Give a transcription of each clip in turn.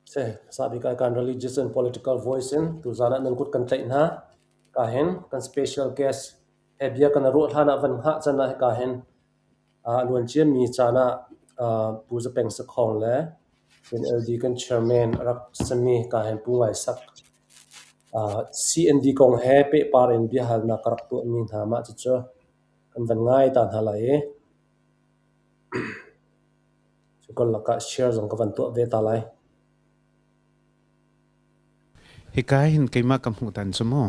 Hmasa bik ah kan religious and political voice in tuzaan ah nan kut kan tlaih hna. Ka hin kan special guest he bia kan i ruah hlan ah van hngah can ah hika hin a luan ciami caan ah Pu Za Peng Sakhong le NLD kan chairman a rak simi ka hin Pu Ngai Sak CND kong he pehpar in biahalnak ka rak tuahmi hna mah cucu kan van ngai ta hna lai i Cu lakah share zong ka van tuah ve ta lai. Hika hin keimah ka hmuh dan cu mu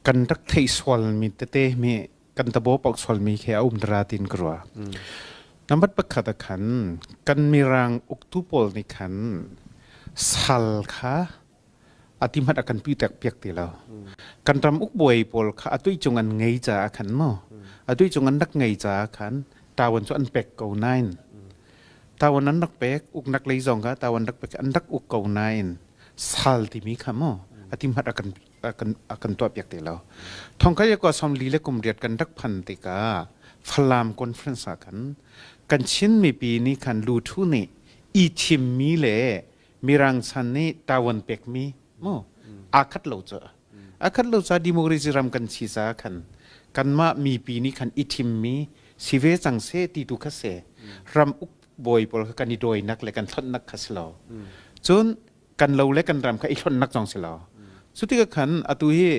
kan rak theih sualmi tete mi kan tabo pauk sualmi khi a um dara tin ka rua. Number pakhat ah khan kan mirang uktu pawl nih khan sal kha ati hmanh a kan pitek piak ti lo. Kan ram ukbuai pawl kha atui cung an ngei caah khan mu atui cung an rak ngei caah khan tawan cu an pek ko nain tawan an rak pek uknak lei zong kha tawan rak pek an rak uk ko nain sal timi kha mu ati hmanh a kan a kan tuah piak ti lo. Thongkai ko som li le kum riat kan rak phan tikah Falam conference ah khan kan Chin mipi nih khan luthu nih i thimmi le Mirang chan nih tawan pekmi mu aa khat lo cu a khat lo ca democracy ram kan si ca khan kanmah mipi nih khan i thimmi si ve cang se ti tu kha se ram uk bawi pawl kha kan i dawinak le kan thlonnak kha si lo cun kan lo le kan ram kha i hlonnak zong si lo cu tikah khan atu hi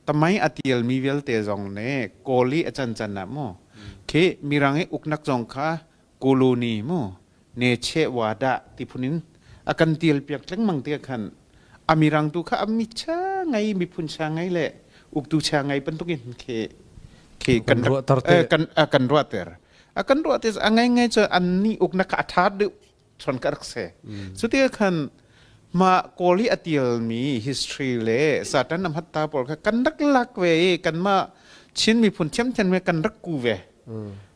tamai a tialmi vialte zong ne kawl i a can can ah mu khi mirang i uknak zong kha koloni mu ne che wa dah ti phun in a kan tial piak lengmang te khan a mirang tu kha a mi cha ngai miphun cha ngai le uktu cha ngai bantuk in khi khi kan kan kan ruahter a kan ruah te a ngai ngai chu an ni uknak kha a tha deuh chon ka rak se cu ti khan ma kawl hi a tialmi history le satan am hatta pawl kha kan rak lak ve i kan ma Chin miphun thiamthiam me kan rak ku ve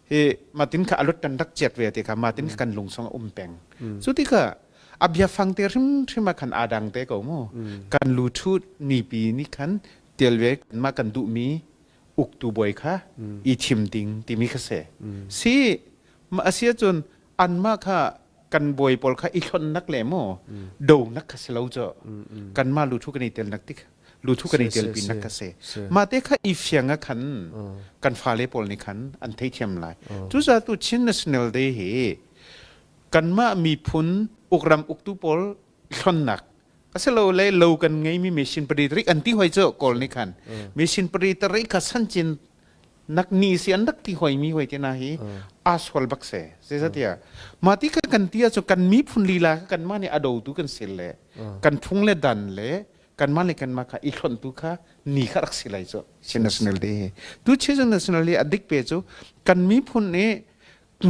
hi matin kha alut kan rak chiat ve ti kha matin kha kan lung song um peng cu ti kha a bia fang te hrim hrim a khan adang te ko mu kan lu thu ni pi ni khan tial ve ma kan duh mi uktu boi kha i thim ding timi kha se si ma asia cun anmah kha kan bawi pawl kha i hlonnak le maw donak kha si lo cu kanmah luthu kan i telnak tik luthu kan i telpi nak kha si mah te kha i fiang ah khan kan fale pawl nih khan an theithiam lai cucaah tu Chin National Day hi kanmah miphun ukram uktu pawl hlonnak asilole lo kan ngeimi machine pari tarik an ti hoi cu kawl nih khan machine pari tarik kha sanchin nak ni si an rak ti hoi mi hoi te na hi a sual bak se zeizatiah mah ti kha kan ti ahcun kan miphun lila kha kanmah nih a dotu kan si le kan phung le dan le kanmah le kanmah kha i hlonhtu kha ni kha rak si lai cu Chin National Day hi tu Chin National Day a dik pe cu kan miphun nih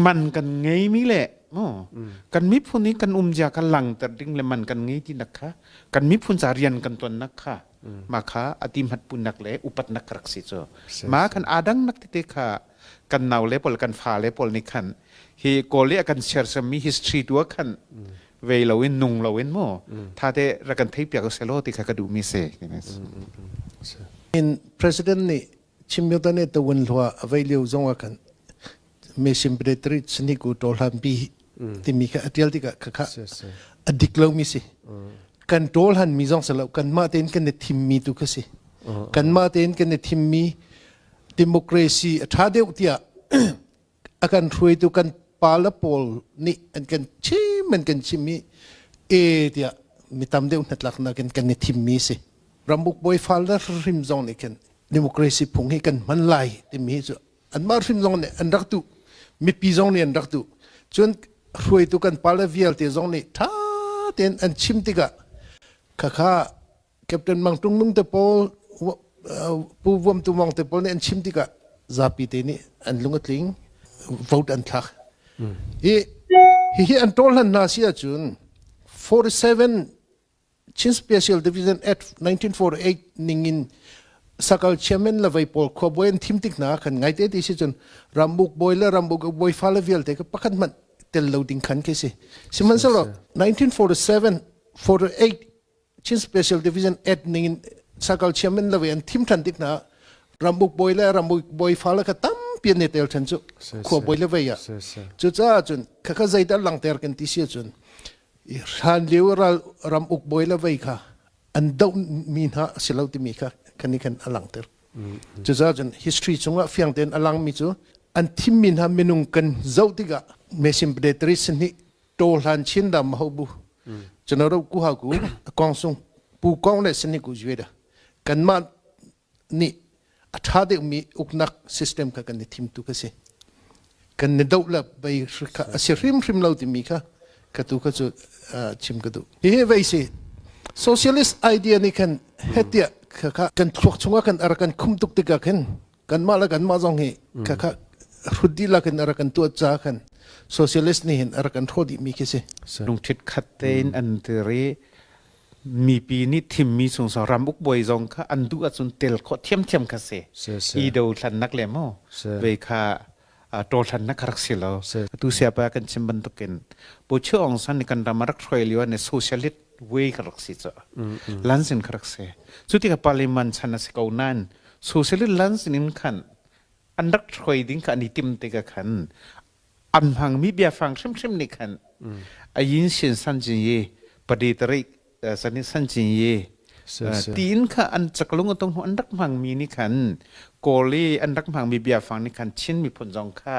man kan ngeimi le kan miphun i kan umzia kha langter ding le man kan ngei ti nak kha kan miphun ca rian kan tuannak kha ma kha ati hmat punnak le upatnak rak si cu ma kan adang nak tete kha kan nau le pol kan fa le pol nih khan hi kawl i a kan sersiam mi history tu khan vei lo in nung lo in mu tha te ra kan thei piak selo ti kha ka duh mi se in president nih Chimyota nih tawun hlua a vei lio zong ah khan Mesimperetri sniku tawhlan pi timi kha a tial tikah khakha a dik lomi si. Kan tawlhan mi zong si lo kanmah tein kan i thimmi tu kha si. Kanmah tein kan i thimmi democracy a ṭha deuh tiah a kan hruaitu kan pala pawl nih an kan chim an kan chim i e tiah mi tam deuh hnatlaknak in kan i thimmi si ramuk bawi fal le hrim zong nih khin democracy phung hi kan hman lai timi hi cu anmah hrim zong nih an rak duh mipi zong nih an rak duh cun hruaitu kan pala vialte zong nih ṭha tein an chim tikah khakha Captain Mang Tung Nung te pawl Pu Vuam Tu Mong te pawl nih an chim tikah zapi te nih an lung a tling vote an thlak. Hi hihi an ṭawl hlan hna si ahcun 47 Chin Special Division Act 1948 ningin sakal chairman le vei pawl khuabawi an thim tik hna khan ngaite ti si cun rambuk bawi le rambuk bawi fale vialte ka pakhat hmanh tel lo ding khan khi si sihmanhsehlaw 1947 48 Chin Special Division Act ning in sakal chairman le an thim than tik na rambuk bawi le rambuk bawi fale kha tampi an i tel than cu khua bawi le vei ah cucaah cun khakha zeidah langter kan ti si cun Hlan lio ral ram uk bawi le vei kha an doh mi hna a si lo timi kha kan i khan a langhter. Cucaah cun history chungah fiang tein a langmi cu an thimmi hna minung kan zoh tikah Mesin Pedetri sihni to hlan chin dam ho bu chano ro ku ha ku kong sung pu kong le sihni ku zwe da kanmah nih a ṭha deuhmi uknak system kha kan i thim tu kha si. Kan i doh le bei kha a si hrimhrim lo timi kha ka tu kha cu chim ka duh. Hihi vei si socialist idea nih khan hetiah kha kha kan thluak chungah kan ara kan khum tuk tikah khin kanmah le kanmah zong hi kha kha hrut dihlak in ara kan tuah ca khan socialist nih hin ara kan hrawh dihmi khi si. Lungthit khat tein an tiri mipi nih thimmi chung so ramuk bawi zong kha an duh ahcun tel khawh thiamthiam kha si i do thlannak le mu ve kha to thlannak kha rak si lo atu siapa kan chim bantukin Pu Chu Aung San nih kan ram a rak hruai lio ne socialist way kha rak si cu lansin kha rak si cu tikah parliament chan a si ko nain socialist lansin in khan an rak hruai ding kha an i tim tikah khan an hmangmi biafang hrimhrim nih khan a yin sin san cin yi padi tarik sani san cin yi tiin kha an chaklung atong hnu an rak hmangmi nih khan kawl i an rak hmangmi biafang nih khan Chin miphun zong kha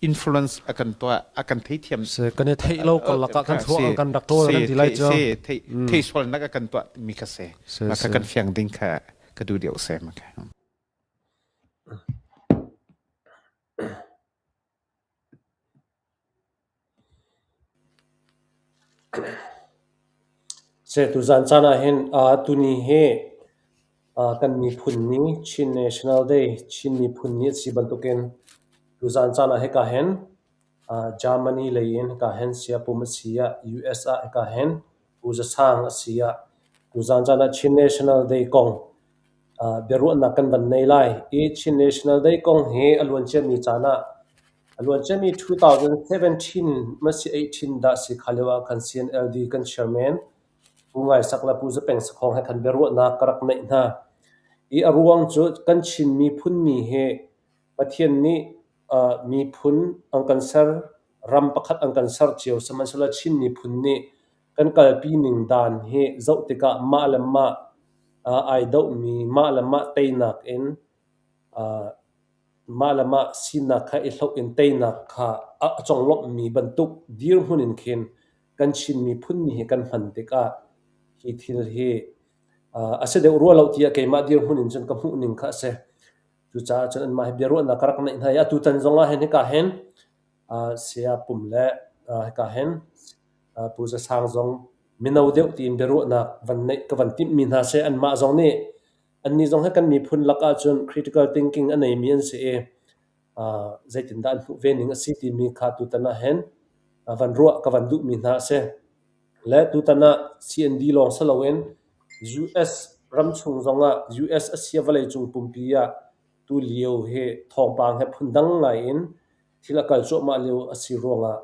influence a kan tuah a kan theithiam se kan i theih lo karlak ah kan thluak kan rak ṭawl kan ti lai cu se thei thei sualnak a kan tuah mi kha se ma kha kan fiang ding kha ka du deuh se ma kha. Tuzaan caan ahhin tuni hi kan miphun ni Chin National Day, Chin Miphun Ni a si bantukin tuzaan caan ah hika hin Germany lei in hika hin Siapum a si ah US ah hika hin Pu Za Sang a si ah tuzaan caan ah Chin National Day kong biaruahnak kan van nei lai i Chin National Day kong hi a luanciami caan ah a luanciami 2017 masi 18 dah si kha lio ah khan CNLD kan chairman Pu Ngai Sak le Pu Za Peng Sakhong he khan biaruahnak ka rak neih hna. I a ruang cu kan Chin miphun mi hi Pathian nih miphun an kan ser, ram pakhat an kan ser cio. Sihmanhsehlaw Chin miphun nih kan kalpi ning dan hi zoh tikah mah le mah ai dohmi, mah le mah teinak in mah le mah sinak kha i hloh in teinak kha a conglawmhmi bantuk dirhmun in khin kan Chin miphun ni hi kan hman tikah hi thil hi a si deuh rua lo tiah keimah dirhmun in cun ka hmuh ning kha a si. Cucaah cun anmah hi biaruahnak ka rak neih hna i atutan zong ah hin hika hin saya pum le hika hin Pu Za Sang zong mino deuh tiin biaruahnak van neih ka van timhmi hna seh anmah zong nih annih zong hi kan miphun lak ahcun critical thinking a neimi an si i zeitindah an hmuh ve ning a si timi kha tutan ah hin van ruah ka van duhmi hna a si. Le tutan ah CND lawng si loin US ramchung zongah US a sia vawleicung pumpi ah tulio hi thawngpang he phundang ngai in thil a kal cuahmah lio a si ruangah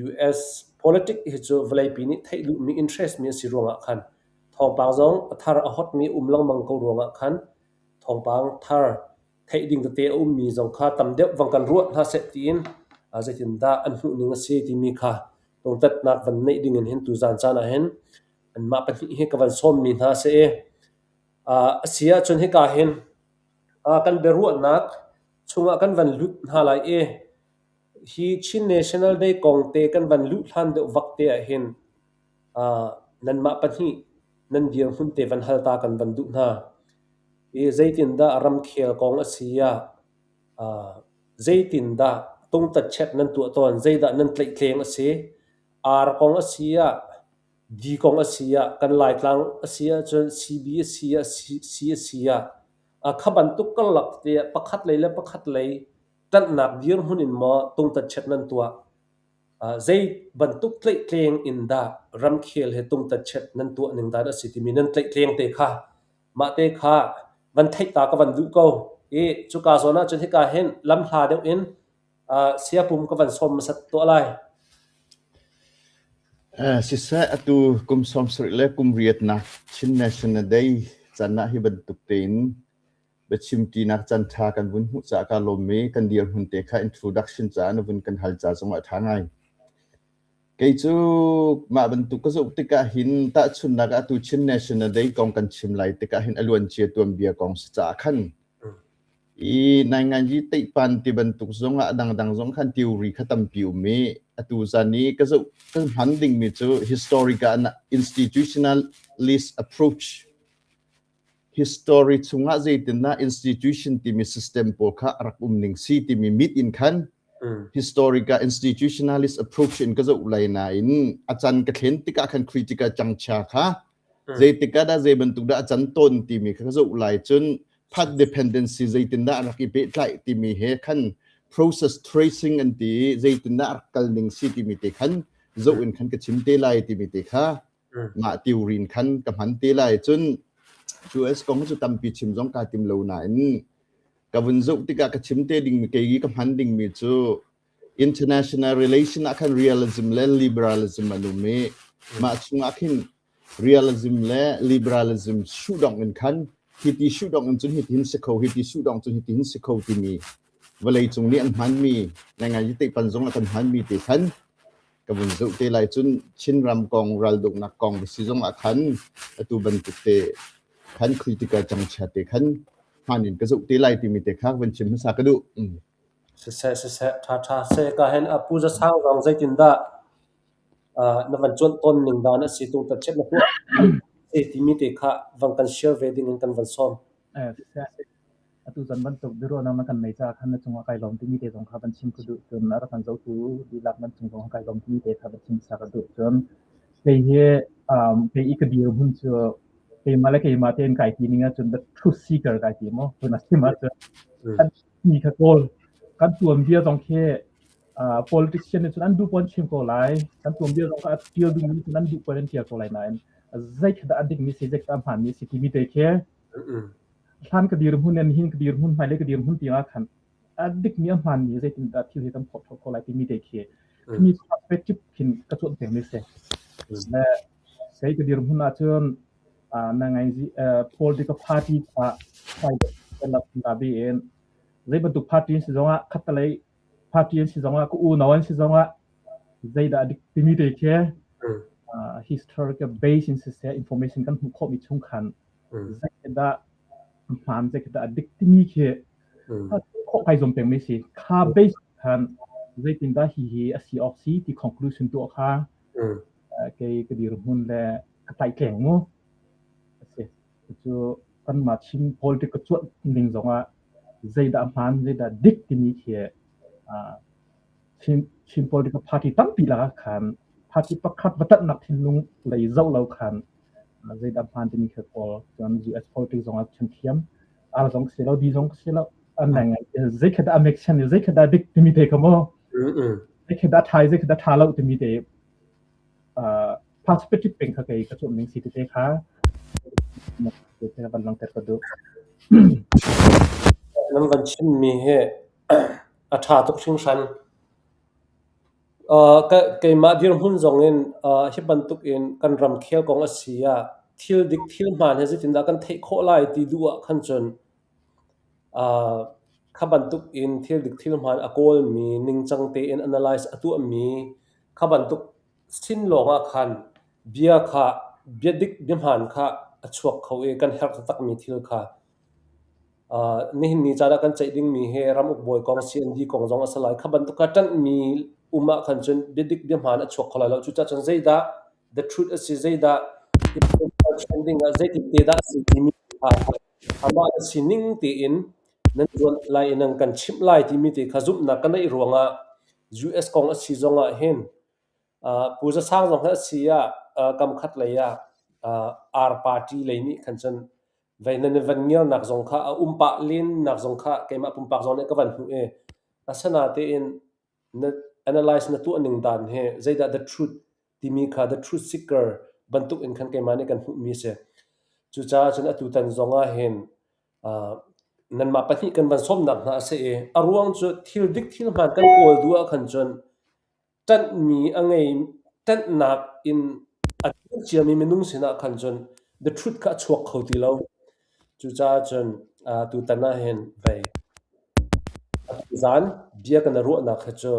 US politic hi cu vawleipi nih theih duhmi interest mi a si ruangah khan thawngpang zong a thar a hotmi a um lengmang ko ruangah khan thawngpang thar theih ding tete a ummi zong kha tam deuh vang kan ruah hna seh tiin zeitindah an hmuh ning a si timi kha tungtatnak van neih ding in hin tuzaan caan ah hin anmah pahnih hi ka van sawmmi hna a si i a si ahcun hika hin kan biaruahnak chungah kan van lut hna lai i hi Chin National Day kong te kan van luh hlan deuh vak te ahhin nanmah pahnih nan dirhmun te van hal ta kan van duh hna. I zeitindah ramkhel kong a si ah zeitindah tungtatchet nan tuah tawn, zeidah nan tlaihtleng a si, ar kong a si ah di kong a si ah kan Laitlang a si ahcun CB a si ah C a si ah kha bantuk karlak te ah pakhat lei le pakhat lei ṭanhnak dirhmun in maw tungtatchet nan tuah? Zei bantuk tlaihtleng in dah ramkhel he tungtatchet nan tuah ning dan a si timi nan tlaihtleng te kha mah te kha van theih ta ka van duh ko. I cuka zawn ahcun hika hin lamhla deuh in siapum ka van sawm hmasat tuah lai. Siseh, atu kum 70 le kum riatnak Chin National Day can ah hi bantuk tein biachimṭinak caanṭha kan vun hmuh caah kaa lawm i kan dirhmun te kha introduction caah na vun kan hal ca zongah a ṭha ngai. Kei cu mah bantuk ka zoh tikah hin tahchunhnak ah atu Chin National Day kong kan chim lai tikah hin a luancia tuanbia kong si caah khan i nainganzi teihpan ti bantuk zong ah a dangdang zong khan theory kha tampi um i atu zan i ka zoh ka hman dingmi cu historical institutionalist approach. History chungah zeitindah institution timi system pawl kha a rak um ning si timi mit in khan historical institutionalist approach in ka zoh lai nain a can ka thlen tikah khan critical cangcha kha zeitikah dah zei bantuk dah a can tawn timi kha ka zoh lai. Cun path dependency zeitindah a rak i pehtlaih timi he khan process tracing an ti i zeitindah a rak kal ning si timi te khan zoh in khan ka chim te lai timi te kha mah theory in khan ka hman te lai. Cun US kong cu tampi chim zong kaa tim lo nain ka vun zoh tikah ka chim te dingmi, kei ka hman dingmi cu international relation ah khan realism le liberalism an um i mah chungah khin realism le liberalism shuhdongh in khan hiti shuhdongh in cun hiti hin si kho, hiti shuhdongh cun hiti hin si kho timi vawlei cung nih an hmanmi ngai te pan zong ah kan hmanmi te khan ka vun zoh te lai. Cun Chinram kong, ralduknak kong si zong ah khan atu bantuk te khan critical cangchia te khan hman in ka zoh te lai timi te kha van chim hmasa ka duh. Siseh, siseh, ṭha ṭha seh. Ka hen a pu za sang zong zeitindah na van cuanh tawn ning dan a si tung ta chet na tuah timi te kha van kan share ve ding in kan van sawm. Siseh, atu zan bantuk biaruahnak na kan nei caah khan na cungah kai lawm timi te zong kha van chim ka duh. Cun a rak kan zohtu dihlak nan cung zong kai lawm timi te kha van chim sa ka duh. Cun kei hi kei i ka dirhmun cu keimah le keimah tein kai ti ning ahcun the truth seeker kai ti mu. Cun a sim ahcun kan mi kha kawl kan tuanbia zong khi politician nih cun an duh pawn chim ko lai, kan tuanbia zong kha a tial dingmi cun an duh pawn an tial ko lai, nain zei khi dah a dikmi si, zei khi dah a hmaanmi si timi te khi hlan ka dirhmun in hin ka dirhmun, hmailei ka dirhmun tiangah khan a dikmi, a hmaanmi, zeitindah thil hi kan phawt khawh lai timi te khi khimi perspective khin ka cuanh pengmi si. Le kei ka dirhmun ahcun na ngai political party kha la bi in zei bantuk party si zongah, khattalei party an si zongah, ka unau an si zongah, zeidah dik timi te khi historical base in siseh, information kan hmuh khawhmi chung khan zeidah hmaan, zeidah dik timi khi khawh kai zuam pengmi si. Kha base khan zeitindah hi hi a si awk si ti conclusion tuah kha kei ka dirhmun le ka tlaihtleng mu a si. Cu kanmah Chin politics ka cuanh ning zongah zeidah hmaan, zeidah dik timi khi Chin political party tampi lakah khan party pakhat va ṭanhnak thinlung lei zoh lo khan zeidah hmaan timi kha kawl. Cun US politics zongah chim thiam R zong si lo, D zong si lo, an ngai ngai zei kha dah make sense, zei kha dah dik timi te kha mu, zei kha dah ṭha, zei kha dah ṭha lo timi te perspective peng kha kei ka cuanh ning si tete kha van langhter ka duh. Nan van chimmi hi a ṭha tuk hringhran. Keimah dirhmun zong in hi bantuk in kan ramkhel kong a si ah thil dik thil hmaan hi zeitindah kan theih khawh lai ti duh ah khan cun kha bantuk in thil dik thil hmaan a kawlmi, ningcang tein analyze a tuahmi kha bantuk sin lawngah khan bia kha bia dik bia hmaan kha a chuak kho i kan herh taktakmi thil kha nihin ni caan ah kan ceih dingmi hi ramuk bawi kong, CND kong zong a si lai. Kha bantuk kha ṭanhmi um ah khan cun biadik biahmaan a chuak kho lai lo. Cucaah cun zeidah the truth a si, zeidah trending ah zeitin te dah a si timi kha amah na sining tein nan zuan lai i nan kan chimh lai timi te kha zumhnak ka neih ruangah US kong a si zong ah hin Pu Za Sang zong hi a si ah kam khat lei ah R party lei nih khan cun vei nan i van ngiarnak zong kha a um pah lennak zong kha keimah pumpak zong nih ka van hmuh i asinatein na analyze na tuah ning dan hi zeidah the truth timi kha the truth seeker bantuk in khan keimah nih kan hmuhmi a si. Cucaah cun atutan zong ah hin nanmah pahnih kan van sawmnak hna a si i a ruang cu thil dik thil hmaan kan kawl duh ah khan cun ṭanhmi a ngei ṭanhnak in a tuah ciami minung sinah khan cun the truth kha a chuak kho ti lo. Cucaah cun tutan ah hin vei zan bia kan i ruahnak hi cu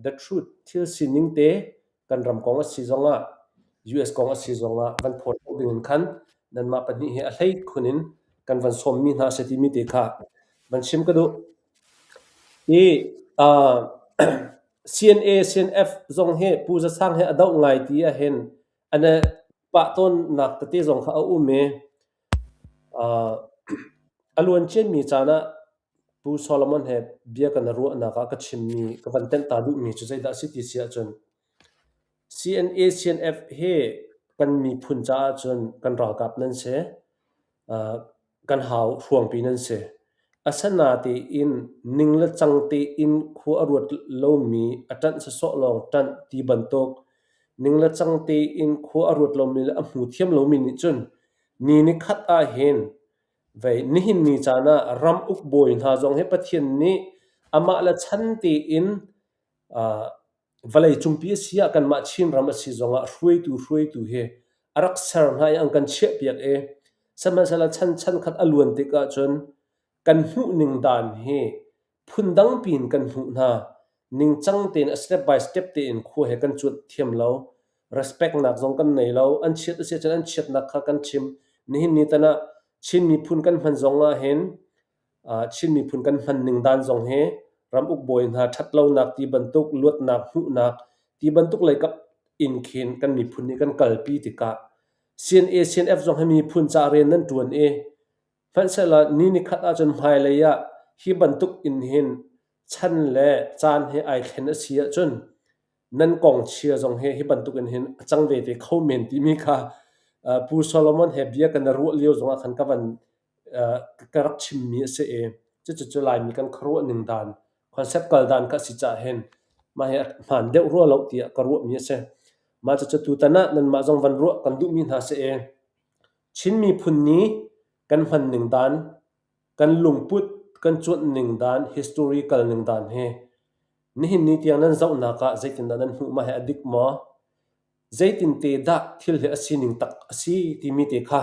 the truth, thil sining te. kan ram kong a si zongah US kong a si zongah van phawt ding in khan nanmah pahnih hi a hlei khun in kan van sawmmi hna a si timi te kha van chim ka duh. I CNA CNF zong hi Pu Za Sang hi a doh ngai ti ahhin an i pah tawnnak tete zong kha a um i a luanciami caan ah Pu Solomon he bia kan i ruahnak ah ka chimmi ka van tenh ta duhmi cu zeidah a si ti si ahcun CNA CNF hi kan miphun caah cun kan ralkap nan si. Kan hau hruangpi nan si. Asinatein ning le cang tein khua a ruat lomi a ṭanh sawsawh lawng ṭanh ti bantuk ning le cang tein khua a ruat lomi le a hmu thiam lomi nih cun ni nikhat ahhin vei nihin ni caan ah ram uk bawi hna zong hi Pathian nih amah le chan tein Vawlei cungpi a si ah kanmah Chinram a si zongah hruaitu hruaitu hi a rak ser hna i an kan chiahpiak i sihmanhsehlaw chan chankhat a luan tik ahcun kan hmuhning dan hi phundang piin kan hmuh hna. Ningcang tein a step by step tein khua he kan cuanh thiam lo. Respect nak zong kan nei lo. An chiat a si ahcun an chiatnak kha kan chim. Nihin ni tan ah Chin miphun kan hman zong ah hin Chin miphun kan hman ning dan zong hi ramuk bawi hna ṭhatlonak ti bantuk luatnak hmuhnak ti bantuk leikap in khin kan miphun nih kan kalpi tikah CNA CNF zong hi miphun ca rian nan ṭuan i hmanhsehlaw ni nikhat ahcun hmailei ah hi bantuk in hin chan le caan he ai thlen a si ahcun nan kong chia zong hi hi bantuk in hin a cang ve te kho men timi kha Pu Solomon he bia kan i ruah lio zongah khan ka van ka rak chimmi a si i cucu Laimi kan khuaruah ning dan concept kal dan kha a si caah hin mah hi a hmaan deuh rua lo tiah ka ruahmi a si. Mah cucu tutan ah nanmah zong van ruah kan duhmi hna si i Chin miphun ni kan hman ning dan, kan lungput kan cuanh ning dan, history kal ning dan hi nihin ni tiang nan zohnak ah zeitindah nan hmuh mah hi a dik maw? Zeitinte dah thil hi a sining tak a si timi te kha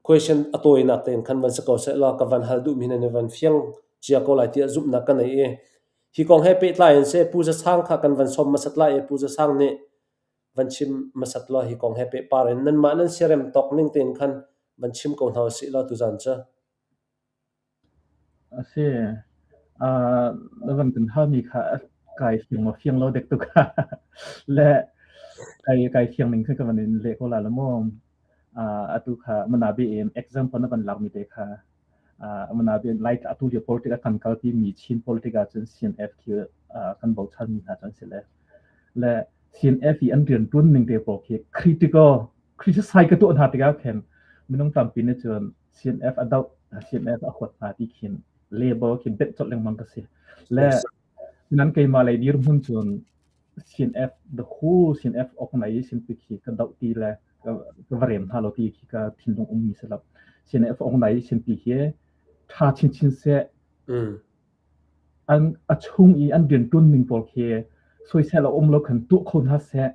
question a tawinak tein khan van si ko sehlaw ka van hal duhmi nan i van fiang cia ko lai tiah zumhnak ka nei i hi kong he pehtlai in seh Pu Za Sang kha kan van sawm hmasat lai i Pu Za Sang nih van chim hmasat law hi kong he pehpar in nanmah nan siarem tawk ning tein khan van chim ko hna usih law tuzan cu. A si. Na van kan halmi kha kai fiang maw fiang lo dek tuk le kai kai fiang ning kha ka van in leh ko la la maw. Atu kha manabi in example na van lakmi te kha manabi in lai atu lio politic a kan kalpi mi Chin politic ah cun CNF khi kan bochan mi hna cu an si le le CNF i an rian tuan ning te pawl khi critical criticize ka tuah hna tikah khin minung tampi nih cun CNF a doh CNF a huat hna ti khin label khi benh colh lengmang ka si. Le nan keimah lei dirhmun cun CNF the whole CNF organization pi khi ka doh ti le ka va rem hna lo ti khi ka thinlung ummi si lo. CNF organization pi hi tha chinchin seh an a chung i an rianṭuan ning pawl khi soisel a um lo khan tuah kho hna seh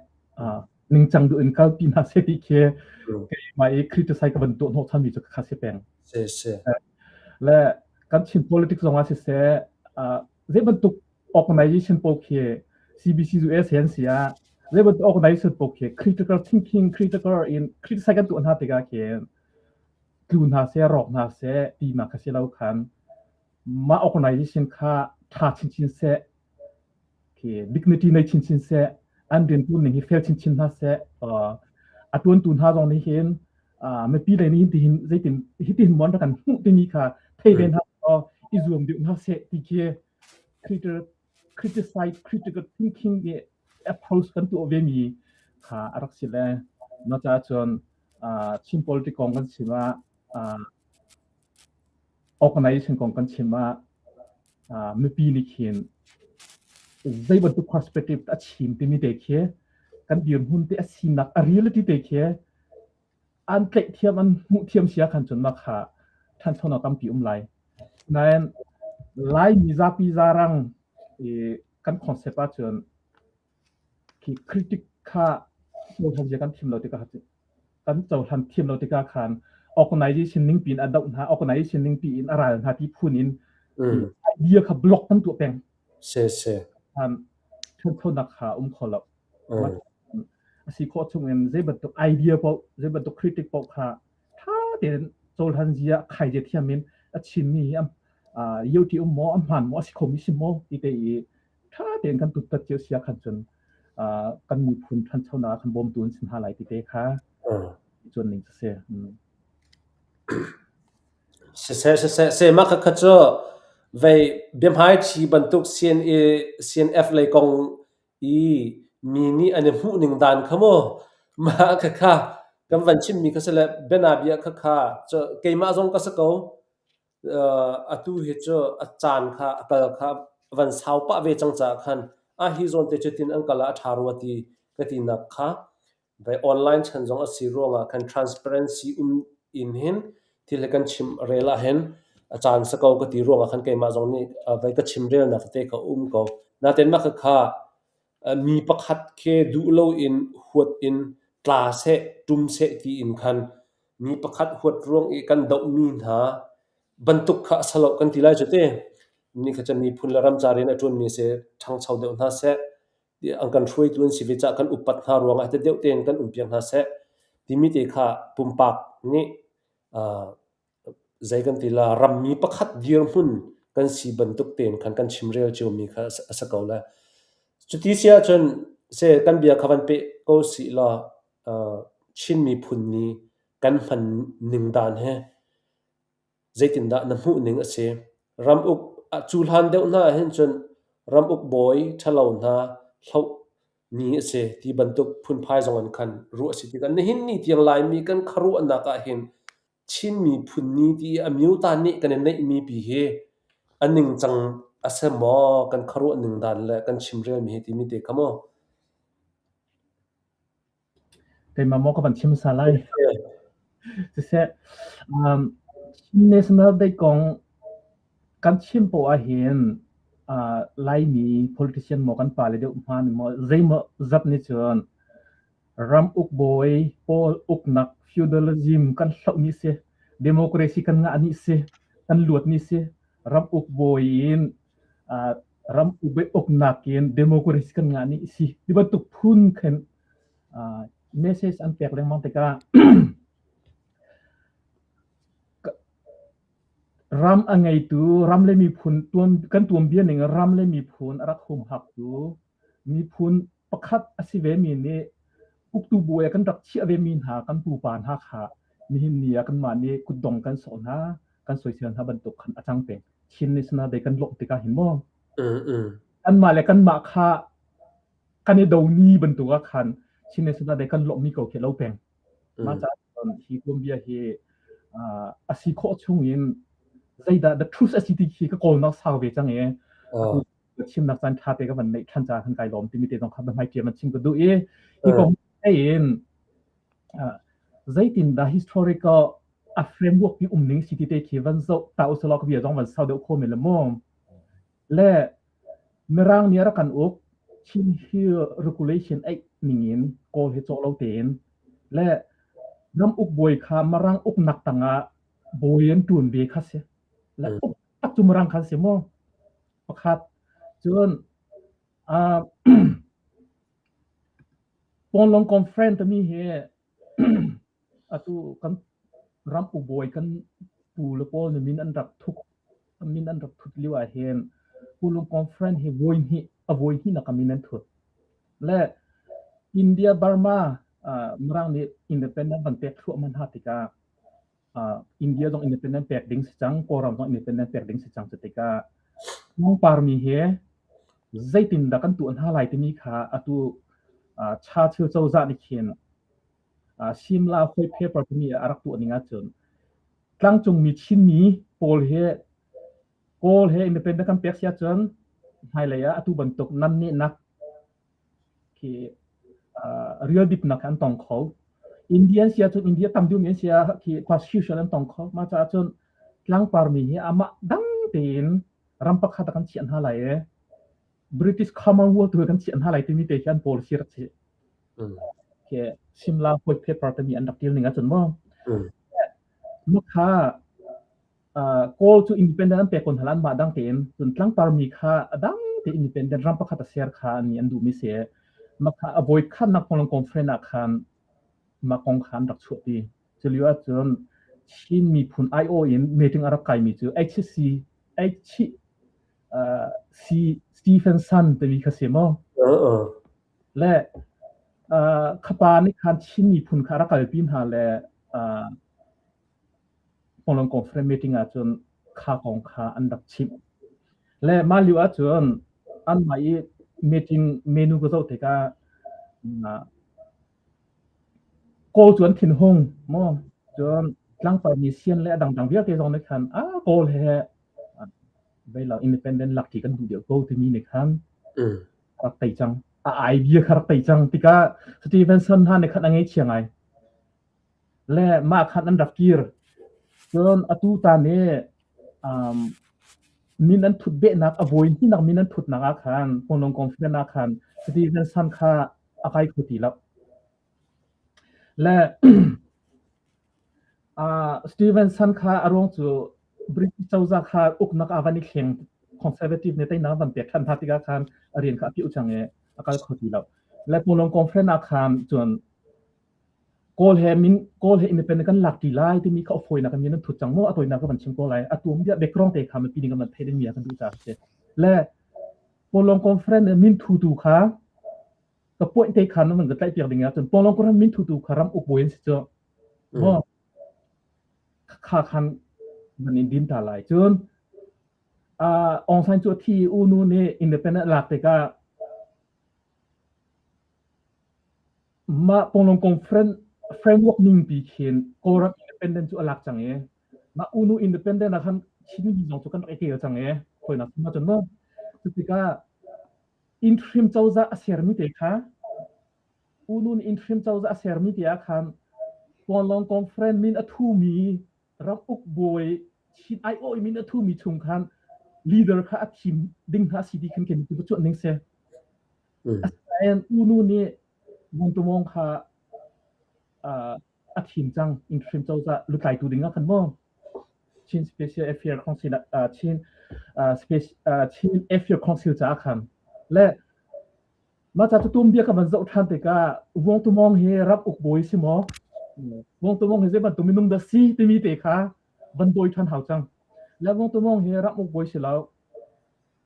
ningcang duh in kalpi hna seh ti khi keimah i criticize ka van tuah hnawh thanmi cu kha si peng. Si si. Le kan Chin politics zong ah siseh zei bantuk organization pawl khi CBC US he an si ah zei bantuk organization pawl khi critical thinking critical in criticize kan tuah hna tikah khin tlu hna seh rawk hna seh tinak kha si lo khan mah organization kha ṭha chinchin seh khi dignity nei chinchin seh an rianṭuan ning hi fel chinchin hna seh a ṭuantu hna zong nih hin mipi lei nih hin zeitin hitihin mon rak kan hmuh timi kha thei ve hna law i zuam deuh hna seh ti khi critical criticize critical thinking nih approach kan tuah ve mi kha a rak si le na ca cun Chin politics kong kan chim ah Organization kong kan chim ah mipi nih khin zei bantuk perspective a chim timi te khi kan dirhmun te a sinak a reality te khi an tlaih thiam an hmuh thiam sia khan cun mah kha ṭhanchonak tampi um lai. Nain Laimi zapi zarang i kan concept ahcun khi critic kha cohlan zia kan thiam lo tikah kan cohlan thiam lo tikah khan organization ning piin a doh hna organization ning piin a ral hna ti phun in idea kha block kan tuah peng se se ṭhanchonak kha um kho lo. A si khawh chung in zei bantuk idea paoh, zei bantuk critic paoh kha ṭha tein cohlan zia, khai zia thiam in a chimmi hi yoti um maw, a hmaan maw, a si khomi si maw ti te i ṭha tein kan tuttat cio sia khan cun kan miphun ṭhanchonak ah kan bawmtu an si hna lai ti te kha cuan ning cu si. Siseh, siseh, seh mah khakha cu vei biahmaiṭhi bantuk CNA, CNF lei kong i mi nih an i hmuh ning dan kha mu mah khakha kan van chimmi kha si le bianabia khakha cu keimah zong ka si ko. Atu hi cu a caan kha a kal kha van sau pah ve cang caah khan a hi zawn te cutin an kal ah a ṭha rua ti ka tinak kha Vai online chan zong a si ruangah khan transparency um in hin thil hi kan chim rel ahhin a caan si ko ka ti ruangah khan keimah zong nih vai ka chim relnak tete kha um ko. Natein mah khakha mi pakhat khi duh loin huat in tla seh, ṭum seh tiin khan mi pakhat huat ruang i kan dohmi hna bantuk kha a si lo kan ti lai cu ti. Ni kha cu miphun le ram ca rian a ṭuanmi si ṭhangcho deuh hna seh, an kan hruaitu an si ve caah kan upat hna ruangah te deuh tein kan umpiak hna seh timi te kha pumpak nih zei kan ti la rammi pakhat dirhmun kan si bantuk tein khan kan chimrel ciomi kha a si ko le. Cuti si ahcun se kan bia kha van peh ko sih law Chin miphun ni kan hman ning dan hi Zeitindah na hmuhning a si? Ramuk cu hlan deuh hna ahhin cun ramuk bawi ṭhalo hna hloh ni a si ti bantuk phunphai zong in khan ruah a si tikah nihin ni tiang Laimi kan khuaruahnak ahhin Chin miphun ni ti i a myotan nih kan i neihmi pi hi a ningcang a si maw kan khuaruah ning dan le kan chimrelmi hi timi te kha mu. Keimah maw ka van chim hmasa lai. Siseh, Chin National Day kong kan chim poah ahhin Laimi politician maw kan pale deuh hma nih maw zeimaw zat nih cun ram ukbawi pawl uknak feudalism kan hloh ni si, democracy kan ngah ni si, kan luat ni si, ram ukbawi in ram uknak in democracy kan ngah ni si ti bantuk phun khin message an pek lengmang tikah ram a ngeitu ram le miphun tuan kan tuanbia ning ram le miphun a rak humhaktu miphun pakhat a si ve mi nih uktu bawi kan rak chiah ve mi hna kan pupa hna kha nihin ni ah kanmah nih kutdong kan sawh hna kan soisel hna bantuk khan a cang peng. Chin National Day kan lawmh tikah hin maw kanmah le kanmah kha kan i do ni bantuk ah khan Chin National Day kan lawmhmi ko khi lo peng. Mah caah cun hi tuanbia hi a si khawh chung in zeidah the truth a si ti khi ka kawlnak sau ve cang i chimnak caan ṭha te ka van neih ṭhan caah kan kai lawm timi te zong kha biahmai ṭiam an chim ka duh i hi kong in zeitindah historical a framework pi um ning si ti te khi van zoh ta usalaw ka bia zong van sau deuh kho men le mu. Le Mirang nih a rak kan uk Chin Hill Regulation 8 ningin Kawl he cawh lo tein le ram uk bawi kha Mirang uknak tangah bawi an ṭuan ve kha si. Le uk tak cu Mirang khan si mu. Pakhat cun Panglong Conference timi hi atu kan ram ubawi kan pu le pawl nih min an rak thuk min an rak thut lio ah hin Panglong Conference hi voi hnih a voi hnihnak a min an thut. Le India Burma Mirang nih independent van pek thluahmah hna tikah India zong independent pek ding si cang, Kawlram zong independent pek ding si cang cu tikah Tlangparmi hi zeitindah kan tuah hna lai timi kha atu Churchill cozah nih khin Simla White Paper timi a rak tuah ning ahcun tlangcungmi Chinmi pawl hi Kawl he independent kan pek si ahcun hmailei ah atu bantuk namnehnak khi real dipnak an tong kho. Indian si ahcun India tam deuhmi an si ah khi constitution an tong kho. Mah caah cun tlangparmi hi amah dang tein ram pakhat ah kan chiah hna lai i British Commonwealth tu kan chiah hna lai timi te khi an policy rak si. Khi Simla White Paper timi an rak til ning ahcun maw. Mah kha Kawl cu independent an pek ko hna lai anmah dang tein cun tlangpar mi kha a dang te independent ram pakhat a ser kha an nih an duhmi si. Mah kha a voikhatnak Panglong Conference ah khan mah kong kha an rak chuahpi. Culio ahcun Chin miphun aiawh in meeting a rak kaimi cu HC H C Stephenson timi kha si maw? Le khapa nih khan Chin miphun kha a rak kalpi hna le Panglong Conference meeting ahcun kha kong kha an rak chimh. Le mah lio ahcun anmah i meeting menu ka zoh tikah Kawl cu an thinhung maw? Cun tlangpar mi sian le a dangdang vialte zong nih khan ah Kawl he vei lo independent lak ṭi kan duh deuh ko timi nih khan rak tei cang. A idea kha rak tei cang tikah Stevenson hna nih khan a ngeichia ngai. Le mah khan an rak kir. Cun atu tan i um, min an thut behnak a vawi hnihnak min an thutnak ah khan Panglong Conference ah khan Stevenson kha a kai kho ti lo. Le Stevenson kha a ruang cu British cozah kha uknak ah van i thleng conservative nih teinak van pek ṭhan hna tikah khan a rian kha a piuh cang i a kal kho ti lo. Le Panglong Conference ah khan cun Kawl he min Kawl he independent kan lak ṭi lai timi kha a fawinak in min an thut cang maw? A tawinak ka van chim ko lai. Atu bia background te kha mipi nih kan van theih dingmi ah kan duh caah a si. Le Panglong Conference min thutu kha ka point te kha nan van ka tlaihpiak ding ahcun Panglong Conference min thutu kha ram uk bawi an si cu. Maw? Kha khan van in din ta lai. Cun Aung San cu a thi i U Nu nih independent lak tikah Mah Panglong Conference framework ningpi khin Kawlram independent cu a lak cang i mah U Nu independent ah khan Chinmi zong cu kan rak i tel cang i hawinak chim ahcun maw cutikah interim cozah a sermi te kha U Nu nih interim cozah a sermi te ah khan Panglong Conference min a thumi ram uk bawi Chin aiawh i min a thumi chung khan leader kha a thim ding hna si ti khan kan tu cuanh ning si. Asinain U Nu nih Vungtumawng kha a thim cang interim cozah lutlaitu ding ah khan maw Chin Special Affair Council Chin Chin Affair Council caah khan le mah ca cu tum bia ka van zoh ṭhan tikah Vungtumawng hi ram uk bawi si maw Vungtumawng hi zei bantuk minung dah si timi te kha van dawi ṭhan hau cang le Vungtumawng hi ram uk bawi si lo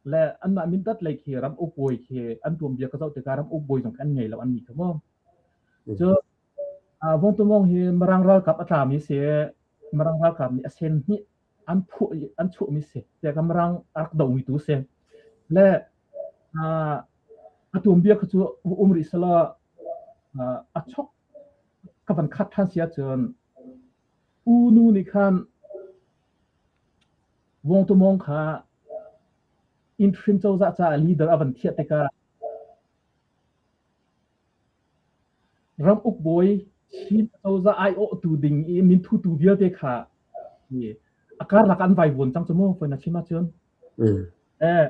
Le anmah mindat lei khi ram uk bawi khi an tuanbia ka zoh tikah ram uk bawi zong khi an ngei lo an ni kha mu. Cu Vongtumong hi Mirang ralkap a tlami si Mirang ralkap nih a sen hnih an phuah i an chuahmi si. Tiah Mirang a rak domi tu si. Le a tuanbia kha cu um rih selaw a chok ka van khat ṭhan si ahcun U Nu nih khan Vawngtumawng kha interim cozah caah leader a van thiah tikah ramuk bawi Chin cozah aiawhtu ding i minthutu vialte kha a karlak an vaivuan cang cu mu foi na chim ahcun. Eh,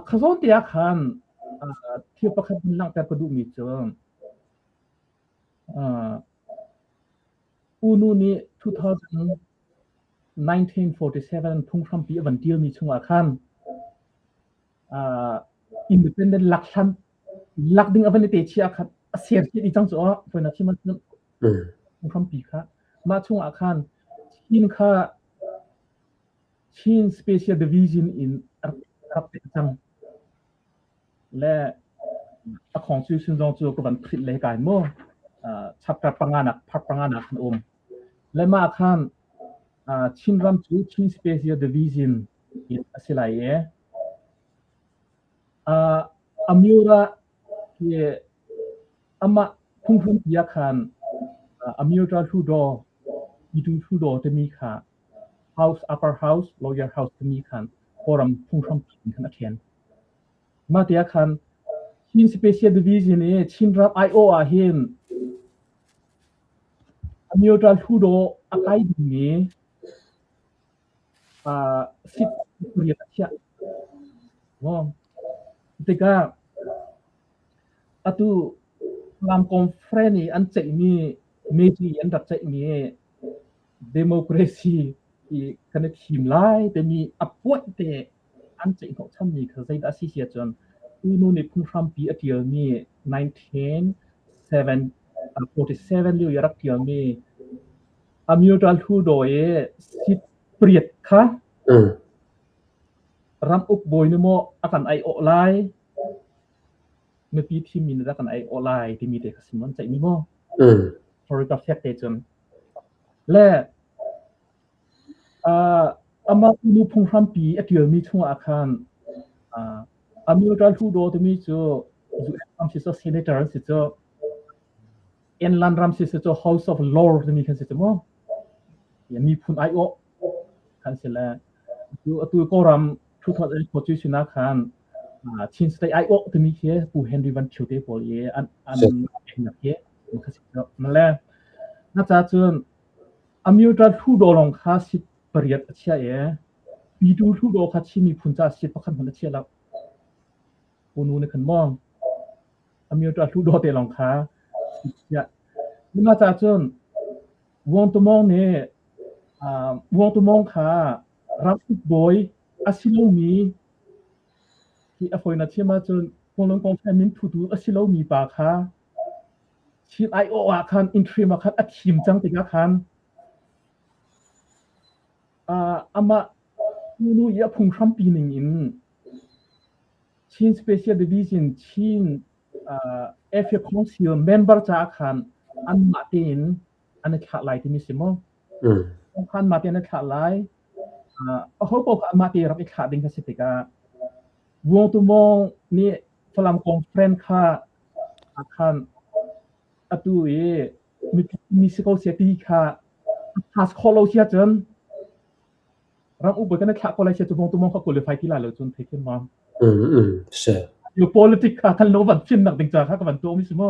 kha zawn te ah khan thil pakhat in langhter ka duhmi cu U Nu nih 2000 1947 phunghrampi a van ṭialmi chungah khan independent lak hlan lak ding a van i te chia khan a ser chih dih cang cu aw foi chim ahcun phunghrampi kha mah chungah khan Chin kha Chin Special Division in rak pek cang Le a constitution zong cu ka van print le kai mu. Chapter panga nak part panga nak kan um. Le mah khan Chinram cu Chin Special Division in a si lai i Amura hi amah phunghrampi ah khan Amyota Hluttaw Pitu Hluttaw timi kha House Upper House Lower House timi khan Kawlram phunghrampi in khan a ṭhen. Mah tiah khan Chin Special Division i Chinram aiawh ah hin Amyota Hluttaw a kai dingmi seat pariat a chiah. Tikah atu Falam Conference i an ceihmi meeting an rak ceihmi democracy i kan i thim lai timi a point te an ceih hnawhchanmi kha zeidah a si si ahcun U Nu nih phunghrampi a ṭialmi 1947 lio i a rak ṭialmi Amyotha Hluttaw i seat pariat kha ramuk bawi nih maw a kan aiawh lai, mipi thimmi nih dah kan aiawh lai timi te kha sim an ceihmi maw? Historical fact te cun. Le amah nu phunghrampi a ṭialmi chungah khan Amyotha Hluttaw timi cu US ram si cu senator an si cu England ram si cu House of Lords timi khan si cu mu. Miphun aiawh khan si le atu Kawlram 2004 sinah khan Chin State aiawh timi khi Pu Henry Van Thio te pawl i an an khi kha si cu. Le na ca cun Amyotha Hluttaw lawng kha seat pariat a chiah i Pyithu Hluttaw kha Chin miphun caah seat pakhat hmanh a chia lo. U Nu nih khan maw Amyotha Hluttaw te lawng kha seat chiah. Mah caah cun Vuang Tu Mawng nih Vuang Tu Mawng kha ramuk bawi a si lomi hi a fawinak chim ahcun Kawlram kong min thutu a si lomi pa kha Chin aiawh ah khan interim ah khan a thim cang tikah khan amah nu i a phunghrampi ning in Chin Special Division Chin Affair Council member caah khan anmah tein an i thlah lai timi si maw? Anmah tein an i thlah lai. Aho paoh kha anmah te rak i thlah ding kha si tikah Vuang Tu Mawng nih Falam conference kha khan atu i mipi mi si ko seh ti kha a pass khawh lo si ahcun ram uk kan i thlah ko lai sia cu vong tumong kha qualify ti lai lo cun thei thiam ma. Si. Yo politic kha kan lo van fin nak ding ca kha ka van tuah mi si mo.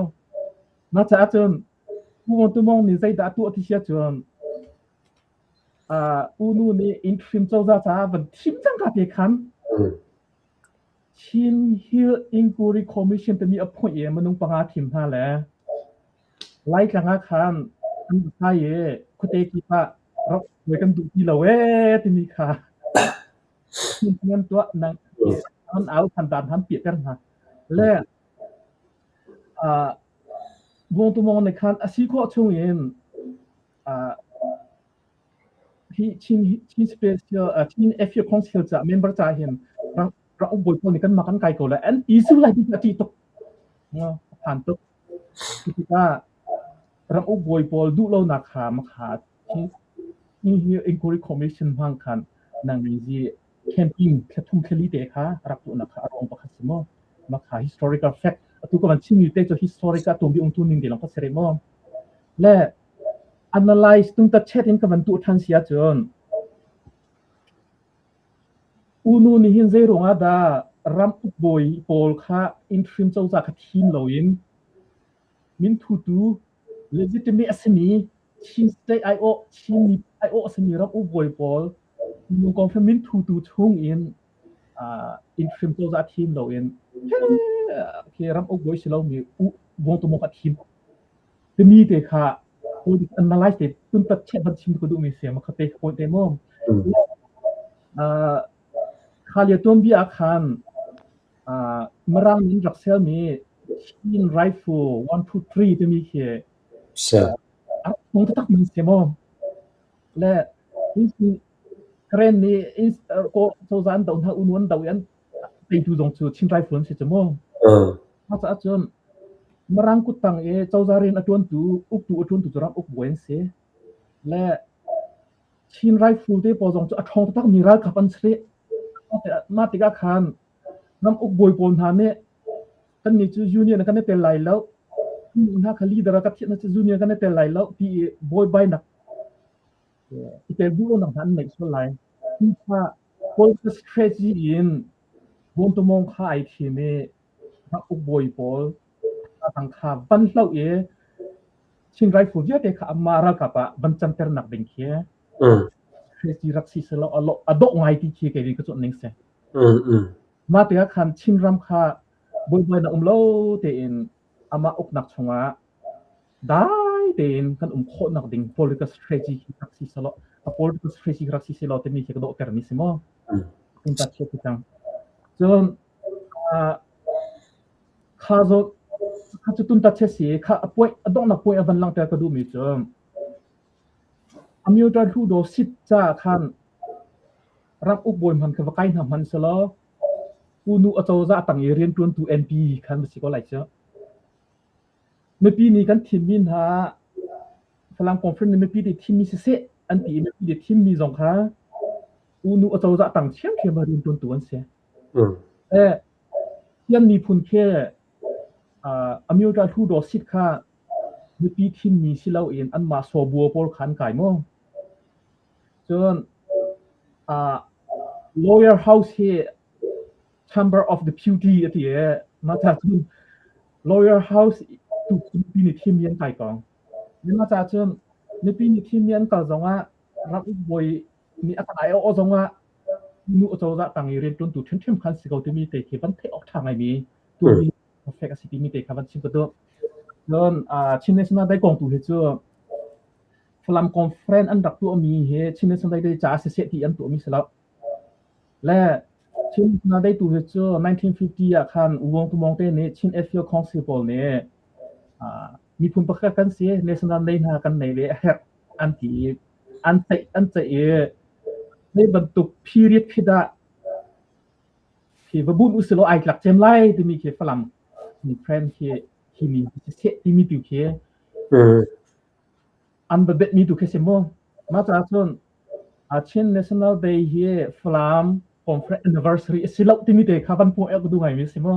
Na caah cun U Vong Tumong nih zeidah tuah ti sia cun U Nu nih interim cozah caah van thim cang ka te khan Chin Hill Inquiry Commission timi a phunh i minung panga thim hna le Laitlang ah khan an va i khuate kip ah rak hruai kan duh ti lo ee timi kha nan tuah nang an au than dan han piahter hna. Le Vung Tu Mawng nih khan a si khawh chung in Hi Chin Special Chin Affair Council ca member ca hin rak rak um bawi pawl nih kanmah kan kai ko lai an ti su lai ti a ṭih tuk. A phan tuk. Tikah ram uk bawi pawl duh lonak kha makha hi hi inquiry commission hmang khan nang zi camping thlathum thlali te kha rak tuahnak kha a ruang pakhat si maw? Makha historical fact atu ka van chimmi te cu historical tuanbia um tu ning te lawng kha si rih maw? Le Analyze tung ta chet in ka van tuah ṭhan si ahcun U Nu nih hin zei ruangah dah ram ukbawi pawl kha interim cozah kha thim loin minthutu legitimate a simi Chin state aiawh Chin miphun aiawh a simi ram ukbawi pawl minung kong kha minthutu chung in interim cozah thim loin khi ram ukbawi si lomi U Vung Tumuk a thim. Timi te kha politics analyze te tuntat chet van chim ka duhmi si ma kha te point te mu. Kha lio tuanbia ah khan Mirang nih an rak selmi Chin Rifle 1 2 3 timi khi a rak hmang taktak mi si mu. Le Karen nih cozah an doh hna unu an doh i an teitu zong cu Chin Rifle an si cu mu. Cucaah cun Mirang kuttang i cozah rian a ṭuantu, uktu a ṭuantu cu ram ukbawi an si. Le Chin Rifle te pawl zong cu a ṭhawng taktakmi ralkap an si rih. Mah tikah khan ram ukbawi pawl hna nih kannih cu union ah kan i tel lai lo, hna kha leader ah ka thiah hna cu union kan i tel lai lo ti i buaibainak i tel duh lonak hna an neih sual lai. Cucaah political strategy in Bawmtumawng kha ai thim i rak ukbawi pawl tang kha van hloh i Chin Rifle vialte kha amah ralkap ah van canternak ding khi strategy rak si selaw a dawh ngai ti khi kei ka cuanh ning si. Mah tikah khan Chin ram kha buaibainak um lo tein amah uknak chungah dai tein kan um khawhnak ding political strategy khi rak si selaw a political strategy rak si selaw timi khi ka dawhter mi si maw? In ta chiat cang. Cun. Kha zaw kha cu tun tat si kha a point a donghnak point a van langhter ka duhmi cu Amyota Hludaw sit ca khan ram uk bawi hman kha va kai hna hman selaw unu acozah tang i rianṭuantu MP khan va si ko lai cu. Mipi nih kan thimmi hna Falam Conference nih mipi nih thimmi siseh an ti i mipi nih thimmi zong kha unu acozah tang ṭhiamṭhiam ah rianṭuantu an si. Eh, Sian miphun khi Amyota Hludaw seat kha mipi thimmi si loin anmah sawbua pawl kha an kai maw? Cun lawyer house hi Chamber of Deputy a ti i mah ca cun lawyer house tu mipi nih thimmi an kai ko. Mah ca cun mipi nih thimmi an kal zongah ram ukbawi nih a kan ai-awh zongah nu acozah tang i rianṭuantu ṭhimṭhim khan si ko timi te khi van theih awk ṭha ngaimi tuanbia fek a si timi te kha van chim ka duh. Cun Chin National Day kong tu hi cu Falam Conference an rak tuahmi hi Chin National Day caah siseh ti an tuahmi si lo. Le Chin National Day tu hi cu 1950 ah khan U Wong Tu Mawng te nih Chin Afield Council pawl nih miphun pakhat kan si National Day hna kan nei ve a herh an ti i an ceih an ceih i zei bantuk period khi dah khi va bunh usilaw ai tlak cem lai timi khi Falam mi friend khi khi mi siseh timi tu khi an va bet mi tu khi si mu. Mah caah cun Chin National Day hi Falam Conference anniversary a si lo timi te kha van puang ek du ngai mi si mu.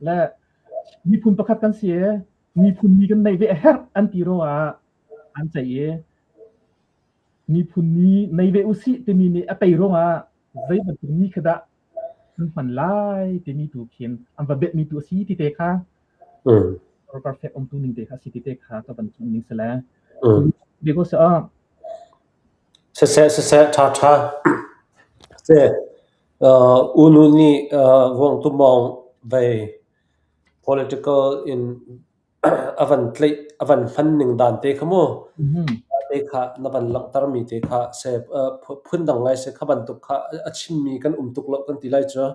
Le miphun pakhat kan si i miphun ni kan neih ve a herh an ti ruangah an ceih i miphun ni nei ve usih timi nih a tei ruangah zei bantuk ni kha dah kan hman lai timi tu khin an va betmi tu a si ti te kha perfect um tu ning te kha si ti te kha ka van chung ning sile because Siseh siseh ṭha ṭha se unu nih Vung Tu Mawng vei political in a van tlaih a van hman ning dan te kha mu te kha na van langhtermi te kha se phundang ngai se kha bantuk kha a chimmi kan um tuk lo kan ti lai cu.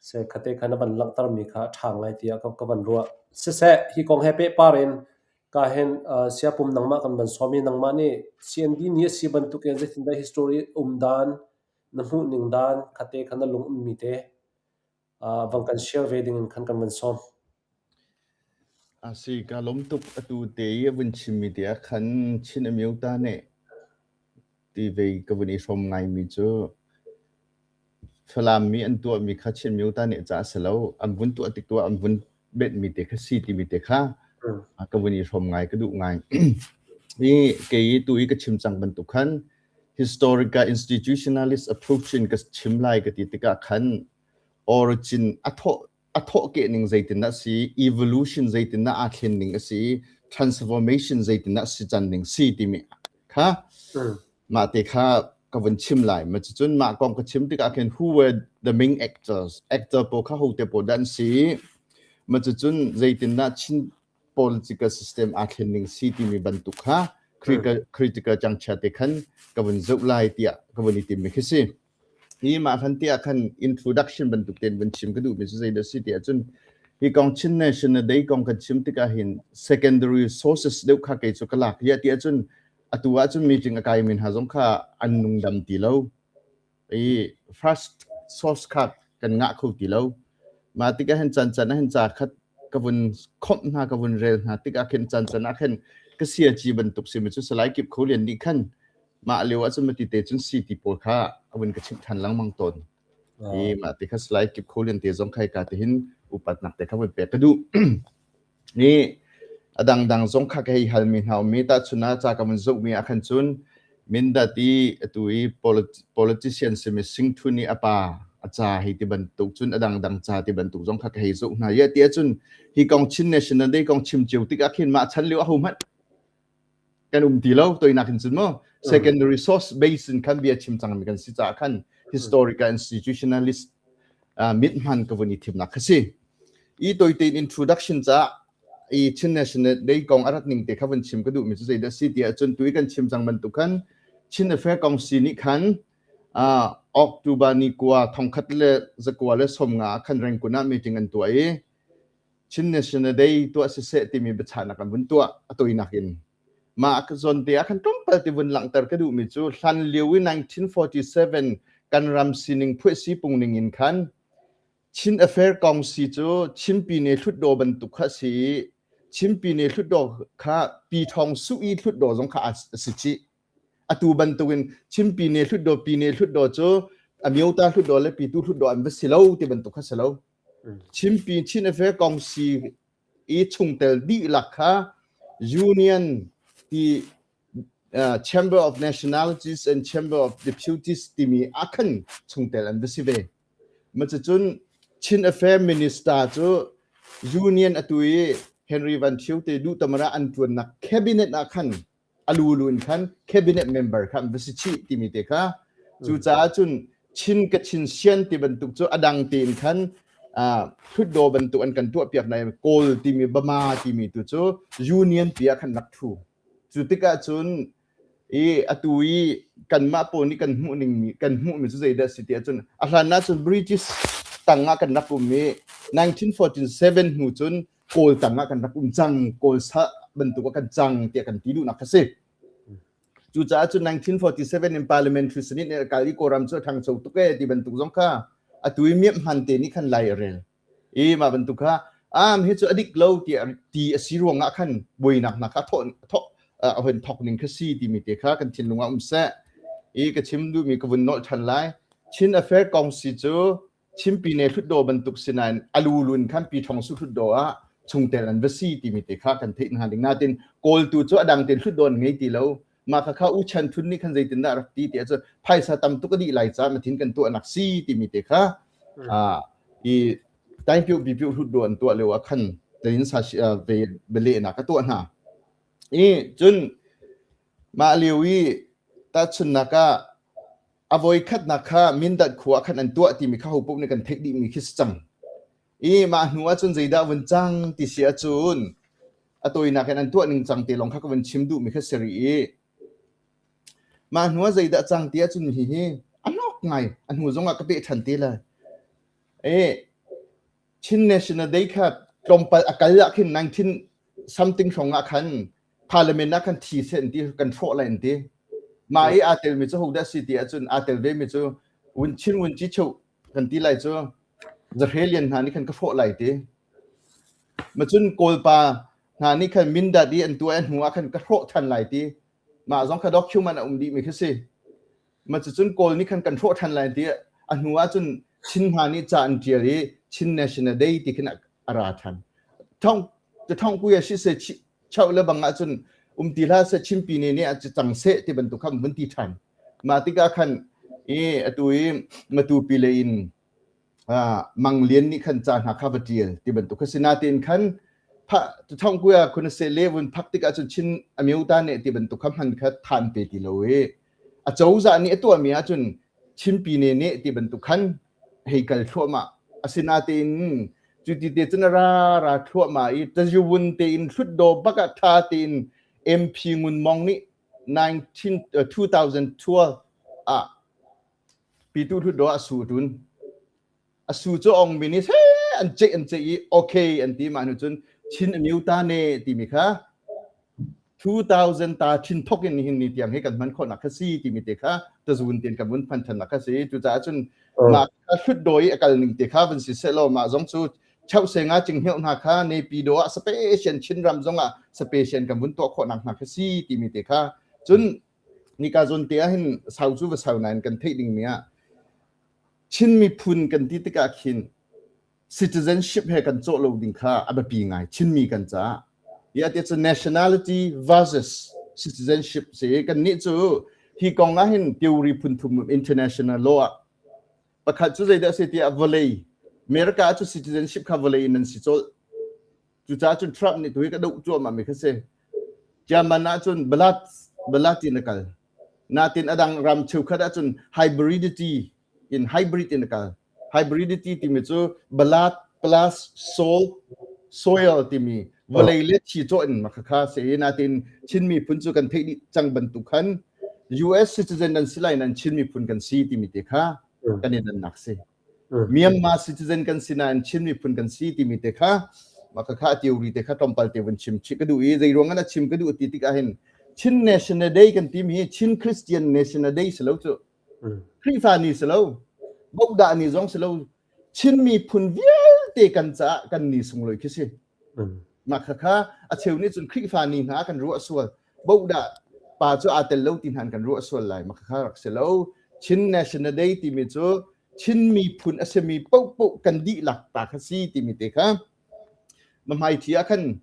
Se khate kha na van langhtermi kha a ṭha ngai tiah ka van ruah. Siseh, hi kong he pehpar in ka hin siapum nangmah kan van sawm i nangmah nih CND ni a si bantuk in zeitindah history um dan, na hmuh ning dan khate kha na lung ummi te vang kan share ve ding in khan kan van sawm. A si, ka lawm tuk. Atu te i a vun chimmi te ah khan Chin Amyota nih ti ve ka vun i hrawm ngaimi cu Falam mi an tuahmi kha Chin Amyota nih ca a si lo. An vun tuah tik tu ah an vun benhmi te kha si timi te kha ka vun i hrawm ngai, ka duh ngai. Hi kei tu i ka chim cang bantuk khan historical institutionalist approach in ka chim lai ka ti tikah khan origin a thawh a thawhkeh ning zeitindah si evolution zeitindah aa thlen ning a si transformation zeitindah si can ning si timi kha mah te kha ka vun chim lai ma cun mah kong ka chim tikah khin who were the main actors actor pawl kha ho te pawl dah an si ma cun zeitindah Chin political system aa thlen ning si timi bantuk kha critical critical changchia te khan ka vun zoh lai tiah ka vun i tim mi khi si. Hi mah hlan te ah khan introduction bantuk tein vun chim ka duhmi cu zeidah a si ti ahcun hi kong Chin National Day kong kan chim tikah hin secondary sources deuh kha kei cu ka lak hi ti ahcun atu ahcun meeting a kaimi hna zong kha an nungdam ti lo. I first source kha kan ngah kho ti lo. Mah tikah hin caan caan ah hin ca khat ka vun khomh hna ka vun rel hna tikah khin caan caan ah khin ka siaci bantuk simi cu Salai Kip Kho Lian nih khan mah lio ahcun mati te cun si ti pawl kha a vun ka chimh ṭhan lengmang tawn. Hi mah te kha Salai Kip Kho Lian te zong khai ka te hin upatnak te kha vun pek ka duh. Ni a dangdang zong kha ka hei halmi hna ummi tahchun ah ca ka vun zohmi ah khan cun Mindat i atu i politician simi Singthun i a pa a ca hei ti bantuk cun a dangdang ca ti bantuk zong kha ka hei zoh hna. Ya ti ahcun hi kong Chin National Day kong chim cio tikah khin mah chan lio aho hmanh kan um ti lo toinak in cun mu secondary source base in khan bia chim cangmi kan si caah khan historical institutionalist mit hman ka vun i thimnak kha si. I toite in introduction ca i Chin National Day kong a rat ning te kha vun chim ka duh mi cu zeidah si ti ahcun tui kan chim cang bantuk khan Chin Affair Council nih khan. October ni kua thongkhat le zakua le 50 ah khan Rangoon ah meeting an tuah i Chin National Day tuah siseh timi biachahnak an vun tuah a toinak in. Mah zawn te ah khan tlawmpal ti vun langhter ka duhmi cu hlan lio i 1947 kan ram sining phuahsi pung ning in khan Chin Affair Kongsi cu Chinpine Hlutdaw bantuk kha a si i Chinpine Hlutdaw kha Pi Thawng Suh i Hlutdaw zong kha a si chih. Atu bantukin Chinpine Hlutdaw Pine Hlutdaw cu Amyota Hlutdaw le Pitu Hlutdaw an va si lo ti bantuk kha si lo. Chinpi Chin Affair Kongsi i chungtel dihlak kha Union ti Chamber of Nationalities and Chamber of Deputies timi ah khan chungtel an va si ve. Cucun Chin Affair Minister cu Union atu i Henry Van Thio te duh tamara an ṭuannak cabinet ah khan a lulu in khan cabinet member kha an va si chih timi te kha cucaah cun Chin ka Chin sian ti bantuk cu a dang tein khan hlutdaw bantuk an kan tuahpiak nain Kawl timi Bama timi tu cu Union pi ah khan rak ṭhu. Cu tikah cun i atu i kanmah pawl nih kan hmuh ning kan hmuhmi cu zeidah a si ti ahcun a hlan ahcun British tang ah kan rak um i 1947 hnu cun Kawl tang ah kan rak um cang Kawl sa bantuk ah kan cang tiah kan ti duhnak kha si. Cucaah cun 1947 in parliamentary senate nih a kal i Kawlram cu a ṭhangcho tuk ee ti bantuk zong kha atu i miamh hman te nih khan lai a rel. I mah bantuk kha am hi cu a dik lo tiah ti a si ruangah khan buainak hna kha thawh thawk a hun thawk ning kha si timi te kha kan thinlung ah um seh. I ka chim duhmi ka vun nolh ṭhan lai. Chin Affair kong si cu Chimpine hlutdaw bantuk si nain a lulun khan Pi Thong Su hlutdaw ah chungtel an va si timi te kha kan theih hna ding. Natin Kawltu cu a dang tein hlutdaw an ngei ti lo. Mah kha kha U Chan Thun nih khan zeitindah rak ti ti ahcun phaisa tam tuk a dih lai caah mathin kan tuahnak si timi te kha i taingpio bipio hlutdaw an tuah lio ah khan tein sa ve belehnak a tuah hna. I cun mah lio i tahchunnak ah a voikhatnak kha Mindat khua ah khan an tuah timi kha hopoh nih kan theih dihmi khi si cang. I mah hnu ah cun zeidah vun cang ti si ahcun a tawinak in an tuah ning cang te lawng kha ka vun chim duhmi kha si rih i mah hnu ah zeidah cang ti ahcun hihi a hnok ngai a hnu zong ah ka peh ṭhan te lai. E Chin National Day kha tlawmpal a kal ah khin 19 something hrawng ah khan parliament ah khan thi seh an ti kan hrawh lai an ti mah i aa telmi cu hodah si ti ahcun aa tel ve mi cu wun chin wun ci cheu kan ti lai cu zahre lian hna nih khan ka hrawh lai ti ma cun kawlpa hna nih khan mindat i an tuah hnu ah khan ka hrawh than lai ti mah zong kha document a um dih mi khi si ma cucun kawl nih khan kan hrawh than lai ti a hnu ah cun Chin hna nih ca an tial i Chin National Day ti khin a ra than thong thong kuya shi se chau le bang ah cun um ti hlah seh Chinpi ne nih a cang seh ti bantuk kha vun ti ṭhan. Mah tikah khan i atu i Matupi lei in Mang Lian nih khan ca hna kha va ṭial ti bantuk kha si. Natein khan thong kuya khun se le vun phak tikah cun Chin Amyota ne ti bantuk kha hman kha than pe ti lo i a cozah nih a tuahmi ahcun Chinpi ne ne ti bantuk khan hei kal thluahmah. Asinatein cuti te cun a ra ra thluahmah i tazyawun tein hlutdaw bak ah ṭha tein MP Ngun Mong nih 19, 2012 ah pitu hlutdaw a su tun. A su cu ong mi nih an ceih an ceih i okay an ti mah hnu cun Chin Amyota ne timi kha 2000 ta thin thok in nihin ni tiang hi kan hman khawhnak kha si timi te kha tazun tin kan vun hman thannak kha si cucaah cun mah kha hlut doi a kal ning te kha vun si seh law mah zong cu cheu se nga ching hneuh hna kha Naypyidaw ah special Chinram zong ah special kan vun tuah khawhnak hna kha si timi te kha cun nika zon te ah hin sau cu va sau nain kan theih ding mi ah Chin miphun kan ti tikah khin citizenship he kan cawh lo ding kha a biapi ngai Chinmi kan caah. Ya ti cu nationality versus citizenship si kan nih cu hi kong ah hin theory phun thum international law ah pakhat cu zeidah si tiah vawlei America cu citizenship kha vawlei in an si cawlh cucaah cun Trump nih tuhi ka doh cuahmah mi kha si German ah cun blood blood in a kal natin adang ram cheukhat ah cun hybridity in hybrid in a kal Hybridity timi cu blood plus soul soil timi vawlei le thi cawh in makhakha se natin Chin miphun cu kan theih dih cang bantuk khan. US citizen nan si lai nan Chin miphun kan si timi te kha kan i dannak si. Myanmar citizen kan si nain Chin miphun kan si timi te kha mah kha theory te kha tlawmpal te vun chim chih ka duh i zei ruang ah chim ka duh ti tikah hin Chin National Day kan timi hi Chin Christian National Day si lo cu. Khrihfa ni si lo. Bohdah ni zong si lo. Chin miphun vialte kan caah kan ni sunglawi khi si. Mah khakha a cheu nih cun Khrihfa ni hna kan ruah sual. Bohdah pa cu aa tel lo ti hna kan ruah sual lai. Mah khakha rak si lo. Chin National Day timi cu Chin miphun a simi paohpaoh kan dihlak ta kha si timi te kha ma hmai thi ah khan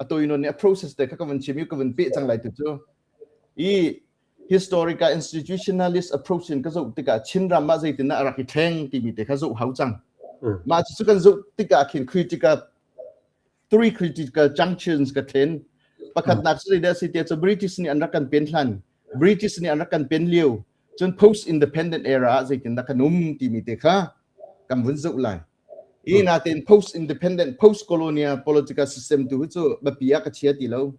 a toinon nih a process te kha ka van chim i ka van peh cang lai tu cu. I historical institutionalist approach in ka zoh tikah Chinram ah zeitin dah a rak i thleng timi te kha zoh hau cang. Mah cu kan zoh tikah khin critical three critical junctions ka thlen. Pakhatnak cu zeidah si tiah cu British nih an rak kan pen hlan, British nih an rak kan pen lio, cun post independent era ah zeitin dah kan um timi te kha kan vun zoh lai. I natin post independent post colonial political system tu cu biapi ah ka chia ti lo.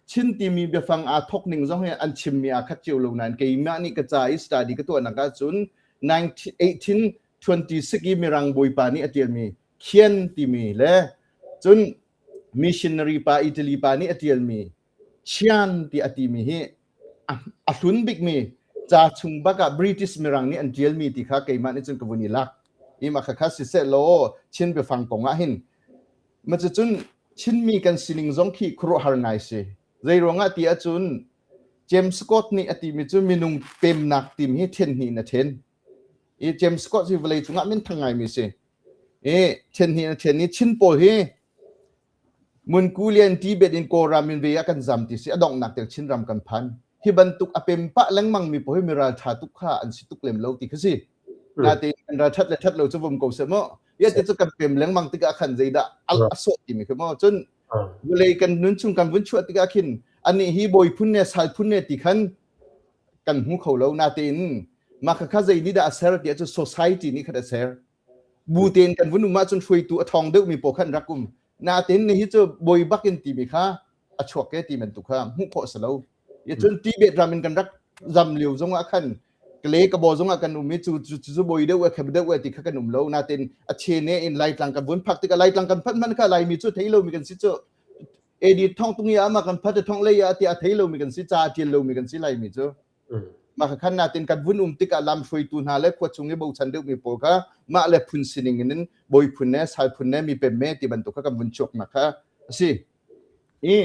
Chin timi biafang aa thawk ning zong hi an chimmi aa khat cio lo nain keimah nih ka ca i study ka tuahnak ahcun 1826 i Mirang bawipa nih a ṭialmi Khian timi le cun missionary pa Italy pa nih a ṭialmi Chian ti a timi hi a hlun bikmi ca chung bak ah British Mirang nih an ṭialmi ti kha keimah nih cun ka vun i lak. I mah khakha siseh law Chin biafang kong ah hin Cucun Chinmi kan sining zong khi khuaruahhar ngai si. Zeiruangah ti ahcun James Scott nih a timi cu minung pemnak tim hi then hnih in a then. I James Scott hi vawlei cungah minthang ngaimi si. I then hnih in a then i Chin pawl hi Munkulian Tibet in Kawlram in ve ah kan zam ti si a donghnak tiang Chinram kan phan. Hi bantuk a pem pah lengmang mi pawl hi miral ṭha tuk kha an si tuk lem lo ti kha si. Natein kan ral ṭhat le ṭhat lo cu vum ko seh mu. Ya ti cu kan pem lengmang tikah khan zeidah a sawh timi khi maw cun vawlei kan nun chung kan vun chuah tikah khin anih hi bawi phun ne sal phun ne ti khan kan hmu kho lo natein mah kha kha zei nih dah a ser tiah cu society nih khat a ser bu tein kan vun um ahcun hruaitu a thawng deuhmi pawl khan rak um natein ni hi cu bawi bakin timi kha a chuak ke ti bantuk kha hmuh khawh si lo cun Tibet ram in kan rak zam lio zong ah khan kale ka bo zong ah kan um i cu cu cu bawi deuh khep deuh ti kha kan um lo natin a chene in laitlang kan vun phak tikah laitlang kan phanh man kha laimi cu thei lomi kan si cu AD thong tung ya ma kan phat thong lei ya ti a thei lomi kan si ca tial lomi kan si laimi cu mah kha khan natin kan vun um tikah lam hruaitu hna le khua chung i bochan deuhmi pawl kha mah le phun sining in bawi phun ne sal phun ne mi pem me ti bantuk kha kan vun chuak nak kha a si i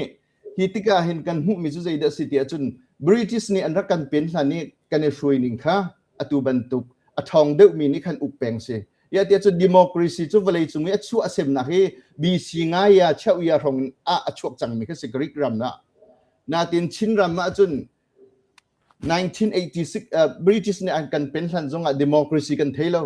Hi tikah hin kan hmuhmi cu zeidah a si ti ahcun British nih an rak kan pen hlan i kan i hruai ning kha atu bantuk a ṭhawng deuhmi nih khan uk peng si. Ya tiah cun democracy cu vawlei cung i a chuah a semnak hi BC ngai ya cheu ya hrawng ah a chuak cangmi kha si Greek ram ah. Natin Chin ram ah cun 1986 British nih an kan pen hlan zongah democracy kan thei lo.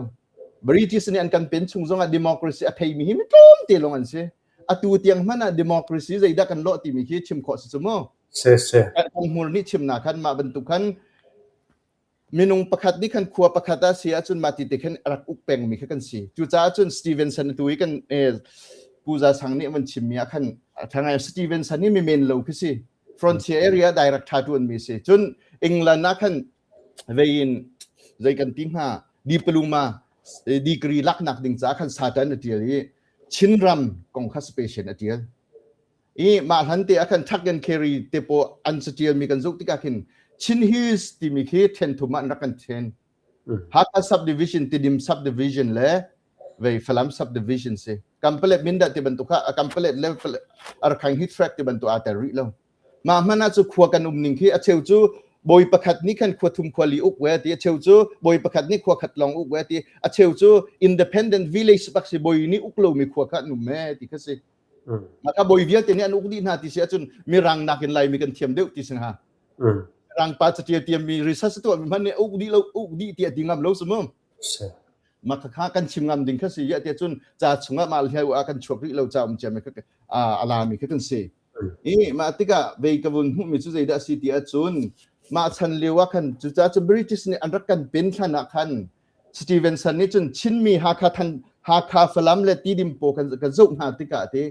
British nih an kan pen chung zongah democracy a theimi hi mi tlawmte lawng an si. Atu tiang hmanh ah democracy zeidah kan lawh timi khi chim khawh si cu mu. Si si. Kan hmur nih chimnak khan mah bantuk khan minung pakhat nih khan khua pakhat ah si ahcun mah ti te khan rak uk pengmi kha kan si. Cucaah cun Stevenson tu i kan Pu Za Sang nih van chimmi ah khan thangai Stevenson hi mi men lo khi si. Frontier area direct tha tuan mi si. Cun England ah khan vei in zei kan ti hnga diploma degree laknak ding caah khan Satan a tial i Chinram kong kha special a tial. I mah hlan te ah khan Tuck and Carry te po an catial mi kan zoh tikah khin Chin Hills timi khi then thum ah an rak kan then. Hakha subdivision, Tidim subdivision le vei Falam subdivision si. Kampalet Mindat ti bantuk kha Kampalet le Arkhang hi track ti bantuk aa tel rih lo. Mah hmanh ah cu khua kan um ning khi a cheu cu bawi pakhat nih khan khua thum khua li uk ve ti a cheu cu bawi pakhat nih khua khat lawng uk ve ti a cheu cu independent village bak si bawi nih uk lomi khua kha an um me ti kha si. Mah kha bawi vialte nih an uk dih hna ti si ahcun mirang nakin Laimi kan thiam deuh ti si hnga. Mirang pa catial tiammi research tuah mi hmanh nih uk dih lo uk dih ti a ti ngam lo si mu. Mah kha kan chim ngam ding kha si ya ti cun ca chungah mah hliau ah kan chuak rih lo ca um cia mi kha a la mi kha kan si. I mah tikah vei ka vun hmuhmi cu zeidah a si ti ahcun mah chan lio ah khan cucaah cu British nih an rak kan pen hlan ah khan Stevenson nih cun Chinmi Hakha than Hakha Falam le Tidim pawl kan kan zoh hna tikah ti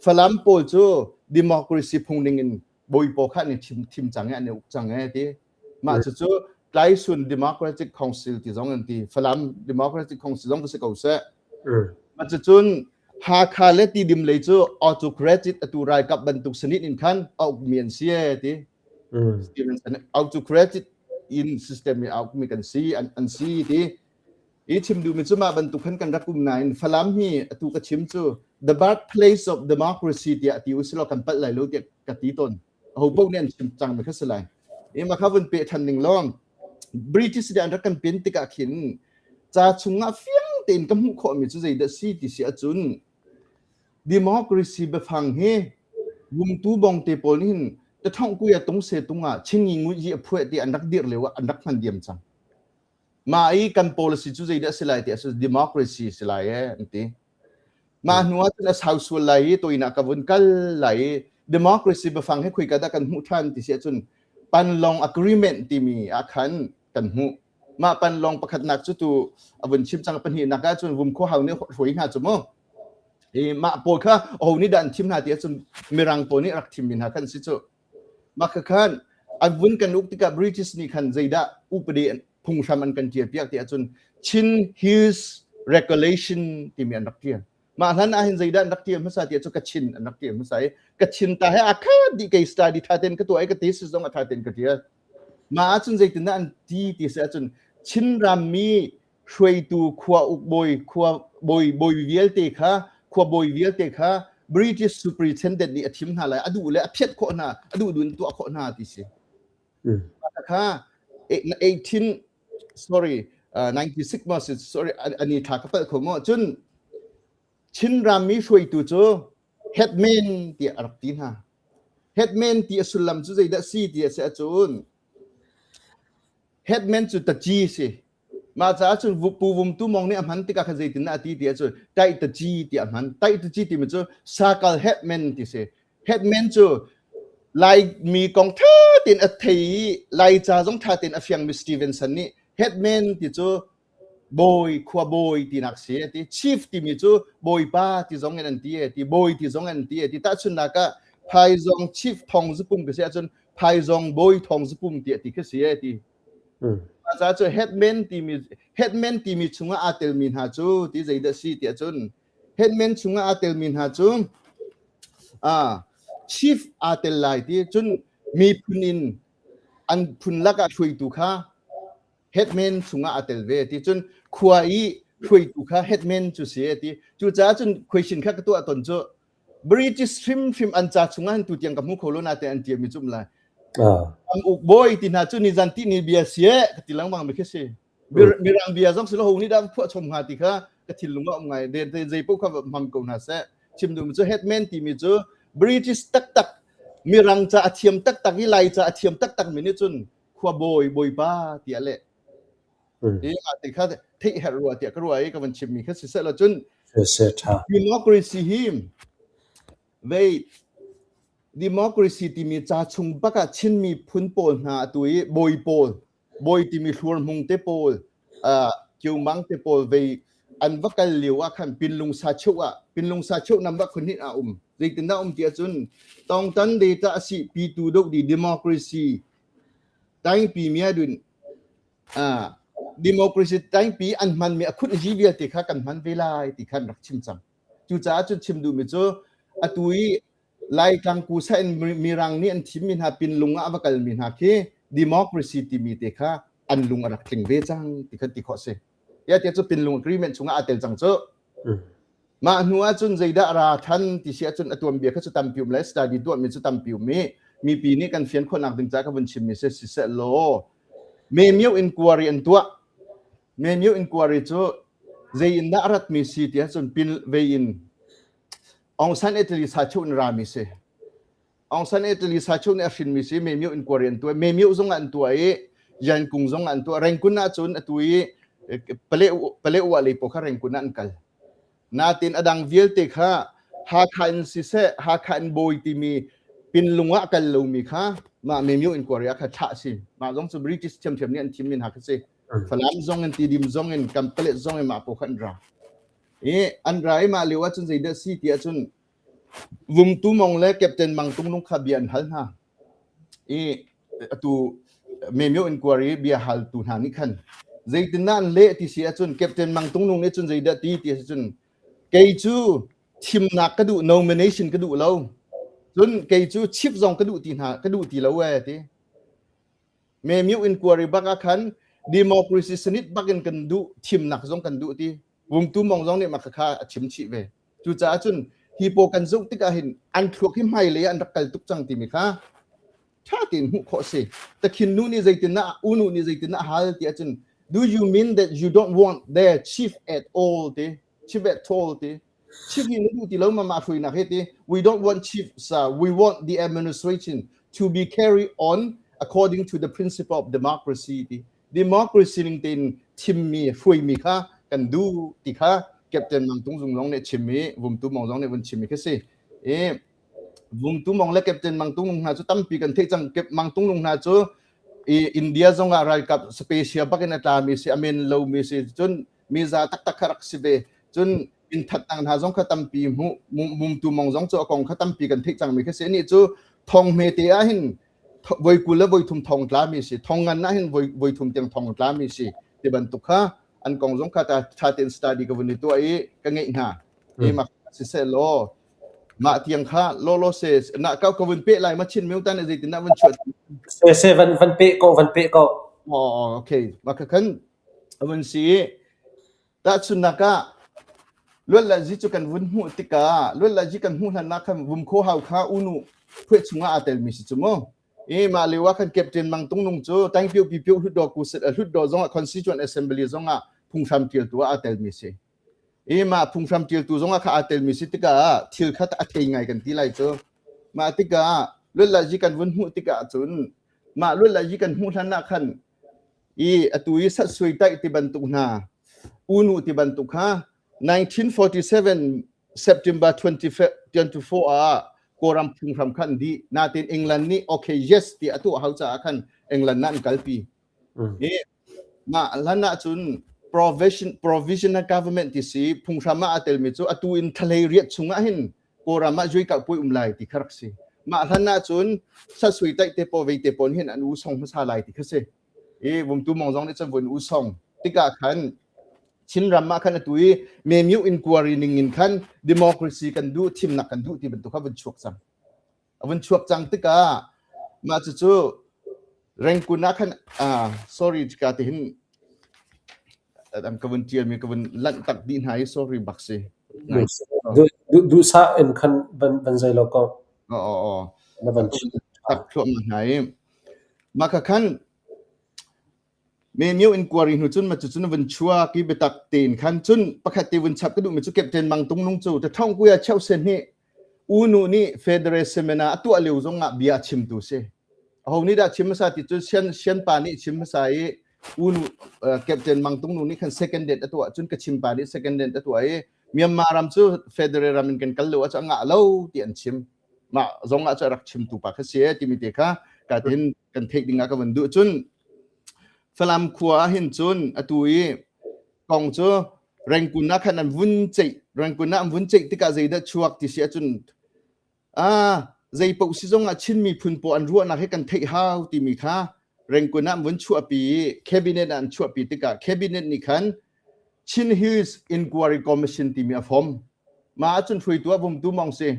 Falam pawl cu democracy phung ning in bawi pawl kha an i thim thim cang i an i uk cang e ti. Mah cucu Tlaisun Democratic Council ti zong an ti. Falam Democratic Council zong si ko seh. Mah cucun Hakha le Tidim lei cu autocratic atu ralkap bantuk sanit in khan a ukmi an si e ti. Autocratic in system i a ukmi kan si an si ti. I chim duhmi cu mah bantuk khan kan rak um nain Falam hi atu ka chim cu the birthplace of democracy tiah ti usilaw kan palh lai lo tiah ka ti tawn. Aho paoh nih an chim cangmi kha si lai. I mah kha vun peh ṭhan ning law British nih an rak kan pen tikah khin ca chungah fiang tein ka hmuh khawhmi cu zeidah si ti si ahcun democracy biafang hi vumtu bongte pawl nih hin tathongh kuya tung se tung ah chingi ngui yi a phueh ti an rak dirh lio ah an rak hman diam cang. Mah i kan policy cu zeidah a si lai ti ahcun democracy si lai ee an ti. Mah hnu ah cun a sau sual lai i toinak ka vun kal lai i democracy biafang hi khuika dah kan hmuh ṭhan ti si ahcun Panlong Agreement timi ah khan kan hmuh. Mah Panlong pakhatnak cu tu a vun chim cang pahnihnak ah cun Vumkhua hau nih hruai hna cu mu. I mah pawl kha aho nih dah an thim hna ti ahcun Mirang pawl nih rak thimmi hna khan si cu. Mah kha khan an vun kan uk tikah British nih khan zeidah upadi phunghram an kan ṭial piak ti ahcun Chin Hills Regulation timi an rak ṭial. Mah hlan ah hin zeidah an rak ṭial hmasa ti ahcun Kachin an rak ṭial hmasa i Kachin ta he a khat dih kei study ṭha tein ka tuah i ka thesis zong a ṭha tein ka ṭial. Mah ahcun zeitindah an ti ti si ahcun Chin rammi hruaitu khua uk bawi khua bawi bawi vialte kha khua bawi vialte kha British Superintendent nih a thim hna lai a duh le a phiat khawh hna a duh duh in tuah khawh hna ti si kha 18 sorry 96 ma sorry ani thla ka palh kho mo cun Chin rammi hruaitu cu headman tiah a rak ti hna headman ti a sullam cu zeidah si ti a si ahcun Headman cu taci si. Mah caah cun Pu Vum Tu Mong nih a hman tikah khan zeitin a ti ti ahcun taih taci ti a hman. Taih taci timi cu sakal headman ti si. Headman cu Laimi kong ṭha tein a thei i Laica zong ṭha tein a fiangmi Stevenson nih headman ti cu bawi khua bawi tinak si a ti. Chief timi cu bawipa ti zong in an ti a ti. Bawi ti zong an ti a ti. Tahchunhnak ah Phaizawng chief Thong Zupung ka si ahcun Phaizawng bawi Thong Zupung ti a ti khi si a ti. Mah cu headman timi headman timi chungah aa telmi hna cu ti zeidah si ti ahcun headman chungah aa telmi hna cu ah chief aa tel lai ti cun miphun in an phun lakah hruaitu kha headman chungah a tel ve ti cun khua i hruaitu kha headman cu si ti cucaah cun question kha ka tuah ton cu British hrimhrim an ca chungah hin tutiang ka hmu kho lo na te an tiami cum lai ang uk boy ti hna cu ni zan ti ni bia sie ka ti lengmang mi khi si mirang bia zong si lo ho ni dah phuah chom hnga ti kha ka thinlung ah um ngai de de zei poh kha hmang ko hna seh chim duh cu headman timi cu British taktak mirang ca a thiam taktak i lai ca a thiam taktak mi nih cun khua bawi bawipa tiah le i mah ti kha theih herh rua tiah ka ruah i ka van chimmi kha siseh lo cun democracy hi vei democracy timi ca chung bak ah Chin miphun pawl hna atu i bawi pawl bawi timi hluar hmung te pawl Kiumang te pawl vei an va kal lio ah khan pinlung sa cheu ah pinlung sa cheu nam va khun a um zeitindah um ti ahcun tongtan data asi pitu dok di democracy Taingpi miadun democracy taingpi an hmanmi a khut hi vialte kha kan hman ve lai ti khan rak chim cang. Cucaah cun chim duhmi cu atu i Laitlang kusa in Mirang nih an thimmi hna pinlung ah a va kalmi hna khi democracy timi te kha an lung a rak tling ve cang ti khan ti khawh si. Ya tiah cu pinlung agreement chungah aa tel cang cu. Mah hnu ahcun zeidah ra than ti si ahcun a tuanbia kha cu tampi um le study tuahmi cu tampi um i mipi nih kan fian khawhnak ding ca ka vun chimmi si siseh law Memyo inquiry an tuah. Memyo inquiry cu zei in dah a ratmi si ti ahcun pin vei in Aung San Italy sa cheu in rami si. Aung San Italy sa cheu nih a hrinmi si Memyo inquiry an tuah. Memyo zong an tuah i Yankung zong an tuah. Rengkun ahcun atu i pale pale uah lei pawl kha Rengkun ah an kal. Natin a dang vialte kha Hakha in siseh Hakha in bawi timi pinlung ah kal lomi kha mah Memyo inquiry ah kha thlah si. Mah zong cu British thiamthiam nih an thimmi hna kha si. Falam zong in Tidim zong in Kampalet zong in mah pawl kha an ra. I an ra i mah lio ahcun zeidah si ti ahcun Vumtu Mong le Captain Mang Tung Nung kha bia an hal hna. I atu Memyo inquiry bia haltu hna nih khan zeitindah an leh ti si ahcun Captain Mang Tung Nung nih cun zeidah ti ti si cun kei cu thimnak ka duh, nomination ka duh lo, cun kei cu chief zong ka duh ti hna ka duh ti lo e ti. Memyo inquiry bak ah khan democracy sanit bak in kan duh, thimnak zong kan duh ti. Vumtu Mong zong nih mah kha a chim chih ve. Cucaah cun hi paw kan zoh tikah hin an thluak hi hmailei ah an rak kal tuk cang timi kha ṭha tein hmuh khawh si. Takhin nu nih zeitindah unu nih zeitindah a hal ti ahcun, "Do you mean that you don't want their chief at all?" ti, "Chief at all?" ti, "Chief hi na duh ti lo ma mah hruainak hi?" ti. "We don't want chief, sir. We want the administration to be carried on according to the principle of democracy," ti. Democracy ning tein thimmi hruaimi kha kan duh ti kha Captain Mang Tung Zung zong nih chim i Vumtu Mong zong nih vun chim i khi si. I Vumtu Mong le Captain Mang Tung Nung hna cu tampi kan theih cang. Mang Tung Nung hna cu i India zong ah ralkap special bak in a tlami si, amen lomi si, cun miza taktak kha rak si ve. Cun in thatnak hna zong kha tampi hmu. Vumtu Mong zong cu a kong kha tampi kan theih cangmi khi si. Anih cu thong hmete ah hin voi 20 le voi 30 thong tlami si, thong ngan ah hin voi 30 tiang thong tlami si ti bantuk kha an kong zong kha ta tha tein study ka vun i tuah i ka ngeih hna i mak siseh law mah tiang kha law law se na ka ka vun pe lai ma Chin meu tan zeitin na vun chuat. Se se, van van pe ko, van pe ko. Oh, okay, ma ka khan vun si. Tahchunhnak ah, luatlazi cu kan vun hmuh tikah luatlazi kan hmuh hlan ah khan Vumkhaw hau kha unu phueh chungah aa telmi si cu mu. I mah lio ah khan Captain Mang Tung Nung cu Tangpio Pipio Hlutdaw Kusit Hlutdaw zongah Constituent Assembly zongah phunghram ṭialtu ah aa telmi si. I mah phunghram ṭialtu zongah kha aa telmi si tikah thil kha a thei ngai kan ti lai cu. Mah tikah luatlazi kan vun hmuh tikah cun mah luatlazi kan hmuh hlan ah khan i atu i satsuai taih ti bantuk hna, unu ti bantuk kha 1947 September 24 ah Kawlram phunghram khan dih natin England nih okay, yes ti atu hau caah khan England na an kalpi. I mah hlan ah cun provisional government ti si, phunghram ah a telmi cu atu in thalei riat chungah hin Kawlram ah zui kal pui um lai ti kha rak si. Mah hlan ah cun sasui taih te paw vei te pawn hin an u song hmasa lai ti kha si. I Vumtu Mong zong nih cun vun u song tikah khan Chinram ah khan atu i Memyu inquiry ning in khan democracy kan duh, thimnak kan duh ti bantuk kha vun chuak cang. A vun chuak cang tikah mah cucu Rangoon ah khan, sorry, ka ti hin ka vun tialmi ka vun lanh tak dih hna i sorry bak si. Duh sah in khan van zei lo ko. Aw. Na van tak thluahmah hna i mah kha khan Memyo inquiry hnu cun ma cu cun vun chuak i biatak tein khan cun pakhat te vun chap ka duhmi cu Captain Mang Tung Nung cu Tathong Kuya Cheu Sen nih Unu nih Federal Seminar a tuah lio zong ah bia a chimtu si. Aho nih dah chim hmasa ti cun Sian Sian pa nih chim hmasa i Unu Captain Mang Tung Nung nih khan second date a tuah, cun ka chim pa nih second date a tuah i Myanmar ram cu Federal ram in kan kal lo ah cu a ngah lo ti an chim. Mah zong ah cu a rak chimtu pa kha si e timi te kha ka tin kan theih ding ah ka vun duh. Cun Falam khua ah hin cun atu i kong cu Rangoon ah khan an vun ceih. Rangoon ah an vun ceih tikah zeidah chuak ti si ahcun, ah zei paoh si zong ah Chin miphun pawl an ruahnak hi kan theih hau timi kha Rangoon ah an vun chuahpi i cabinet ah an chuahpi tikah cabinet nih khan Chin Hills Inquiry Commission timi a form. Mah ahcun hruaitu ah Vumtu Mong si.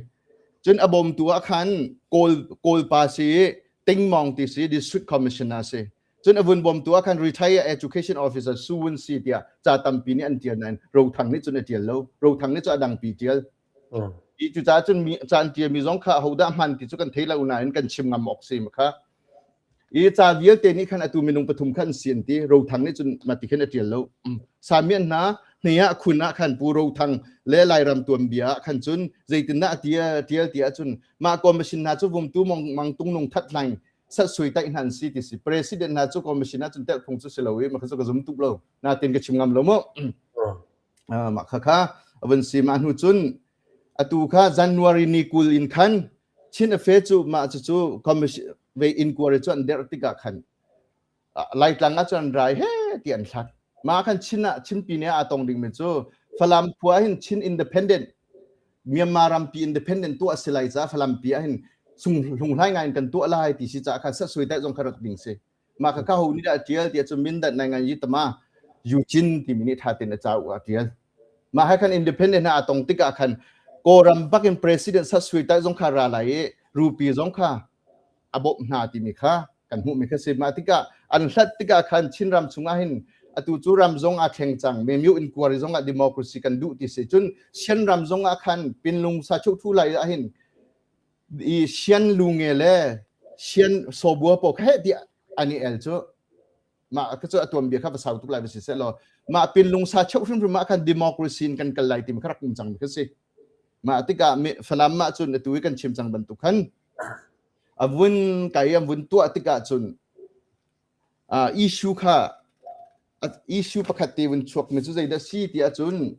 Cun a bawmtu ah khan Kawl Kawlpa si i Ting Mong ti si, district commissioner si. Cun a vun bawmtu ah khan retired education officer Su Wun Si tiah ca tampi nih an tial nain Rothang nih cun a tial lo. Rothang nih cun a dangpi tial. I cucaah cun mi ca an tialmi zong kha ahodah hman ti cu kan thei lo nain kan chim ngam awk si ma kha. I ca vialte nih khan atu minung pathum khan si an ti. Rothang nih cun mati khin a tial lo. Samian hna hne ah khun ah khan Pu Rothang le Lairam tuanbia ah khan cun zeitindah a tial ti ahcun mah commission hna cu Vumtu Mang Tung Nung That Hlaing sat sui taih hna an si ti si. President hna cu commission ah cun telh phung cu si lo i mah kha cu ka zum tuk lo natin ka chim ngam lo mu. Mah kha kha a vun si. Mah hnu cun atu kha January ni 20 in khan Chin Affair cu mah cu commission ve inquiry cu an derh tikah khan Laitlang ah cun rai he ti an hlat. Mah khan Chin ah Chinpi nih aa tong dingmi cu Falam khua hin Chin Independent, Myanmar rampi independent tuah si lai caah Falam pi ah hin sung hlunghlai ngai in kan tuah lai ti si caah khan sasui dai zong kha rat ding si. Mah kha ka ho nih dah a ṭial ti ahcun Mindat Naingan Yi Tama Eugene timi nih ṭha tein a cauk ah a ṭial. Mah he khan independent hna a tong tikah khan Kawlram bakin president Sat Sui Tai zong kha ra lai i rupi zong kha a bawmh hna timi kha kan hmuhmi kha si. Mah tikah an hlat tikah khan Chinram chungah hin atu cu ram zong aa thleng cang. Memyo inquiry zong ah democracy kan duh ti si. Cun Shan ram zong ah khan Pinlung sa chu thu lai ah hin i Shan lu nge le Shan sobua po kha heh tiah an i el cu mah ka cu a tuanbia kha va sau tuk lai va si seh law mah pinlung sa cheu hrimhrim ah khan democracy in kan kal lai timi kha rak um cang mi kha si. Mah tikah Falam mah cun atu i kan chim cang bantuk khan a vun kai an vun tuah tikah cun issue kha issue pakhat te vun chuak mi cu zeidah si ti ahcun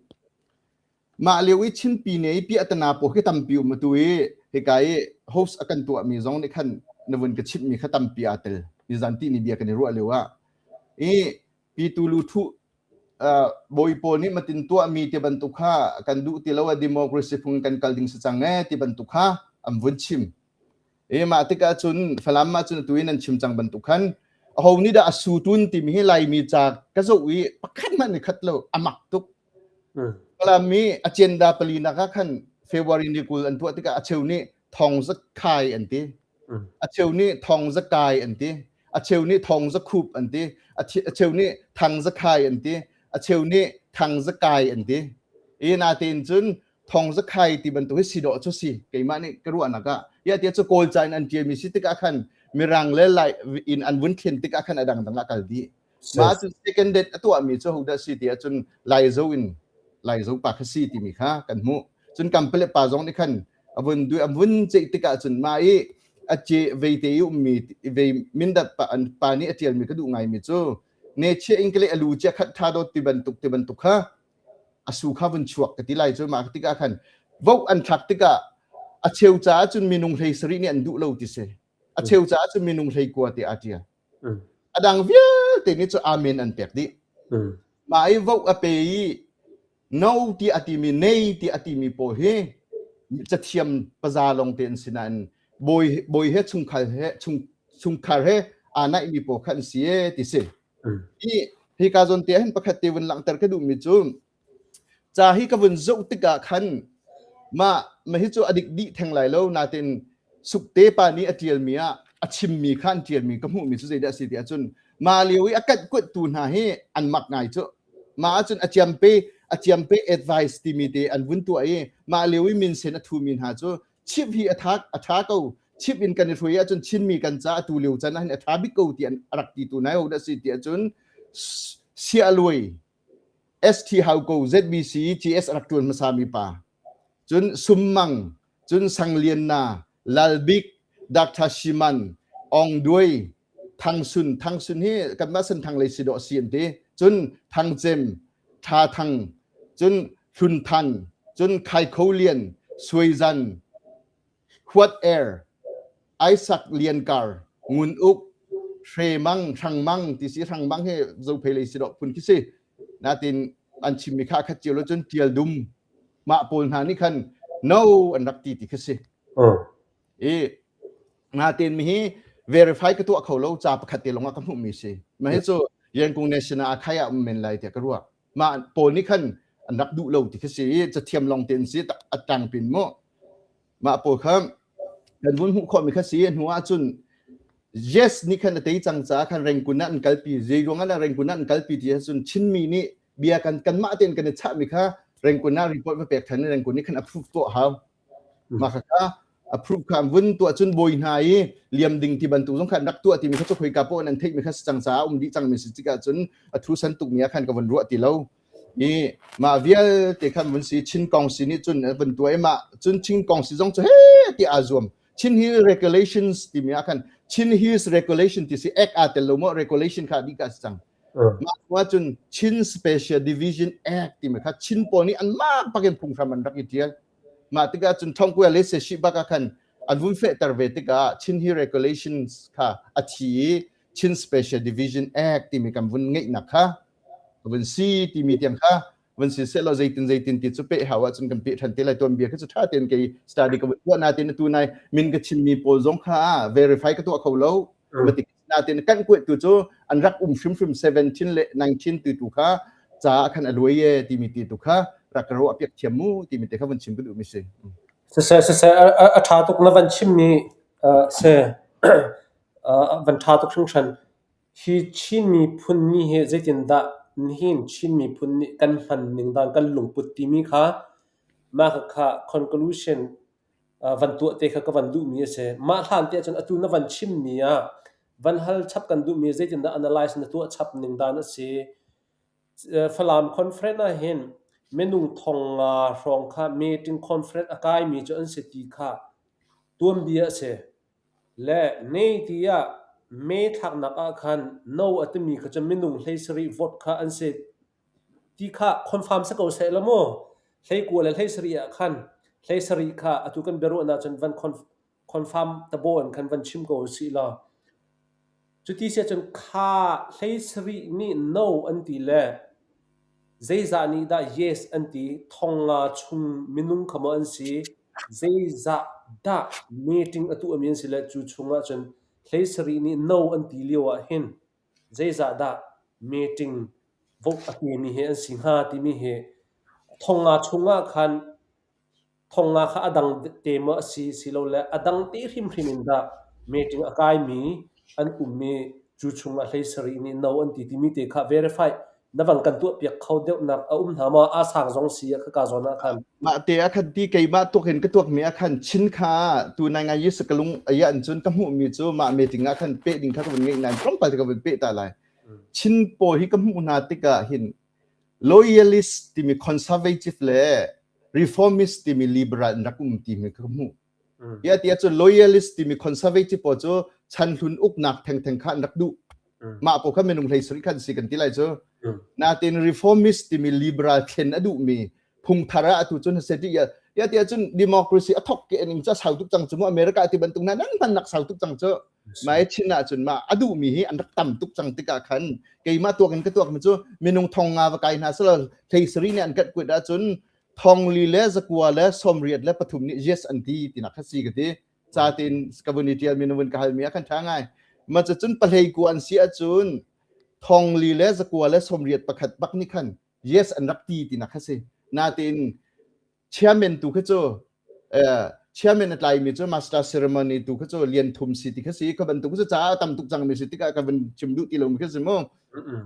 mah lio i Chinpi ne i piahtana pawl khi tampi um atu i hika i host a kan tuah mi zong nih khan na vun ka chimh mi kha tampi aa tel nizan ti ni bia kan i ruah lio ah i pitu lu thu bawi pawl nih matin tuahmi ti bantuk kha kan duh ti lo a democracy phung kan kal ding si cang e ti bantuk kha an vun chim. E mah tikah cun Falam ah cun atu in an chim cang bantuk khan aho nih dah a su tun timi hi Laimi ca ka zoh i pakhat hmanh nih khat lo a mak tuk. Falam mi agenda pali nak ah khan February ni 20 an tuah tikah a cheu nih thong za khai an ti. A cheu nih thong za kai an ti. A cheu nih thong za khup an ti. A cheu nih thang za khai an ti. A cheu nih thang za kai an ti. I natein cun thong za khai ti bantuk hi si dawh cu si keimah nih ka ruahnak ah ya tia cu kawl ca in an ṭialmi si tikah khan mirang le lai in an vun thlen tikah khan a dangdang ah kal dih. Mah cu second date a tuahmi cu hodah si ti ahcun Laizo in Laizo pa kha si timi kha kan hmuh. Cun Kampale pa zong nih khan a vun duai a vun ceih tikah cun mah i a ce veite i ummi vei mindat pa an pa nih a ṭialmi ka duh ngaimi cu ne chia in kale a lu chia khat tha dawt ti bantuk ti bantuk kha a su kha vun chuak ka ti lai cu mah tikah khan vote an thlak tikah a cheu caah cun minung hlei sarih nih an duh lo ti si a cheu caah cun minung hlei kua ti aa ṭial. A dang vialte nih cu amen an pek dih. Mah i vote a pe i no ti a timi nei ti a timi pawl hi cathiam paza lawng te an si nain bawi bawi he chungkhar he chung chungkhar he aa naihmi pawl kha an si e ti si. Hi hika zawn te hin pakhat te vun langhter ka duhmi cu ca hi ka vun zoh tikah khan mah mah hi cu a dik dih theng lai lo natin Sukte pa nih a ṭialmi ah a chimmi kha an ṭialmi ka hmuhmi cu zeidah a si ti ahcun mah lio i a katkuattu hna hi an mak ngai cu. Mah ahcun a ciampe a ciampe advice timi te an vun tuah i mah lio i minsen a thumi hna cu chip hi a tha a tha ko chip in kan i hruai ahcun Chinmi kan ca atu lio can ahhin a tha bik ko ti an rak ti tu nai ho dah si ti ahcun Sialuai ST Hauko ZBC GS a rak ṭuan hmasami pa cun Summang cun Sanglian Na Lalbik Dr. Shiman Ong Duai Thang Sun Thang Sun hi kanmah Senthang lei si dawh si an ti cun Thang Cem Tha Thang cun Hlun Than cun Khai Kho Lian Suai Zan Huat Er Isaac Lian Kar Ngun Uk Hre Mang Hrang Mang ti si Hrang Mang hi Zophei lei si dawh phun khi si natin an chimmi kha khat cio lo cun Tial Dum mah pawl hna nih khan no an rak ti ti khi si i natin mi hi verify ka tuah kho lo ca pakhat te lawng ah ka hmuhmi si mah hi cu Yangon National Archive ah um men lai tiah ka ruah mah pawl nih khan an rak duh lo ti khi si i cathiam lawng te an si a tang pin mu mah pawl kha kan vun hmuh khawhmi kha si hnu ah cun yes nih khan a tei cang caah khan Rengkun ah an kalpi zei ruang ah Rengkun ah an kalpi ti ahcun Chinmi nih bia kan kanmah tein kan i chahmi kha Rengkun ah report va pek than i Rengkun nih khan approve tuah hau mah kha kha approve kha vun tuah cun bawi hna i liam ding ti bantuk zong khan rak tuah timi kha cu khoika poh nan theihmi kha si cang caah um dih cangmi si tikah cun a thu san tukmi ah khan ka vun ruah ti lo i mah vialte khan vun si Chin Kongsi nih cun vun tuah i mah cun Chin Kongsi zong cu he ti aa zuam Chin Hill Regulations timi ah khan Chin Hills Regulation ti si act aa tel lo maw regulation kha dih ka si cang mah hnu cun Chin Special Division Act timi kha Chin pawl nih anmah bakin phunghram an rak i tial mah tikah cun thongkuya le se shi bak ah khan an vun fehter ve tikah Chin Hill Regulations kha a thi i Chin Special Division Act timi kan vun ngeihnak kha vun si timi tiang kha vun si seh law zeitin zeitin ti cu peh hau ahcun kan peh than te lai tuanbia kha cu tha tein kei study ka vun tuah natin atu nai min ka chimmi pawl zong kha verify ka tuah kho lo matik. Natin kan kuat tu cu an rak um hrimhrim 17 le 19 tu tu kha ca khan a luai ye timi ti tu kha rak ro apiak thiam mu timi te kha van chim ka duh mi si. Siseh siseh a ṭha tuk na van chimmi se van ṭha tuk hringhran. Hi Chin miphun ni hi zeitindah nihin Chin miphun nih kan hman ning dan kan lungput timi kha mah khakha conclusion van tuah te kha ka van duhmi a si. Mah hlan te ahcun atu na van chimmi ah van hal chap kan duhmi zeitindah analyze na tuah chap ning dan a si. Falam conference ah hin minung thong nga hrawng kha meeting conference a kaimi cu an si ti kha tuanbia a si. Le May tiah mee thlaknak ah khan no a timi kha cu minung 17 vote kha an si ti kha confirm si ko seh law mu. 19 le 17 ah khan 17 kha atu kan biaruahnak cun van confirm tabo in khan van chim ko usih law. Cuti si ahcun kha 17 nih no an ti le zeizah nih dah yes an ti thong nga chung minung kha maw an si zeizah dah meeting a tuahmi an si le cu chung ahcun 17 nih no an ti lio ah hin zeizah dah meeting vote a pemi hi an si hnga timi hi thong nga chung ah khan Thong nga kha a dang te maw a si, silole a dang te hrimhrim in dah meeting a kaimi an um i cu chungah 17 nih no an ti timi te kha verify na van kan tuahpiak kho deuhnak a um hna maw? A sang zong si ah khaka zawn ah khan. Mah te ah khan ti keimah tuk in ka tuakmi ah khan chin kha tu nai ngai yi sakalung aya an cun ka hmuhmi cu mah meeting ah khan peh ding kha ka vun ngeih nain tlawmpal te ka vun peh ta lai. Chin pawl hi ka hmuh hna tikah hin loyalist timi conservative le reformist timi liberal an rak um timi ka hmuh. Ya ti ahcun loyalist timi conservative pawl cu chan hlun uknak thengtheng kha an rak duh. Mah pawl kha minung hlei sarih khan si kan ti lai cu. Natin reformist timi liberal thlen a duhmi phungthar ah atu cun se ti ya ya ti ahcun democracy a thok ke ning ca sau tuk cang cu mu America ti bantuk na nan hman nak sau tuk cang cu. Mai chin ahcun mah a duhmi hi an rak tam tuk cang tikah khan keimah tuak in ka tuak mi cu minung thong nga va kai hna selaw hlei sarih nih an kat kuit ahcun thong li le zakua le sawmriat le pathum nih yes an ti tinak kha si ka ti. Ca tin ka vun i tial mi na vun ka hal mi ah khan tha ngai. Ma cun pahlei ku an si ahcun thong li le zakua le sawmriat pakhat bak nih khan yes an rak ti tinak kha si. Natin chairman tu kha cu chairman a tlaimi cu master ceremony tu kha cu lian thum si ti kha si kha bantuk cu ca tam tuk cang mi si tikah ka van chim duh ti lo mi kha si mu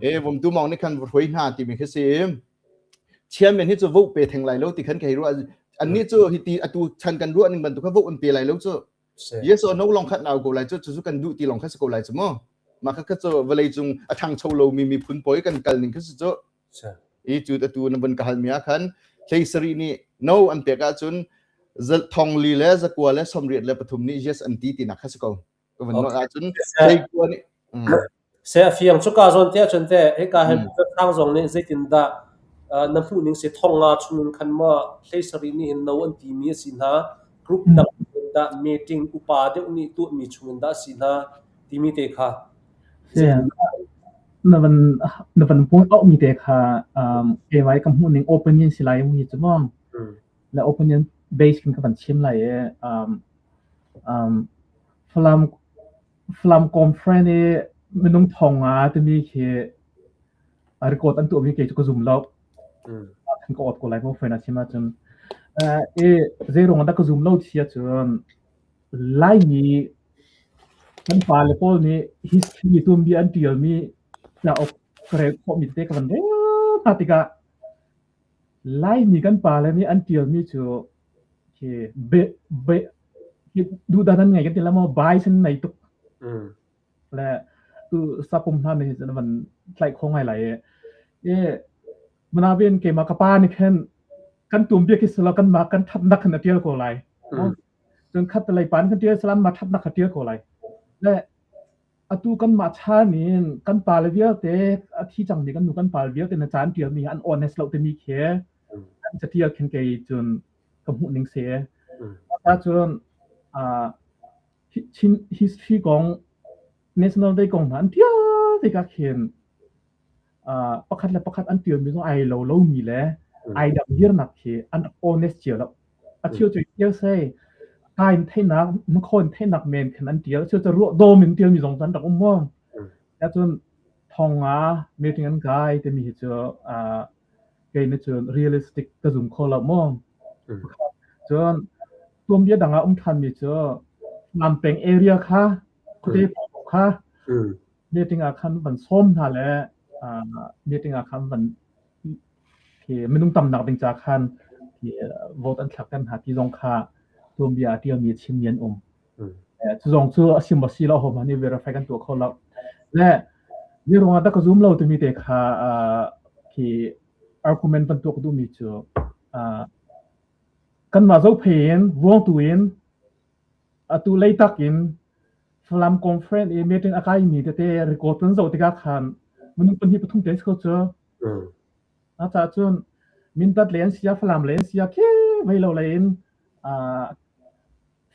e vom tu mong nih khan hruai hna ti mi kha si. Chairman hi cu vote pe theng lai lo ti khan kai ruah anni cu hi ti atu chan kan ruah ning bantuk kha vote an pe lai lo cu. Yes or no long khat nau ko lai cu cu kan duh ti long kha si ko lai cu mu. Mah kha kha cu vawlei cung a ṭhangcho lo mi miphun pawl kan kal ning kha si cu. I cu atu na vun ka halmi ah khan hlei sarih nih no an pek ahcun thong li le zakua le sawmriat le pathum nih yes an ti tinak kha si ko. Ka vun nawl ahcun hlei kua nih. Se a fiang cu ka zawn te ahcun te hika hin thang zong nih zeitindah na hmuh ning si thong nga chungin khan maw hlei sarih nih hin no an timi a si hna group dang in dah meeting upa deuh nih tuahmi chungin dah a si hna timi te kha. Na van na van point out mi te kha keimah ka hmuh ning opinion si lai mu hi cu maw na opinion base kin ka van chim lai i Falam Falam conference i minung thong nga timi khi record an tuahmi kei cu ka zum lo. Kan ka awt ko lai maw friend a chim ahcun. I zeiruang dah ka zum lo ti ahcun Laimi kan pale pawl nih history tuanbia an ṭialmi cauk ka rel khawhmi tete ka van rel hna tikah Laimi kan pale nih an ṭialmi cu khi be be duhdan an ngei kan ti la maw bias an nei tuk. Le tu sapum hna nih cun van tlaih kho ngai lai i i manaben keimah ka pa nih khan kan tuanbia khi silo kan mah kan ṭhatnak khan a ṭial ko lai. Cun khat lei pan kan ṭial salam ma ṭhatnak kha ṭial ko lai. Le atu kanmah chan in kan pale vialte a thi cangmi kan nu kan pale vialte na caan ṭialmi an honest lo timi khi an catial khin kei cun ka hmuh ning si. Cun Chin history kong National Day kong hna an ṭial tikah khin pakhat le pakhat an ṭialmi zong ai lo lomi le ai dang dirnak khi an rak honest cio lo. A cheu cu ṭial sei ka in theihnak, hmakhaw in theihnak men khin an ṭial. A cheu cu ruah dawm in ṭialmi zong an rak um maw. Ahcun thonga meeting an kai timi hi cu kei nih cun realistic ka zum kho lo mu. Cun tuanbia dang ah um ṭhanmi cu Lampeng area kha khuate kha meeting ah khan van sawm hna le meeting ah khan van khi minung tamnak ding ca khan khi vote an thlak kan hna ti zong kha tuanbia a ṭialmi a chimmi an um. Cu zong cu a si maw si lo ho hmanh nih verify kan tuah kho lo. Le mi ruangah dah ka zum lo timi te kha khi argument van tuah ka duhmi cu kanmah zophei in vuangtu in atu leitak in Falam conference i meeting a kaimi tete record kan zoh tikah khan minung pahnih pathum te si ko cu. A caah cun Mindat le an sia Falam le an sia khi vei lo lei in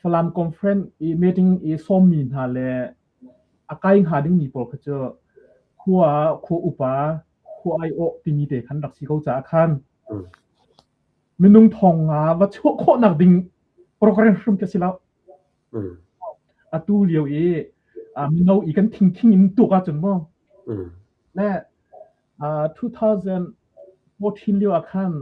Falam conference i meeting i sawmmi hna le a kai hnga dingmi pawl kha cu khua khua upa khua aiawh timi te khan rak si ko caah khan minung thong nga va chuah khawhnak ding program hrim ka si lo. Atu lio i mino i kan thingthing in tuk ahcun mu le 2014 lio ah khan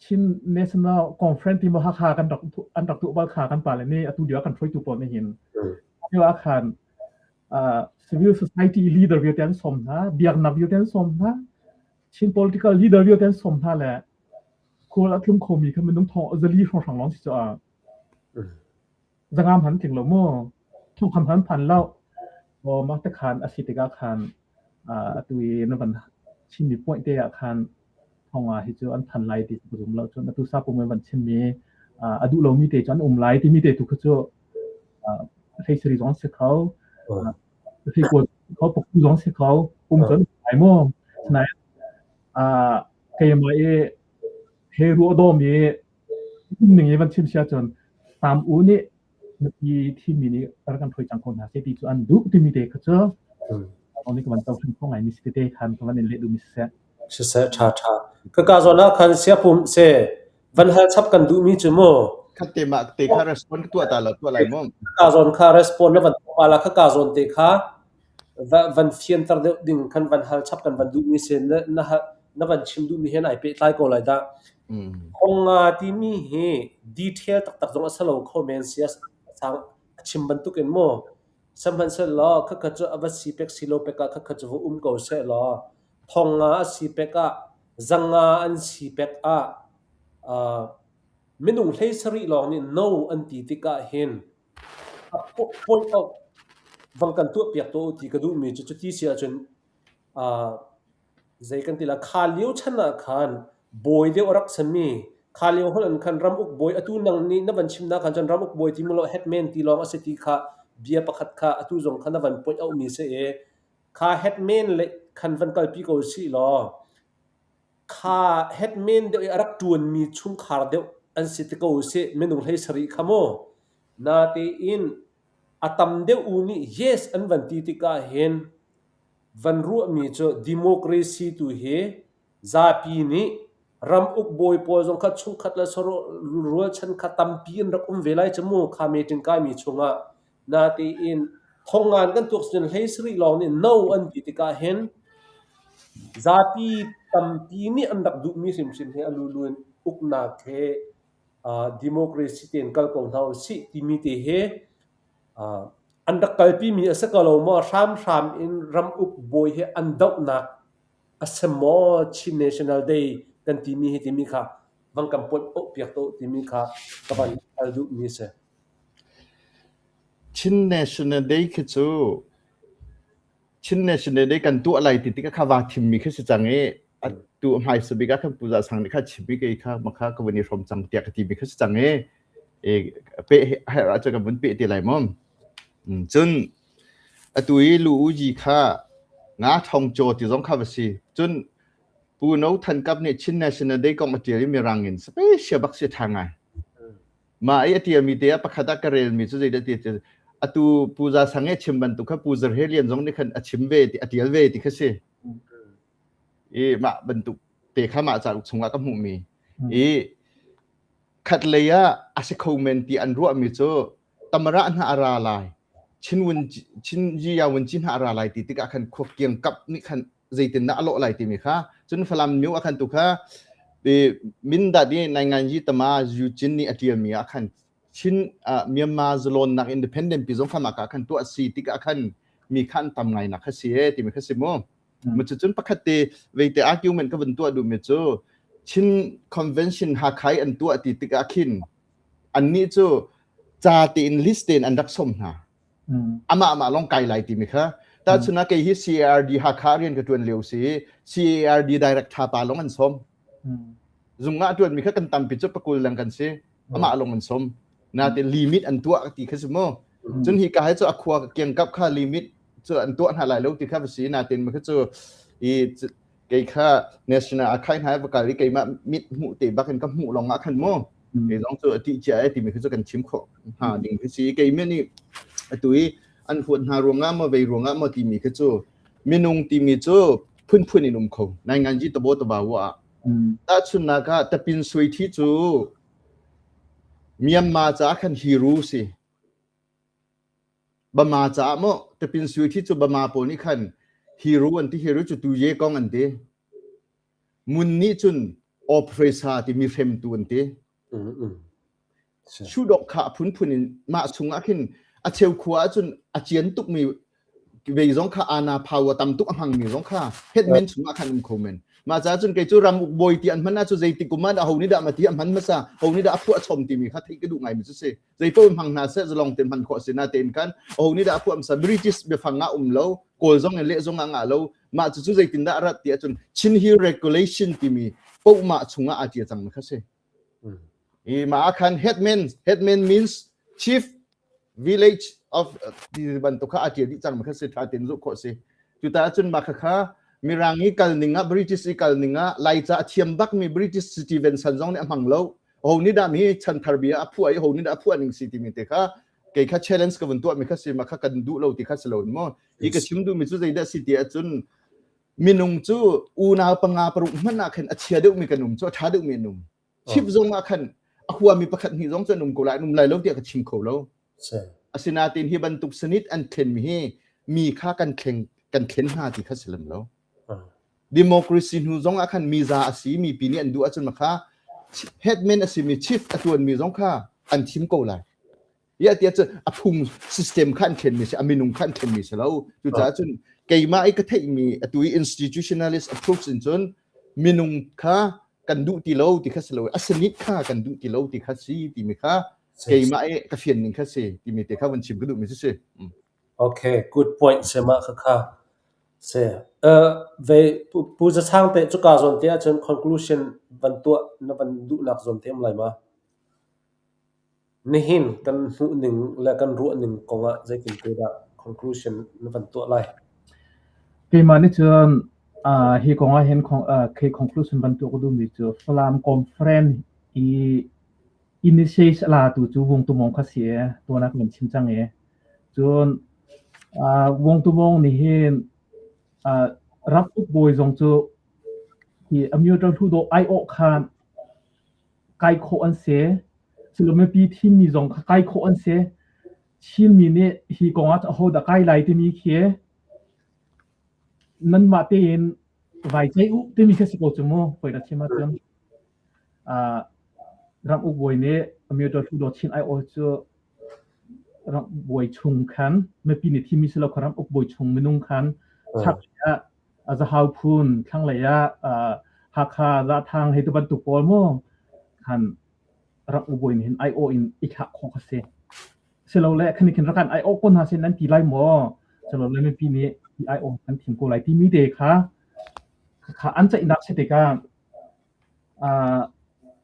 Chin National Conference ti maw Hakha kan rak an rak tuah bal kha kan pale nih atu lio ah kan hruaitu pawl nih hin lio ah khan civil society leader vialte an sawm hna, biaknak vialte an sawm hna, Chin political leader vialte an sawm hna le khual a tlung khomi kha minung thong zali hrawnghrang lawng si cu a zangam han tling lo mu thongkham han phan lo o mah te khan a si tikah khan atu i na van chimmi point te ah khan thonga hi cu an phan lai ti ka zum lo cun atu sa pum van chimmi a duh lomi te cu an um lai timi te tu kha cu hlei sari zong si kho hlei kuat kho puktu zong si kho um cun lai mu sinain keimah i he ruah dawm i ning i van chim sia cun tam u nih nupi thimi nih rak kan ṭhoi cang ko hna seh ti cu an duh timi te kha cu ni ka van to hrim kho ngai mi si tete khan ka van in leh duh mi siseh. Siseh ṭha ṭha. Ka ka zawn ah khan siapum se van hal chap kan duh mi cu mu. Khat te ma te kha respond tuah ta la tuah lai mo. Ka zawn kha respond na van tuah la kha ka zawn te kha van fianter deuh ding khan van hal chap kan van duh mi si na na na van chim duh mi hen ai pehtlai ko lai dah. Thonga timi hi detail taktak zong a si lo kho men sia sang a chim bantuk in mu. Sihmanhsehlaw khakha cu a va si pek si lo pek ah khakha cu va um ko sehlaw thonga a si pek ah zanga an si pek ah minung hlei sarih lawng nih no an ti tikah hin point out vang kan tuahpiak tuah u ti ka duhmi cu cuti si ahcun zei kan ti la kha lio chan ah khan bawi deuh a rak simi kha lio hon an khan ramuk bawi atu nang nih na van chimnak khan cun ramuk bawi ti mu lo headman ti lawng a si ti kha bia pakhat kha atu zong kha na van point out mi si i kha headman le khan van kalpi ko si law Kha headman deuh i a rak ṭuanmi chungkhar deuh an si te ko sih, minung hlei sarih kha mu. Natein a tam deuh u nih yes an van ti tikah hin van ruahmi cu democracy tu hi zapi nih ram uk bawi pawl zong kha chungkhat le rualchan kha tampi an rak um ve lai cu mu kha meeting kaimi chungah. Natein thongngan kan tuak cun hlei sarih lawng nih no an ti tikah hin zapi tampi nih an rak duhmi hrimhrim hi a lulu in uknak he democracy tein kal ko hna usih timi te hi an rak kalpimi a si ko lo maw hramhram in ram uk bawi hi an dohnak a si maw Chin National Day kan timi hi timi kha vang kan ponh piak to timi kha ka van hal duhmi a si. Chin National Day khi cu Chin National Day kan tuah lai ti tikah kha vaa thimmi khi si cang i atu hmaisa bik ah khan Pu Za Sang nih kha chim i kei kha makha ka vun i hrawm cang tiah ka timi kha si cang i peh herh ahcun kan vun peh te lai maw. Cun atu i lu u ji kha nga thong caw ti zong kha va si. Cun Pu No Than Kap nih Chin National Day kong a ṭial i mirang in special bak si ṭha ngai. Mah i a ṭialmi te ah pakhat ah ka relmi cu zeidah ti cu atu Pu Za Sang i a chim bantuk kha Pu Zarhe Lian zong nih khan a chim ve ti a ṭial ve ti kha si. I mah bantuk te kha mah cauk chungah ka hmuhmi. I khatlei ah a si kho men ti an ruahmi cu tamara hna a ra lai. Chin Chin Yi Wun Ci hna a ra lai ti tikah khan khua kiang kap nih khan zeitindah a lawh lai timi kha cun Falam myo ah khan tu kha Mindat i Naingan Yi Tama Yu Cin nih a ṭialmi ah khan Chin Myanmar zalawnnak independent pi zong kha mah ka khan tuah si tikah khan mi kha an tam ngai nak kha si e timi kha si mu. Cucun pakhat te veite argument ka vun tuah duhmi cu Chin Convention Hakha i an tuah ti tikah khin annih cu ca tein list tein an rak sawm hna. Amah amah lawng kai lai timi kha. Tahchun ah kei hi CARD Hakha rian ka ṭuan lio si CARD director pa lawng an sawm. Zung ah ṭuanmi kha kan tampi cu pakul leng kan si. Amah lawng an sawm. Natin limit an tuah ti kha si mu. Cun hi ka hi cu a khua kiangkap kha limit cu an tuah hna lai lo ti kha va si natin ma kha cu i kei kha national archive hna va kal i keimah mit hmuh te bak in ka hmuh lawng ah khan mu kei zong cu a tih cia e timi khi cu kan chim khawh hnga ding khi si kei men nih atu i an huat hna ruangah maw vei ruangah maw timi khi cu minung timi cu phunphun in um kho nai ngan ji tabo taba wa tahchunnak ah tapin sui thi cu Myanmar ca khan hero si Bama caah maw Tapin Sui Thi cu Bama pawl nih khan hero an ti hero cu tu ye kong an ti. Mun nih cun oppressor timi hremtu an ti. Shudok kha a phunphun in mah chungah khin a cheu khua ahcun a cian tukmi vei zong kha ana power tam tuk a hmangmi zong kha headman chungah khan um kho men. Mah caah cun kei cu ram uk bawi ti an hman ahcun zeitik kum ah dah ho nih dah ma ti a hman hmasa ho nih dah a phuah chom timi kha theih ka duh ngaimi cu si. Zeipaoh hmang hna seh zalong tein hman khawh si na tein khan ho nih dah a phuah hmasa British biafang ah um lo Kawl zong in leh zong ah ngah lo mah cucu zeitindah a rat ti ahcun Chin Hill Regulation timi pohmah chungah aa ṭial cangmi kha si. I mah ah khan headman headman means chief village of ti bantuk kha aa ṭial dih cangmi kha si ṭha tein zulh khawh si. Cuta ahcun mah khakha Mirang i kal ning ah British i kal ning ah Laica a thiam bakmi British Stevenson zong nih a hmang lo. Ho nih dah mi chanthar bia a phuah i ho nih dah a phuah ning si timi te kha kei kha challenge ka vun tuahmi kha si ma kha kan duh lo ti kha si lo maw hi ka chim duhmi cu zeidah si ti ahcun minung cu unau panga paruk hmanh ah khan a chia deuhmi kan um cu a ṭha deuhmi an um chip zong ah khan a huami pakhat hnih zong cu an um ko lai an um lai lo tiah ka chim kho lo asinain hi bantuk sanit an thlenmi hi mi kha kan thleng kan thlen hna ti kha si lem lo democracy hnu zong ah khan miza a si mipi nih an duh ahcun kha headman a simi chief a tuanmi zong kha an thim ko lai ya tiah cun a phung system kha an thlenmi si a minung kha an thlenmi si lo cucaah cun keimah i ka theihmi atu i institutionalist approach in cun minung kha kan duh ti lo ti kha si lo a sanit kha kan duh ti lo ti kha si timi kha keimah i ka fian ning kha si timi te kha van chim ka duhmi cu si. Okay, good point sema kha kha. Si. Ve Pu Za Sang te cuka zawn te ahcun conclusion van tuah na van duhnak zawn te um lai ma? Nihin kan hmuhning le kan ruahning kongah zeitin te dah conclusion na van tuah lai? Keimah nih cun hi kong ah hin khi conclusion van tuah ka duhmi cu Falam Conference i initiate a latu cu Vung Tu Mawng kha si i tuan ah kan chim cang i cun Vung Tu Mawng nih hin ram uk bawi zong cu hi Amyotha Hluttaw aiawh khan kai khawh an si. Silo mipi thimmi zong kha kai khawh an si. Chinmi nih hi kong ah ahodah kai lai timi khi nanmah tein vai ceih u timi khi si ko cu mu. Hoi na chim ahcun ram uk bawi nih Amyotha Hluttaw Chin aiawh cu ram bawi chung khan mipi nih thimmi si lo kha ram uk bawi chung minung khan chak ah Zahau phun thlanglei ah Hakha Zathang hei ti bantuk pawl mu khan rak u bawi nih hin aiawh in i thlah khawh kha si. Silole khani khin rakan aiawh ko hna sin nan ti lai maw? Silole mipi nih hi aiawh kan thim ko lai timi te kha kha an ceihnak si tikah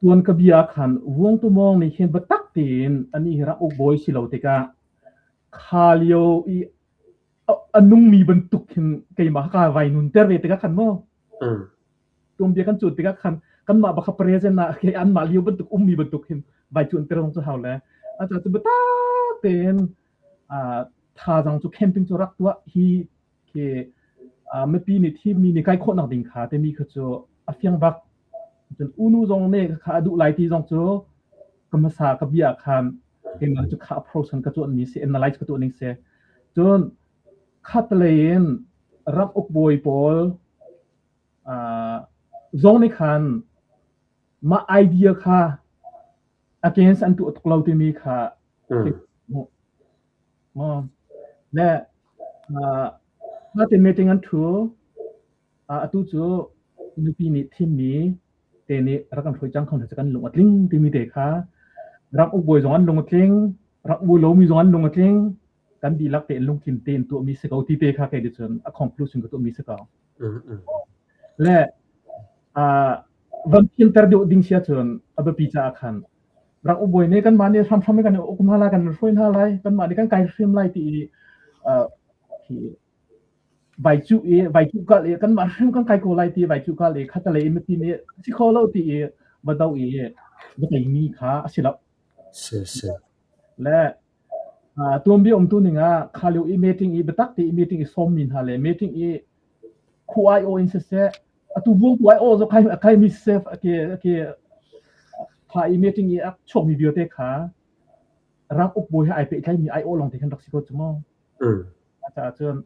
tuan ka bia khan Vuang Tu Mawng nih hin biatak tein anih hi rak uk bawi si lo tikah kha lio i a nungmi bantuk hin keimah ka vai nunter ve tikah khan maw tuanbia kan cuan tikah khan kanmah baka present ah ke anmah lio bantuk ummi bantuk hin vai cuanter zong cu hau le aca cu biatak tein thazaang cu camping cu rak tuah hi khi mipi nih thimmi nih kai khawhnak ding kha timi kha cu a fiang bak cun unu zong nih kha a duh lai ti zong cu ka hmasa ka bia khan keimah cu kha approach kan ka tuah ni si analyze ka tuah ning si. Cun khatlei in ram ukbawi pawl zong nih khan mah idea kha against an tuah tuk lo timi kha hmuh. Le natin meeting an ṭhu. Atu cu nupi nih thimmi te nih rak kan hruai cang kho hna cu kan lung a tling timi te kha ram ukbawi zong an lung a tling, ram u lomi zong an lung a tling, kan dihlak tein lungthin tein tuahmi si ko ti te kha kei cun a conclusion ka tuahmi si ko. Le van thianter deuh ding sia cun a biapi caah khan rak ubawi nih kanmah nih hramhram in kan uk hna lai, kan hruai hna lai, kanmah nih kan kai hrim lai ti i vai cuh i vai cuh kal i kanmah hrim kan kai ko lai ti vai cuh kal i khatalei in mipi nih si kho lo ti i va do i va teimi kha a si lo. Si si. Le tuanbia umtu ning ah kha lio i meeting i biatak te i meeting i sawmmi hna le meeting i khu ai aw in siseh atu buang tu ai aw zo kai kai mi siseh ke ke kha i meeting i a chuakmi vialte kha ram ukbawi he ai pehtlai mi ai aw lawng te khan rak si ko cu mu. Caah cun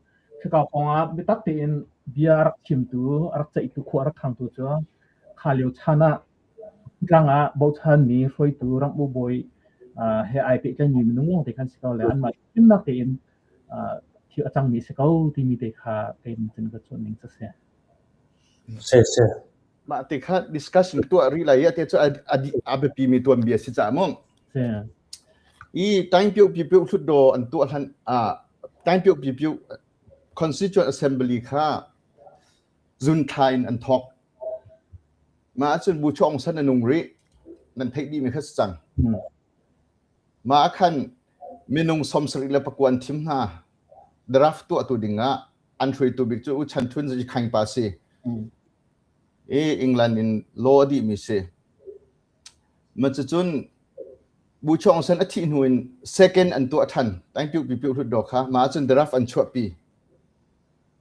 khika kong ah biatak tein bia a rak chimtu, a rak ceihtu, khua a rak khangtu cu kha lio chan ah tlang ah bochanmi hruaitu ramuk bawi he ai pehtlaimi minung lawng te khan si ko le anmah chimnak tein thil a cangmi si ko timi te kha kei cun ka cuanh ning cu si. Si si. Mah te kha discussion tuah rih lai te cu a biapi mi tuanbia si ca mu. Si. I time piu pi piu hlut do an tuah hlan ah time piu pi piu constituent assembly kha zun thla in an thawk. Mah ahcun Bu Chong San a nung rih. Nan theih dih mi kha si cang. Mah ah khan minung 79 an thim hna. Draft tuahtu ding ah an hruaitu bik cu U Chan Thun Khaing pa si. I England in law a dihmi si. Ma cucun Bu Chong San a thih hnu in second an tuah than. Tang piu pi piu hlut do kha. Mah ahcun draft an chuahpi.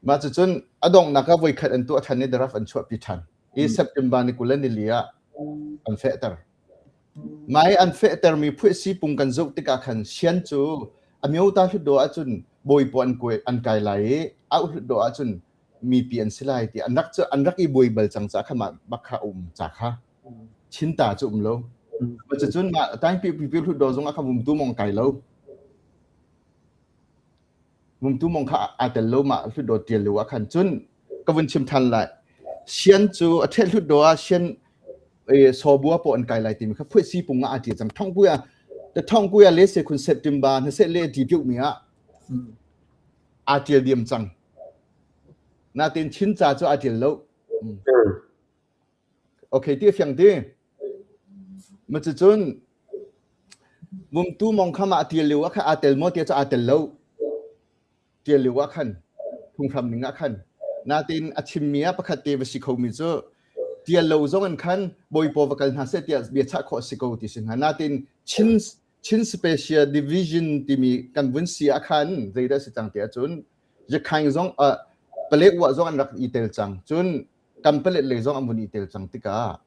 Mah cucun a donghnak ah voikhat an tuah ṭhan i draft an chuahpi ṭhan i September ni 20 le nili ah an fehter. Mah i an fehtermi phuahsi pung kan zoh tikah khan sian cu a myota hlutdaw ahcun bawipaw an kuai an kai lai i auh hlutdaw ahcun mipi an si lai ti an rak cu an rak i buai bal cang ca kha mah bak kha um ca kha chinta cu um lo. Mah cucun mah taingpi pipi hlutdaw zong ah kha vumtu mong kai lo. Mumtu mong kha aa tel lo mah hlutdaw ṭial lio ah khan cun ka vun chim ṭhan lai. Sian cu a ṭhet hlutdaw ah sian sawbua paw an kai lai timi kha phuaisi pung ah aa ṭial cang. Thongpui ah the thongpui ah le se khun September na se le ti piu mi ah aa ṭial diam cang. Natin Chin ca cu aa ṭial lo. Okay ti fiang ti. Ma cucun Mumtu mong kha mah tial lio ah khan aa tel maw tiah cu aa tel lo. Tial lio ah khan phunghram ning ah khan. Natin a chimmi ah pakhat te va si khomi cu tial lo zong in khan bawipaw va kal hna seh tiah bia chah khawh si ko ti si hnga. Natin Chin Chin Special Division timi kan vun si ah khan zeidah si cang ti ahcun Yakhaing zong Palek wa zong an rak i tel cang. Cun Kanpalet lei zong an vun i tel cang tikah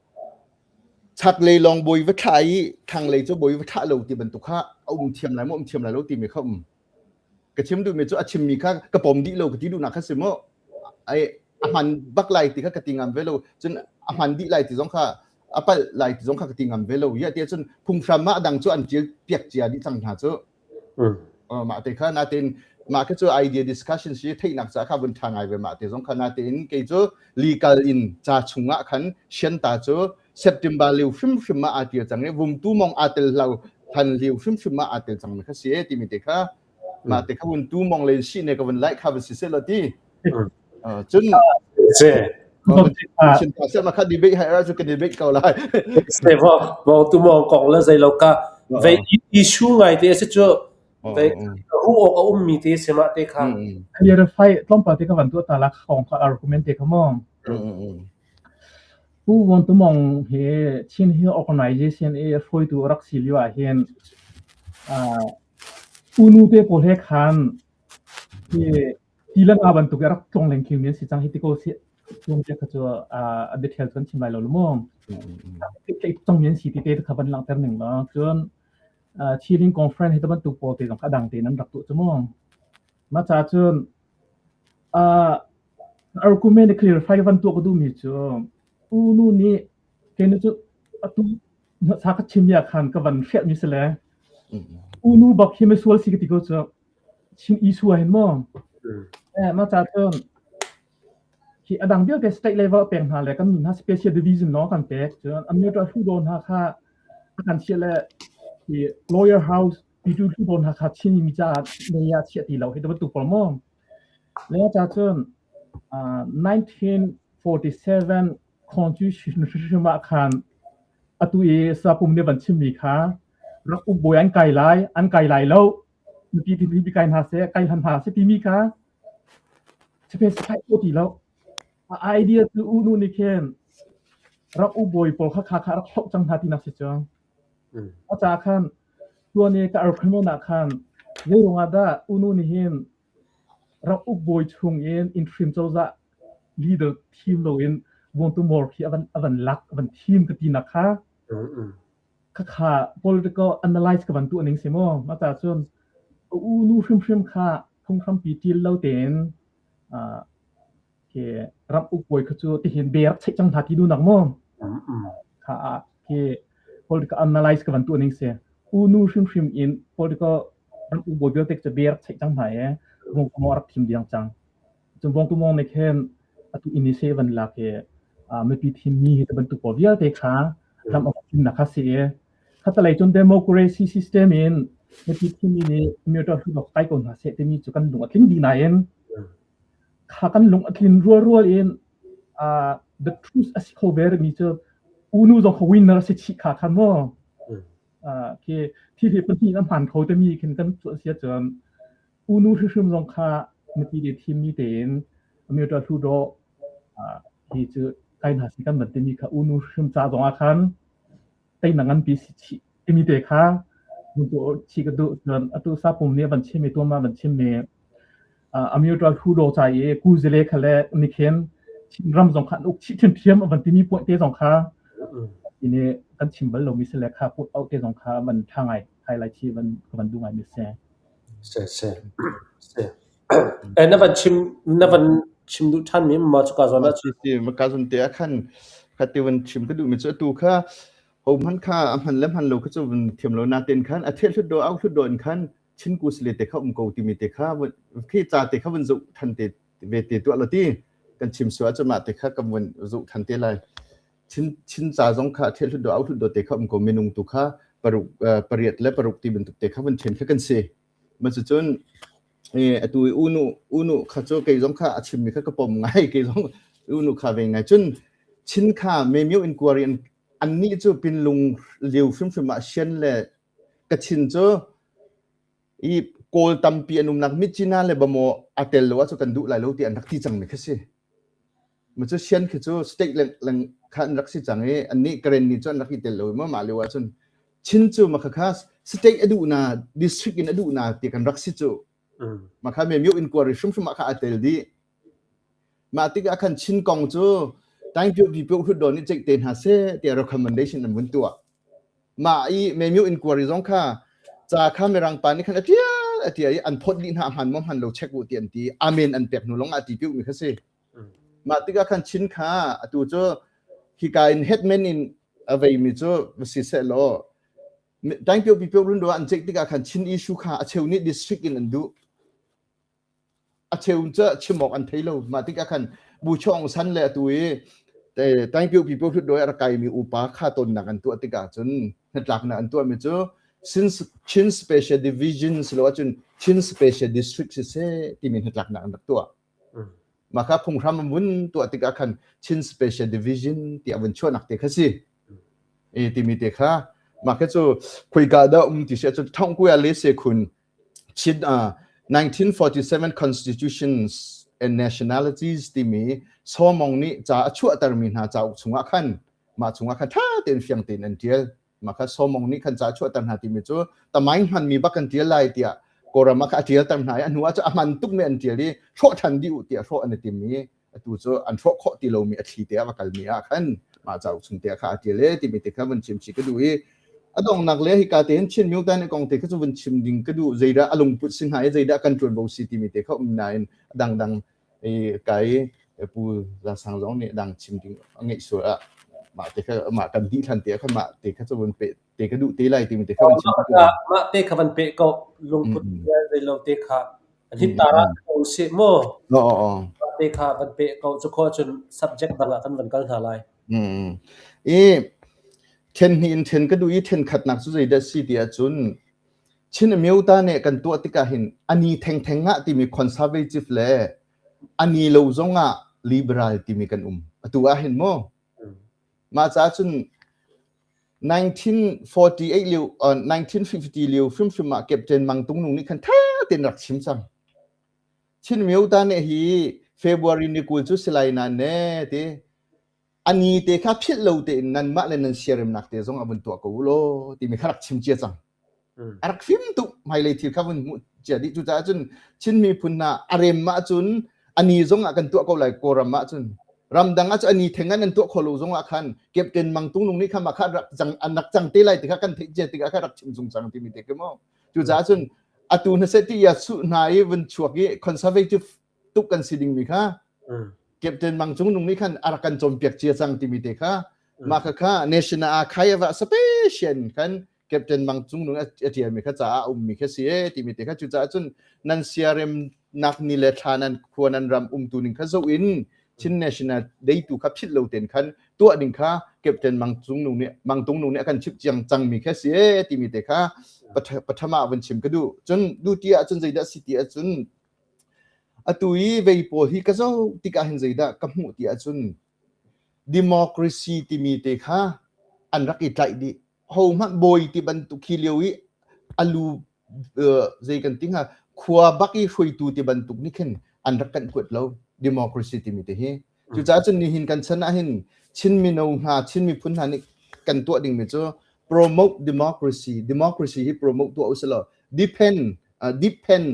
chaklei lawng bawi va thlah i thlanglei cu bawi va thlah lo ti bantuk kha a um thiam lai maw um thiam lai lo timi kha um ka chim duhmi cu a chimmi kha ka pom dih lo ka ti duhnak kha si mu ai a hman bak lai ti kha ka ti ngam ve lo cun a hman dih lai ti zong kha a palh lai ti zong kha ka ti ngam ve lo ya ti cun phunghram ah dang cu an tial piak cia dih cang hna cu Mah te kha natin mah kha cu idea discussion si theihnak ca kha vun ṭha ngai ve mah te zong kha natin kei cu legal in ca chungah khan sianta cu September liu hrimhrim ah aa ṭial cang i vumtu mong aa tel hlo than liu hrimhrim ah aa tel cang mi kha si timi te kha mah te kha vun tu mong len si ne ka vun like kha vun si se lo ti cun se chin ta se ma kha debate hai ra cu ka debate ko lai se vo vo tu mong kong le zei lo ka ve issue ngai te se chu ve ru ok a um mi te se ma te kha clarify tlawmpal te ka van tu ta la kong kha argument te kha mo Pu Von Tu Mong hi Chin Hill Organization i hruaitu rak si lio ah hin unu te pawl he khan hi ti le nga bantuk i rak tlong lengkhing mi an si cang hi ti ko si tlung te kha cu a biathial cu an chim lai lo mu tlaih cang mi an si ti te kha van langhter ning la cun Chiling conference hi bantuk pawl te zong kha dang te nan rak tuah cu mu. Mah ca cun uh, argument clarify van tuah ka duhmi cu U Nu nih kei cu atu sa ka chim ya khan ka van hriat mi si le U Nu bak hi misual si ka ti ko cu Chin issue ah hin maw eh mah ca cun hi adang vialte state level pek hna le kan hna special division law kan pek cun amyota hludo hna kha kan chiah le hi lawyer house pitu hludo hna kha Chin mi caah nei ah chiah ti lo hi bantuk pawl maw le ca cun 1947 constitution hrim ah khan atu i sapum nih van chimmi kha rak uk bawi an kai lai an kai lai lo mipi ti kai hna seh kai hlan hna seh timi kha specify ko ti lo. A idea cu U Nu nih khin rak u bawi pawl kha kha kha rak hloh cang hna tinak si cu. A ca khan tuan i ka argument ah khan zei ruangah dah U Nu nih hin rak uk bawi chung in interim cozah leader thim loin Vuangtu Mor khi a van a van lak a van thim ka tinak kha Khakha political analyze ka van tuah ning si mu. Mah ca cun u nu hrimhrim kha phunghrampi ṭil lo tein uh, khi ram uk bawi kha cu tihin be rak cheih cang hna ti duhnak mu. Kha ah khi political analyze ka van tuah ning si. U nu hrimhrim in political ram uk bawi vialte cu be rak cheih cang hna i vung rak thim diang cang. Cun Vawngtumawng nih khin atu inise van lak i mipi thimmi hi bantuk pawl vialte kha ram a thimnak kha si i khatalei cun democracy system in mipi thimmi nih commuter hlunak kai ko hna seh timi cu kan lung a tling dih nain kha kan lung a tlin rualrual in the truth a si kho ve rihmi cu unu zong kha winner a si chih kha khan maw khi thil hi pahnih a hmaan kho timi khin kan tuah si ahcun Unu hrimhrim zong kha mipi nih thimmi tein Amyota Hluttaw hi cu kai hna sih kan van timi kha unu hrimhrim ca zong ah khan teinak nganpi si chih timi te kha chih ka duh. Cun atu sapum nih a van chimmi tuan van chimmi Amyota Hluttaw ca i kuzile kha le nikhin Chin ram zong kha an uk chih ṭhiamṭhiam a van timi point te zong kha ini kan chim bal lomi si le kha put out te zong kha van ṭha ngai highlight hi van ka van duh ngai mi si. Si si. Si. Eh, na van chim na van chim duh ṭhan mi ma cuka zawn ah Si si maka zawn te ah khan kha ti van chim ka duh mi cu atu kha ho hman kha a hman le hman lo kha cu van thiam lo na ten khan a theh hlut do au hlut do in khan Chin kusle te kha um ko timi te kha khi ca te kha van zoh than te ve te tuah lo ti kan chim su ah mah te kha kan van zoh than te lai Chin Chin ca zong kha theh hlut do au hlut do te kha um ko minung tu kha paruk pariat le paruk ti bantuk te kha van then kha kan si ma cu cun atu unu unu kha cu kei zong kha a chimmi kha ka pom ngai kei zong unu kha ve ngai cun Chin kha me myo inquiry an annih cu pinlung liu hrimhrim ah sian le Kachin cu i Kawl tampi an umnak Myitkyina le Bamaw a tel lo ahcun kan duh lai lo ti an rak ti cangmi kha si. Ma cu Sian khi cu state leng, leng kha an rak si cang i annih Karen nih cu an rak i tel lo i maw mah lio ahcun Chin cu ma khakha state a duh na district in a duh na ti kan rak si cu. Ma kha me myo inquiry hrimhrim ah kha a tel dih. Mah tikah khan Chin kong cu Taingpyo Pipyo Hlutdaw nih ceih te hna seh tiah recommendation an vun tuah. Mah i menu inquiry zong kha ca kha mirang pa nih khan a ṭial a ṭial i an phawt dih hna hman maw hman lo check u ti an ti. Amen an pek hnu lawng ah ti piu mi kha si. Mah tikah khan Chin kha atu cu hika in headman in a veimi cu va si seh law Taingpyo Pipyo Rundo an ceih tikah khan Chin issue kha a cheu nih district in an duh. A cheu cu chim awk an thei lo. Mah tikah khan Bu Chong San le atu i Taingpyo Pipo Hlutdawi a rak kaimi upa kha tonnak an tuah tikah cun hnatlaknak an tuahmi cu Chin Special Division silo ahcun Chin Special District siseh timi hnatlaknak an rak tuah. Mah kha phunghram an vun tuah tikah khan Chin Special Division ti a vun chuahnak te kha si. E timi te kha mah kha cu khoika dah um ti si ahcun Thongkuya le Sekhun Chin 1947 Constitutions and Nationalities timi Sawmong nih ca a chuahtermi hna cauk chungah khan mah chungah khan ṭha tein fiang tein an ṭial. Mah kha Sawmong nih khan ca a chuahter hna timi cu tamaing hmanmi bak kan ṭial lai tiah Kawlram ah kha a ṭialter hna i a hnu ah cu a hman tukmi an ṭial i hrawh ṭhan dih u tiah hrawh an i tim i atu cu an hrawh khawh ti lomi a thli te ah va kalmi ah khan mah cauk chung te ah kha a ṭial e timi te kha vun chim chih ka duh i. A donghnak le hika te hin Chin Myo Tan kong te kha cu vun chim ding ka duh zeidah a lungput si hnga i zeidah kan ṭuanvo si timi te kha um nain a dangdang i kai Pu Za Sang zong nih dang chim ding a ngeih sual ah mah te kha mah kan dih hlan te kha mah te kha cu vun pe te ka duh te lai timi te kha vun chim Mah te kha van pe ko lungput zei lo te kha Hittar ah ko sih mu. Oo. Te kha van pe ko cu kho cun subject dang ah kan van kal hna lai. Mm. I then hnih in then ka duh i then khatnak cu zeidah si ti ahcun Chin Amyota nih kan tuah tikah hin ani thengtheng ah timi conservative le ani lo zong ah liberal timi kan um. Atu ah hin mu. Mah caah cun 1948 lio 1950 lio hrimhrim ah Captain Mang Tung Nung nih khan tha tein rak chim cang. Chin Myota nih hi February ni 20 cu si lai na ne ti ani te kha philh lo tein nanmah le nan siaremnak te zong a vun tuah ko u law timi kha rak chim cia cang. A rak fim tuk hmailei thil kha vun hmuh cia dih cucaah cun Chin miphun hna a rem ah cun ani zong ah kan tuah ko lai Kawlram ah cun ramdang ah cun ani theng an tuah kho lo zong ah khan Captain Mang Tung Nung nih kha mah kha rak cang an rak cang te lai ti kha kan theih cia tikah kha rak chim chung cang timi te khi mu cucaah cun atu na se ti ya su hna i vun chuak i conservative tuk kan si ding mi kha Captain Mang Cung Nung nih khan a rak kan cawnpiak cia cang timi te kha mah kha kha National Archive ah special khan Captain Mang Cung Nung a ṭialmi kha caah a ummi kha si e timi te kha cucaah cun nan siaremnak ni le thla nan khua nan ram umtu ning kha zoh in Chin National Day tu kha philh lo ten khan tuah ding kha Captain Mang Cung Nung nih Mang Tung Nung nih a kan chimh ciang cangmi kha si e timi te kha pathama vun chim ka duh cun du ti ah cun zeidah si ti ah cun atu i vei pawl hi ka zoh tikah hin zeidah ka hmuh ti ah cun democracy timi te kha an rak i tlaih dih hohmanh bawi ti bantuk khi lio i alu zei kan ti hnga khua bak i hruaitu ti bantuk nih khin an rak kan kuat lo democracy timi te hi cucaah cun nihin kan chan ah hin Chin mino hna Chin miphun hna nih kan tuah dingmi cu promote democracy democracy hi promote tuah usih law depend depend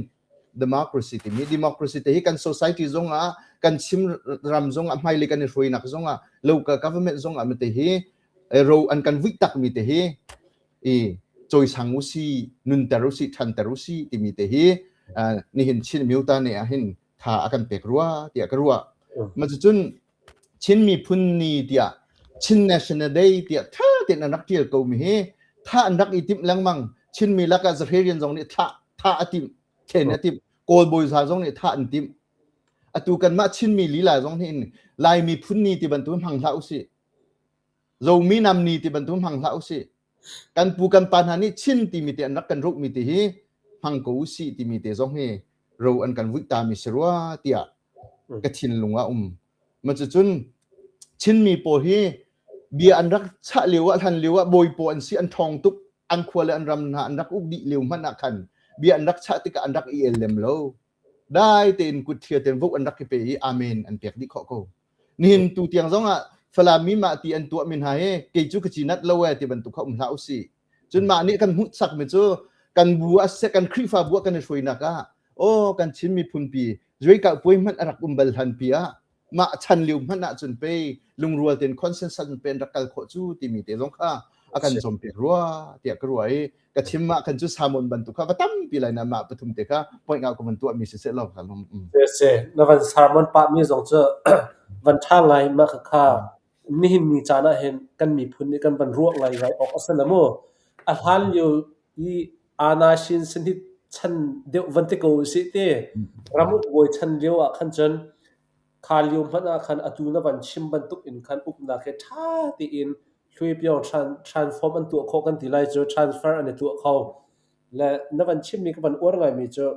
democracy timi democracy te hi kan society zong ah kan chim ram zong ah hmailei kan i hruainak zong ah local government zong ah mate hi ro an kan vuih tak mi te hi i cawisang usi nunter usi ṭhanter usi timi te hi nihin Chin Myota ne ah hin tha a kan pek rua tiah ka ruah ma cun Chin miphun ni tiah Chin National Day tiah tha tein an rak ṭial ko mi hi tha an rak i timh lengmang Chin mi lakah Zahrian zong nih tha tha a timh thlen a timh Kawl bawiza zong nih tha an timh atu kanmah Chin mi lila zong nih in Lai miphun ni ti bantuk hmang hlah usih Zomi nam ni ti bantuk hmang hlah usih kan pu kan pa hna nih Chin timi te an rak kan ruhmi te hi hmang ko usih timi te zong hi ro an kan vuih ta mi si rua tiah ka thinlung ah um ma cucun Chinmi pawl hi bia an rak chah lio ah hlan lio ah bawi pawl an si an ṭhawng tuk an khua le an ram hna an rak uk dih lio hmanh ah khan bia an rak chah tikah an rak i el lem lo dai tein kut thlia tein vok an rak i pe i amen an pek dih khawh ko nihin tu tiang zong ah Falam mi mah ti an tuah mi hna hi kei cu ka cinat lo e ti bantuk kha um hlah usih cun mah nih kan hmuhsak mi cu kan bu ah seh kan Khrihfabu ah kan i hruainak ah aw kan Chin miphun pi zuika puai hmanh a rak um bal hlan pi ah mah chan lio hmanh ah cun pei lungrual tein consensus in pen rak kal khawh cu timi te zong kha a kan cawmpiak rua tiah ka ruah i ka chim ah khan cu samon bantuk kha va tampi lai na mah pathum te kha point ngah ko van tuah mi si se lo kan se na van sermon pa mi zong cu van tha ngai ma kha kha nihin ni caan ah hin kan miphun nih kan van ruah ngai ngai awk a si la mu a hlan lio i ana shin sinhit chan deuh van ti ko usih te ramuk bawi chan lio ah khan cun kha lio hmanh ah khan atu na van chim bantuk in khan uknak he ṭha tein hluipio transform an tuah khawh kan ti lai cu transfer an i tuah kho le na van chimmi ka van uar ngaimi cu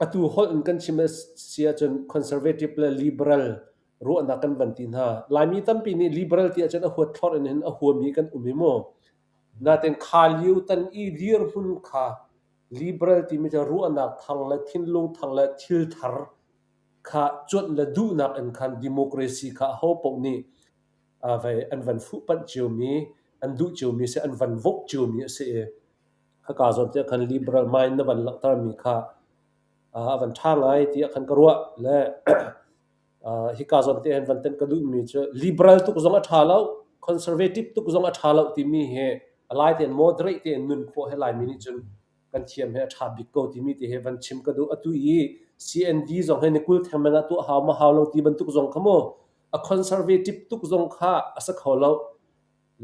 atu holh in kan chim si ahcun conservative le liberal ruahnak kan van ti hna Laimi tampi nih liberal ti ahcun a huat thlorh in hin a huami kan um hi mu natin kha lio tan i dirhmun kha Liberal timi cu ruahnak thar le thinlung thar le thil thar kha cuanh le duhnak in khan democracy kha ahopaoh nih an van fuhpanh ciomi, an duh ciomi a si, an van vote ciomi a si i khaka zawn tiah khan liberal mind na van langhtermi kha a van ṭha ngai tiah khan ka ruah. Le hika zawn te hin van tenh ka duhmi cu liberal tuk zong a ṭha lo. Conservative tuk zong a ṭha lo timi hi a lai tein moderate tein nun khawh he Laimi nih cun kan thiam he a ṭha bik ko timi te he van chim ka duh. Atu i CND zong he ni 20 thengmang ah tuah hau ma hau lo ti bantuk zong kha mu a conservative tuk zong kha a si kho lo.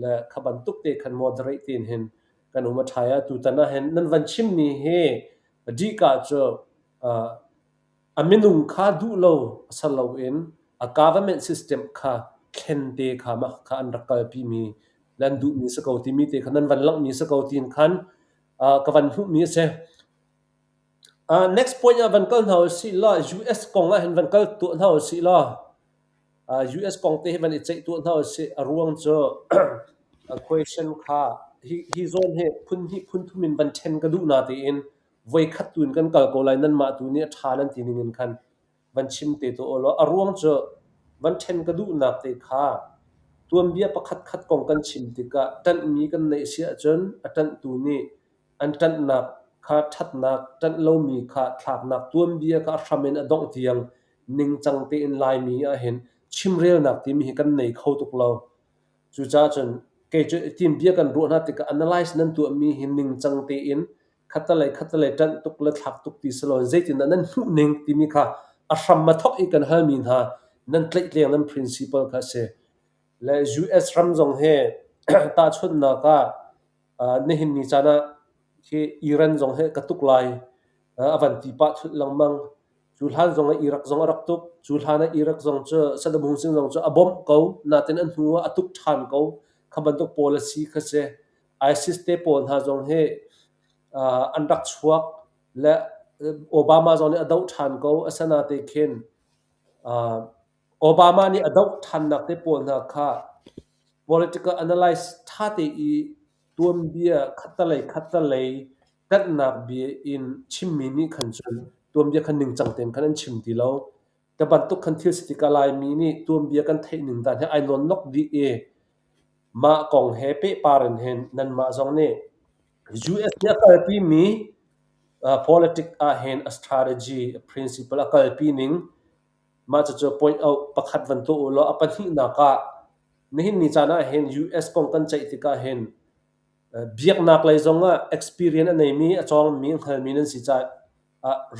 Le kha bantuk te khan moderate tein hin kan um a ṭha i atutan ah hin nan van chimmi hi dika cu a minung kha duh lo a loin a government system kha thlen te kha mah kha an rak kalpi mi nan duhmi si ko timi te kha nan van langhmi si ko tiin khan ka van hmuhmi a si. Next point ah van kal hna usih law US kong ah hin van kal tuah hna usih law US kong te hi van i ceih tuah hna usih. A ruang cu question kha hi hi zawn hi phun hnih phun thum in van ṭhen ka duh na tiin voikhat tu in kan kal ko lai nanmah tu nih a ṭha nan ti ning in khan van chim te tuah u law a ruang cu van ṭhen ka duhnak te kha tuanbia pakhat khat kong kan chim tikah ṭanhmi kan neih si ahcun a ṭanhtu nih an ṭanhnak kha ṭhatnak ṭanh lomi kha thlaknak tuanbia kha a hram in a dongh tiang ningcang tein Laimi ahhin chimrelnak timi hi kan nei kho tuk lo. Cucaah cun kei cu tin bia kan ruah hna tikah analyze nan tuahmi hi ningcang tein khattelei khattelei ṭanh tuk le thlak tuk ti si loin zeitindah nan hmuh ning timi kha a hram a thawk i kan halmi hna nan tlaihtleng nan principle kha a si. Le US ram zong hi tahchunhnak ah nihin ni caan ah khi Iran zong hi ka tuk lai a van ti pah thulh lengmang. Cu hlan zong ah Iraq zong a rak tuk. Cu hlan ah Iraq zong cu Saddam Hussein zong cu a bawmh ko. Natin a hnu ah a tuk ṭhan ko. Kha bantuk policy kha si. ISIS te pawl hna zong hi an rak chuak le Obama zong nih a doh ṭhan ko. Asinain khin Obama nih a doh ṭhannak te pawl hna kha political analyze ṭha te i tuanbia khattalei khattalei ṭanhnak bia in chimmi nih khan cun tuanbia kha ningcang tein khan an chim ti lo. Ka bantuk khan thil si tikah Laimi nih tuanbia kan theih ning dan hi ai nawnnok dih i mah kong he pehpar in hin nanmah zong nih US nih a kalpimi politic ah hin a strategy, a principle a kalpi ning mah cucu point out pakhat van tuah u law a pahnihnak ah nihin ni caan ah hin US kong kan ceih tikah hin biaknak lei zong ah experience a neimi a cawngmi a hngalmi nan si caah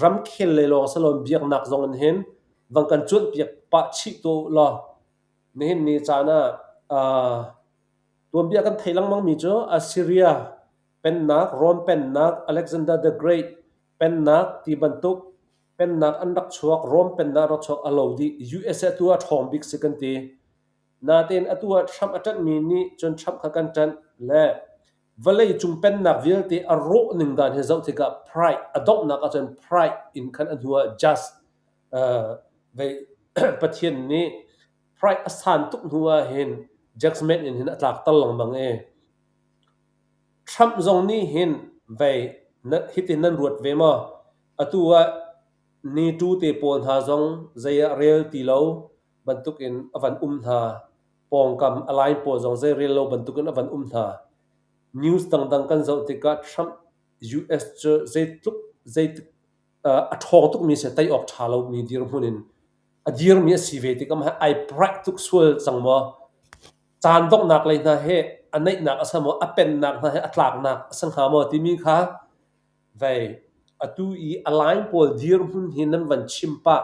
ramkhel lei lawng si loin biaknak zong in hin van kan cuanhpiak pah chih tuah u law nihin ni caan ah tuanbia kan theih lengmangmi cu Assyria pennak, Rome pennak, Alexander the Great pennak ti bantuk pennak an rak chuak, Rome pennak rak chuak a lo dih. USA tu ah ṭhawng bik si kan ti. Natein atu ah Trump a ṭanhmi nih cun Trump kha kan ṭanh le vawleicung pennak vialte a rawh ning dan hi zoh tikah pride a donghnak ahcun pride in khan a hnu ah just vei Pathian nih pride a san tuk hnu ah hin judgment in hin a tlakter lengmang i Trump zong nih hin vei hitin nan ruat ve maw? Atu ah NATO te pawl hna zong zei ah rel ti lo bantukin a van um hna. Pawngkam a line pawl zong zei rel lo bantukin a van um hna. News dangdang kan zoh tikah Trump US cu zeitluk zeitik a ṭhawng tukmi si tei awk ṭha lomi dirhmun in a dirmi a si ve tikah mah ai pride tuk sual cang maw? Caan donghnak lei hna hi a neihnak a si maw? A pennak hna hi a tlaknak a si hnga maw timi kha vei atu i a line pawl dirhmun hi nan van chim pah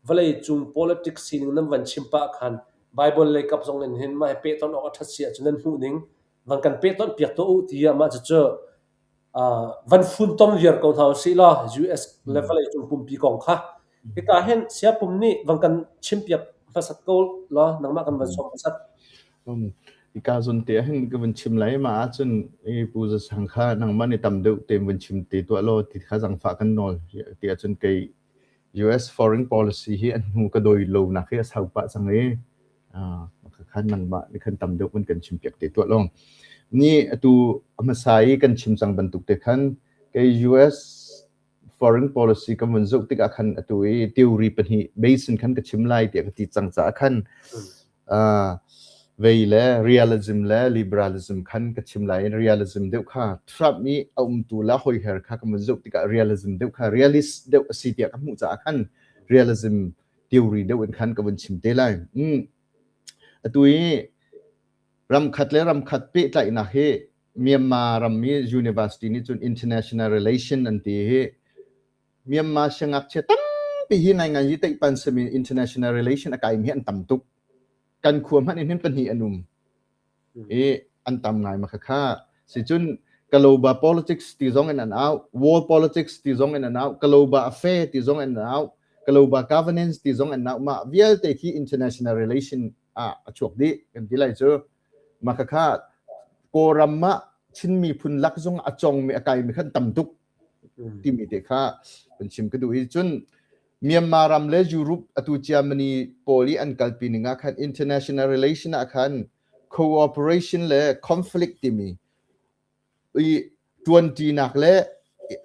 vawleicung politics sining nan van chim pah khan Bible lei kap zong in hin mah hi pehtonh awk a ṭhat si ahcun nan hmuh ning van kan pehtonh piak tuah u tiah mah cucu van funtom viar ko hna usih law US le vawleicung pumpi kong kha hika hin siapum nih van kan chimpiak hmasat ko law nangmah kan van sawm hmasat. Hika zawn te ahhin ka vun chim lai mah ahcun i Pu Za Sang kha nangmah nih tam deuh tein vun chim te tuah law ti kha zangfah kan nawl ti ahcun kei US foreign policy hi an hnu ka dawi lo nak hi a sau pah cang i khan nangmah nih khan tam deuh vun kan chim piak te tuah law. Ni atu a hmasa i kan chim cang bantuk te khan kei US foreign policy kan vun zoh tikah khan atu i theory pahnih base in khan ka chim lai tiah ka ti cang caah khan vei le realism le liberalism khan ka chim lai i realism deuh kha Trump i a umtu le hoiher kha kan vun zoh tikah realism deuh kha realist deuh a si tiah ka hmuh caah khan realism theory deuh in khan ka vun chim te lai. Atu i Ramkhat le ramkhat pehtlaihnak hi Myanmar ram i university nih cun international relation an ti hi Myanmar siangngakchia tampi hi ngaingai hi teihpan simi international relation a kaimi hi an tam tuk. Kan khua hmanh in hin pahnih an um. I an tam ngai ma khakha. Sicun global politics ti zong in an au, world politics ti zong in an au, global affair ti zong in an au, global governance ti zong an au. Mah vialte khi international relation ah a chuak dih kan ti lai cu. Mah khakha Kawlram ah Chin miphun lak zong a congmi a kaimi khan tam tuk timi te kha kan chim ka duh i cun Myanmar ram le Europe atu Germany pawl i an kalpi ning ah khan international relation ah khan cooperation le conflict timi i ṭuanṭinak le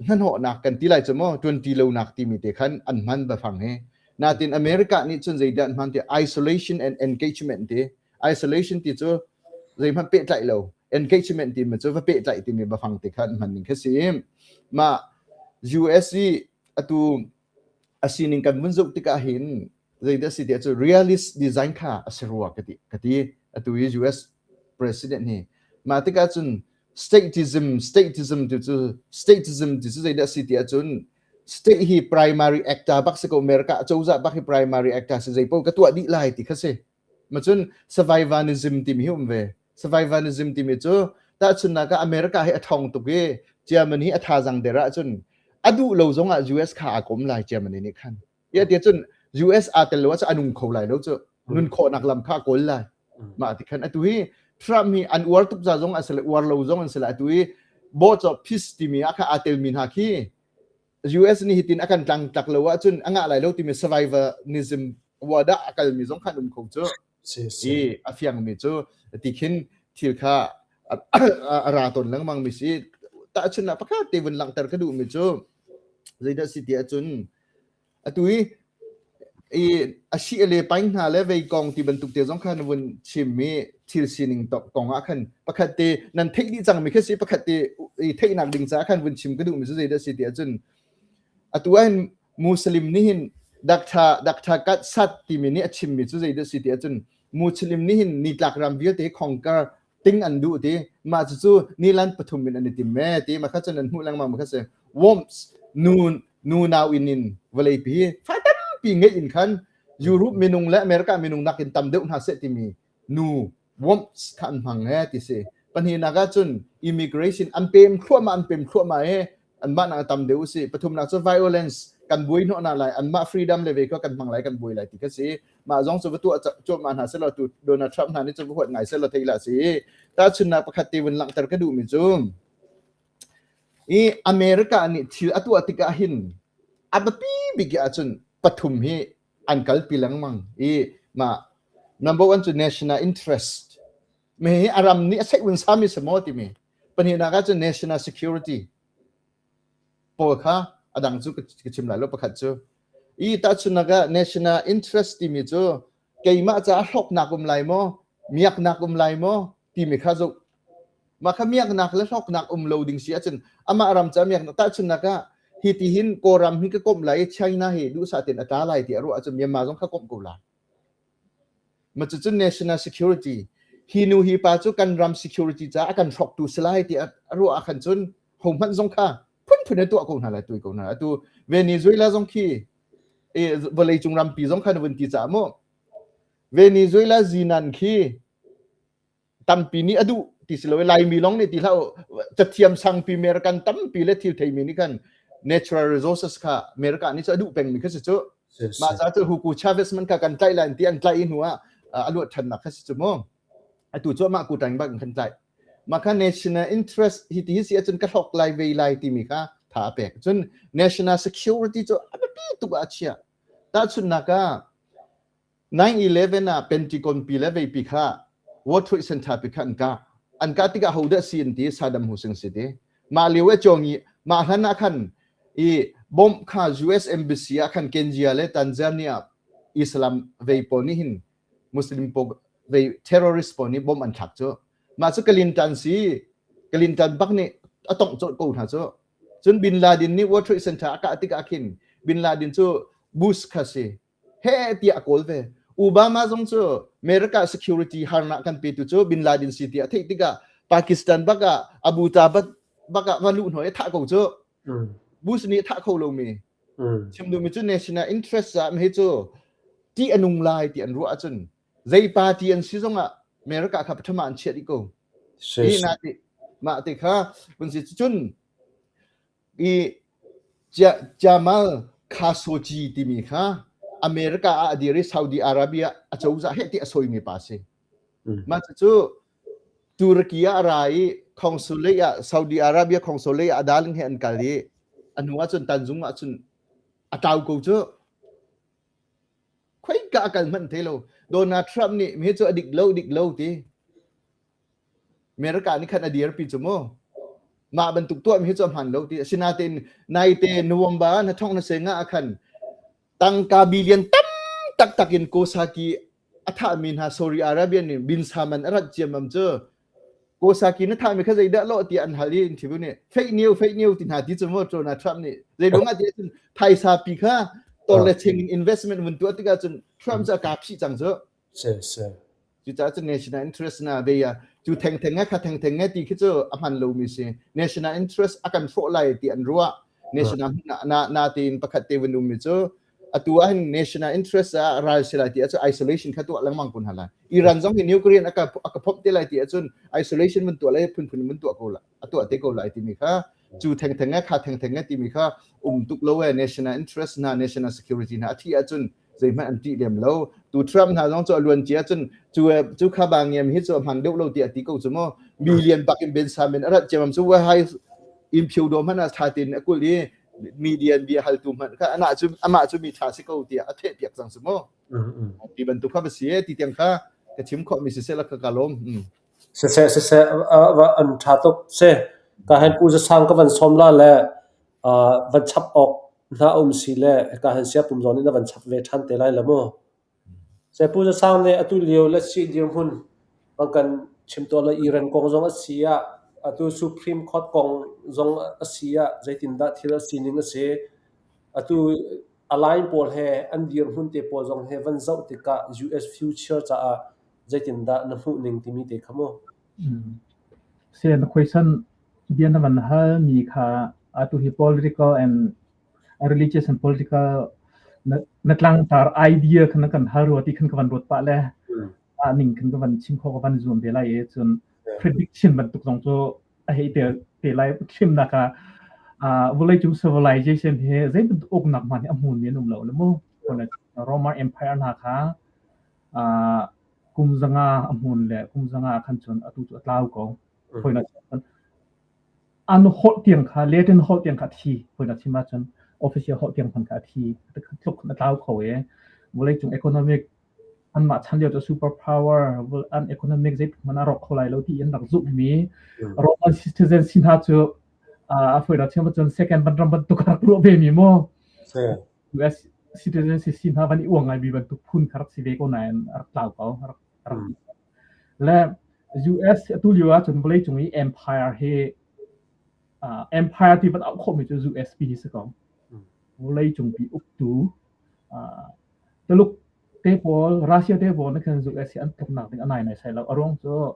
hnahnawhnak kan ti lai cu maw ṭuanṭi lonak timi te khan an hman biafang hi natin America nih cun zeidah an hman ti isolation and engagement ti isolation ti cu zeihmanh pehtlaih lo engagement timi cu va pehtlaih timi biafang te kha an hman ning kha si mah US i atu a sining kan vun zoh tikah hin zeidah si tiah cu realist design kha a si rua ka ti ka ti atu i US president hi mah tikah cun statism statism ti cu statism ti cu zeidah si tiah cun state hi primary actor bak si ko America cozah bak hi primary actor si zei paoh ka tuah dih lai ti kha si Macun survivalism timi hi um ve. Survivalism timi cu tahchunhnak ah America hi a ṭhawng tuk i Germany hi a thazaang der ahcun a duh lo zong ah US kha aa kom lai Germany nih khan. Ia ti cun US aa tel lo ahcun a nung kho lai lo cu. Nun khawhnak lam kha a kawl lai. Mah ti khan atu hi Trump hi an uar tuk za zong a si le uar lo zong an si le atu hi Board of Peace timi ah kha aa telmi hna khi US nih hitin a kan tlangtlak lo ahcun a ngah lai lo timi survivalism wadah a kalmi zong khan um kho cu i a fiangmi cu ti khin thil kha a ra tawn lengmang mi si tahchun ah pakhat te vun langhter ka duhmi cu zeidah si ti ahcun Atu i i a si le paing hna le vei kong ti bantuk te zong khan vun chim i thil sining kong ah khan pakhat te nan theih dih cangmi khi si pakhat te i theihnak ding caah khan vun chim ka duhmi cu zeidah si ti ahcun atu ahhin Muslim nih hin Dr. Dr. Katsat timi nih a chimmi cu zeidah si ti ahcun Muslim nih hin nitlak ram vialte conquer ting an duh ti mah cucu nilan pathum in an i tim me ti ma kha cun an hmuh lengmang ma kha si worms nu nu nau in in vawlei pi fa tampi ngeih in khan Europe minung le America minung nakin tam deuh hna seh timi nu worms kha an hmang he ti si pahnihnak ah cun immigration an pem thluahmah an pem thluahmah he anmah nak tam deuh si pathumnak cu violence kan buai hnawh na lai anmah freedom le ve kha kan hmang lai kan buai lai ti kha si mah zong cu va tuah cuahmah hna selaw tu Donald Trump hna nih cu va huat ngai selaw thei la si tahchunnak pakhat te vun langhter ka duhmi cu i America nih thil a tuah tikah hin a biapi bik ahcun pathum hi an kalpi lengmang i mah number one cu national interest me hi a ram nih a seih un sami si maw timi pahnihnak ahcun national security pawl kha a dang cu ka chim lai lo pakhat cu i tahchunhnak ah national interest timi cu keimah caah hlawknak um lai maw miaknak um lai maw timi kha zoh mah kha miaknak le hlawknak um lo ding si ahcun amah ram ca miaknak tahchunhnak ah hi ti hin Kawlram hi ka komh lai i China hi duhsah tein a tla lai ti a ruah ahcun Myanmar zong kha komh ko lai Ma cucun national security hi nu hi pa cu kan ram security caah a kan hrawktu si lai ti a ruah ah khan cun hohmanh zong kha phunphun in tuah ko hna lai tui ko hna atu Venezuela zong khi vawleicung rampi zong khan vun ti caah mu Venezuela zinan khi tampi nih a duh ti si lo Laimi lawng nih ti hlah cathiam sangpi American tampi le thil theimi nih khan natural resources kha America nih cu a duh pengmi kha si cu mah ca cu Hugo Chavez man kha kan tlaih lai ti an tlaih i hnu ah a luat ṭhannak kha si cu mu atu cu amah ku ṭang bak in kan tlaih mah kha national interest hi ti hi si ahcun ka hlok lai vei lai timi kha tha a pek cun national security cu a biapi tuk ah a chiah tahchunhnak ah 9/11 ah Pentagon pi le veipi kha World Trade Center pi kha an kah. An kah tikah hodah si an ti Saddam Hussein si ti. Mah lio e chong i mah hlan ah khan i bomb kha US embassy ah khan Kenya le Tanzania Islam vei pawl nih hin Muslim pawl vei terrorist pawl nih bomb an thlak cu. Mah cu Clinton si Clinton bak nih a tongh colh ko hna cu. Cun Bin Laden nih World Trade Center a kah tikah khin Bin Laden cu Bush kha si. He tiah a kawl ve. Obama zong cu America security harnak kan petu cu Bin Laden si ti a theih tikah Pakistan bak ah Abu Dhabi bak ah va luh hnawh i thah ko cu. Bush nih thah kho lomi. Chim duhmi cu national interest ah hi cu ti a nung lai ti an ruah ahcun zei party an si zongah America kha pathum ah an chiah dih ko. Hi na ti mah ti kha kun si cun i Jamal Khashoggi timi kha America ah a dir i Saudi Arabia a cozah he ti a sawimi pa si. Mah cu Turkey ah a ra i consulate ah Saudi Arabia consulate ah a darling he an kal i a hnu ah cun tanzung ah cun a tau ko cu. Khoika a kal hmanh thei lo. Donald Trump nih mi cu a dik lo dik lo ti. America nih khan a dirpi cu mu. Mah bantuk tuah mi hi cu a hman lo ti. Asinain naite November na thong na senga ah khan tangka billion tam taktak in Kosaki a thahmi hna Saudi Arabia nih bin Salman a rat ciammam cu Kosaki na thahmi kha zeidah lawh tiah an hal i interview nih fake news fake news ti hna ti cu mu Donald Trump nih zei ruang ah ti ahcun phaisa pi kha tor le cheng in investment vun tuah tikah cun Trump cu a kaa phih cang cu. Si si. Cucaah cun national interest na ve a cu thengtheng nge kha thengtheng nge ti khi cu a hman lomi si. National interest a kan hrawh lai ti an ruah. National na na na tiin pakhat te vun ummi cu atu ah hin national interest ah ral si lai ti ahcun isolation kha tuah lengmang kun hala. Iran zong hi nuclear a ka a ka phomh te lai ti ahcun isolation mun tuah lai phunphun mun tuah ko la a tuah te ko lai timi kha cu thengtheng nge kha thengtheng nge timi kha um tuk lo e national interest na national security na a thi ahcun zeihmanh an ṭih lem lo. Tu Trump hna zong cu a luan cia cun cu cu kha ba ngiam hi cu a hman deuh lo tiah ti ko cu mu. Million bak in Ben Salman a rat ciamam cu wahai in phio do hmanh ah tha tein a kulh i median bia haltu hmanh kha anah cu amah cu mi tha si ko tiah a theh piak cang cu mu. Ti bantuk kha va si e ti tiang kha ka chim khawh mi siseh la ka ka lawm. Siseh siseh an ṭha tuk si. Ka hen Pu Zasang ka van sawm la le van chap awk hna a um si le hika hin siapum zawn in a van chap ve ṭhan te lai lo mu. Pu Zasang nih atu lio le si dirhmun van kan chim tuah lo Iran kong zong a si ah atu Supreme Court kong zong a si ah zeitindah thil a sining a si. Atu align pawl he an dirhmun te pawl zong he van zoh tikah US future caah zeitindah na hmuh ning timi te kha mu. Sen khuaisan bia na van hal mi kha atu hi political and religious and political na, na tlangtar idea khan na kan hal rua ti khan ka van ruat pah le a ning khan ka van chim kho ka van zuam ve lai e cun prediction bantuk zong cu a hei te te lai thimnak ah vawlei cung civilization hi zei bantuk uknak hmanh hi a hmun mi an um lo le mu Roman Empire hna kha kum 500 a hmun le kum 500 khan cun atu cu a tlau ko. An holh tiang kha Latin holh tiang kha a thi. Hawinak chim ahcun official holh tiang hmanh kha a thi. Tluk a tlau kho i vawleicung economic anmah chan lio cu super power an economic zeitluk hmanh a rawk kho lai lo ti an rak zumhmi Roman citizen si hna cu a fawinak chim ahcun second van ram bantuk a rak ruah ve mi mu. US citizen si si hna van i uang ngaimi bantuk phun kha rak si ve ko nain a rak tlau ko. Rak, rak Le US atu lio ahcun vawleicung i empire hi uh, empire ti van auh khawhmi cu US pi hi si ko. Vawleicung pi uktu uh, Tuluk te pawl, Russia te pawl na khan US hi an tluknak ding a nai nai sai lo. A ruang cu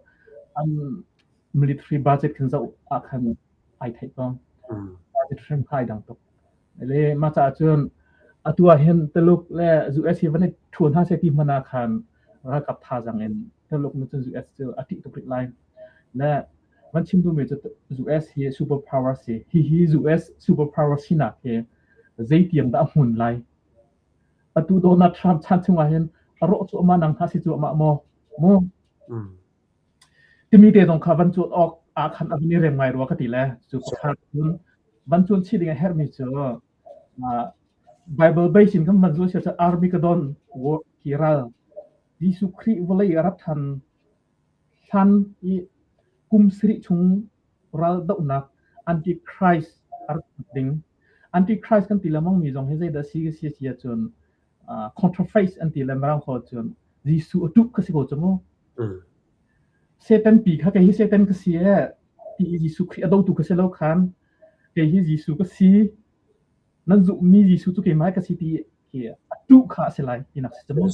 an military budget khan zoh ah khan ai theih ko. Budget hrim kha ai dang tuk. Le mah caah cun atu ah hin Tuluk le US hi van i ṭhuan hna seh ti hmanh ah khan ralkap thazaang in Tuluk nih cun US cu a ṭih tuk rih lai. Le van chim duhmi cu US hi super power si. Hihi US super power sinak hi zeitiang dah a hmun lai? Atu Donald Trump chan chungah hin a rawh cuahmah nang hna si cuahmah maw? Mu? Timi te zong kha van cuan awk ah khan a van i rem ngai rua ka ti le cu pakhat cun van cuan chih ding a herhmi cu Bible base in kan hman cu si Armageddon war hi ral Jesuh Khrih vawlei a rat than hlan i kum sarih chung ral dohnak Antichrist a rat ding Antichrist kan ti lengmang mi zong hi zeidah si si si ahcun counterfeit an ti le Mirang holh cun Jesuh a ṭup kha si ko cu mu. Satan pi kha kei hi Satan ka si ee ti i Jesuh Khrih a dotu ka si lo khan kei hi Jesuh ka si nan zumhmi Jesuh cu keimah ka si ti hi a tuh kha a si lai tinak si cu mu.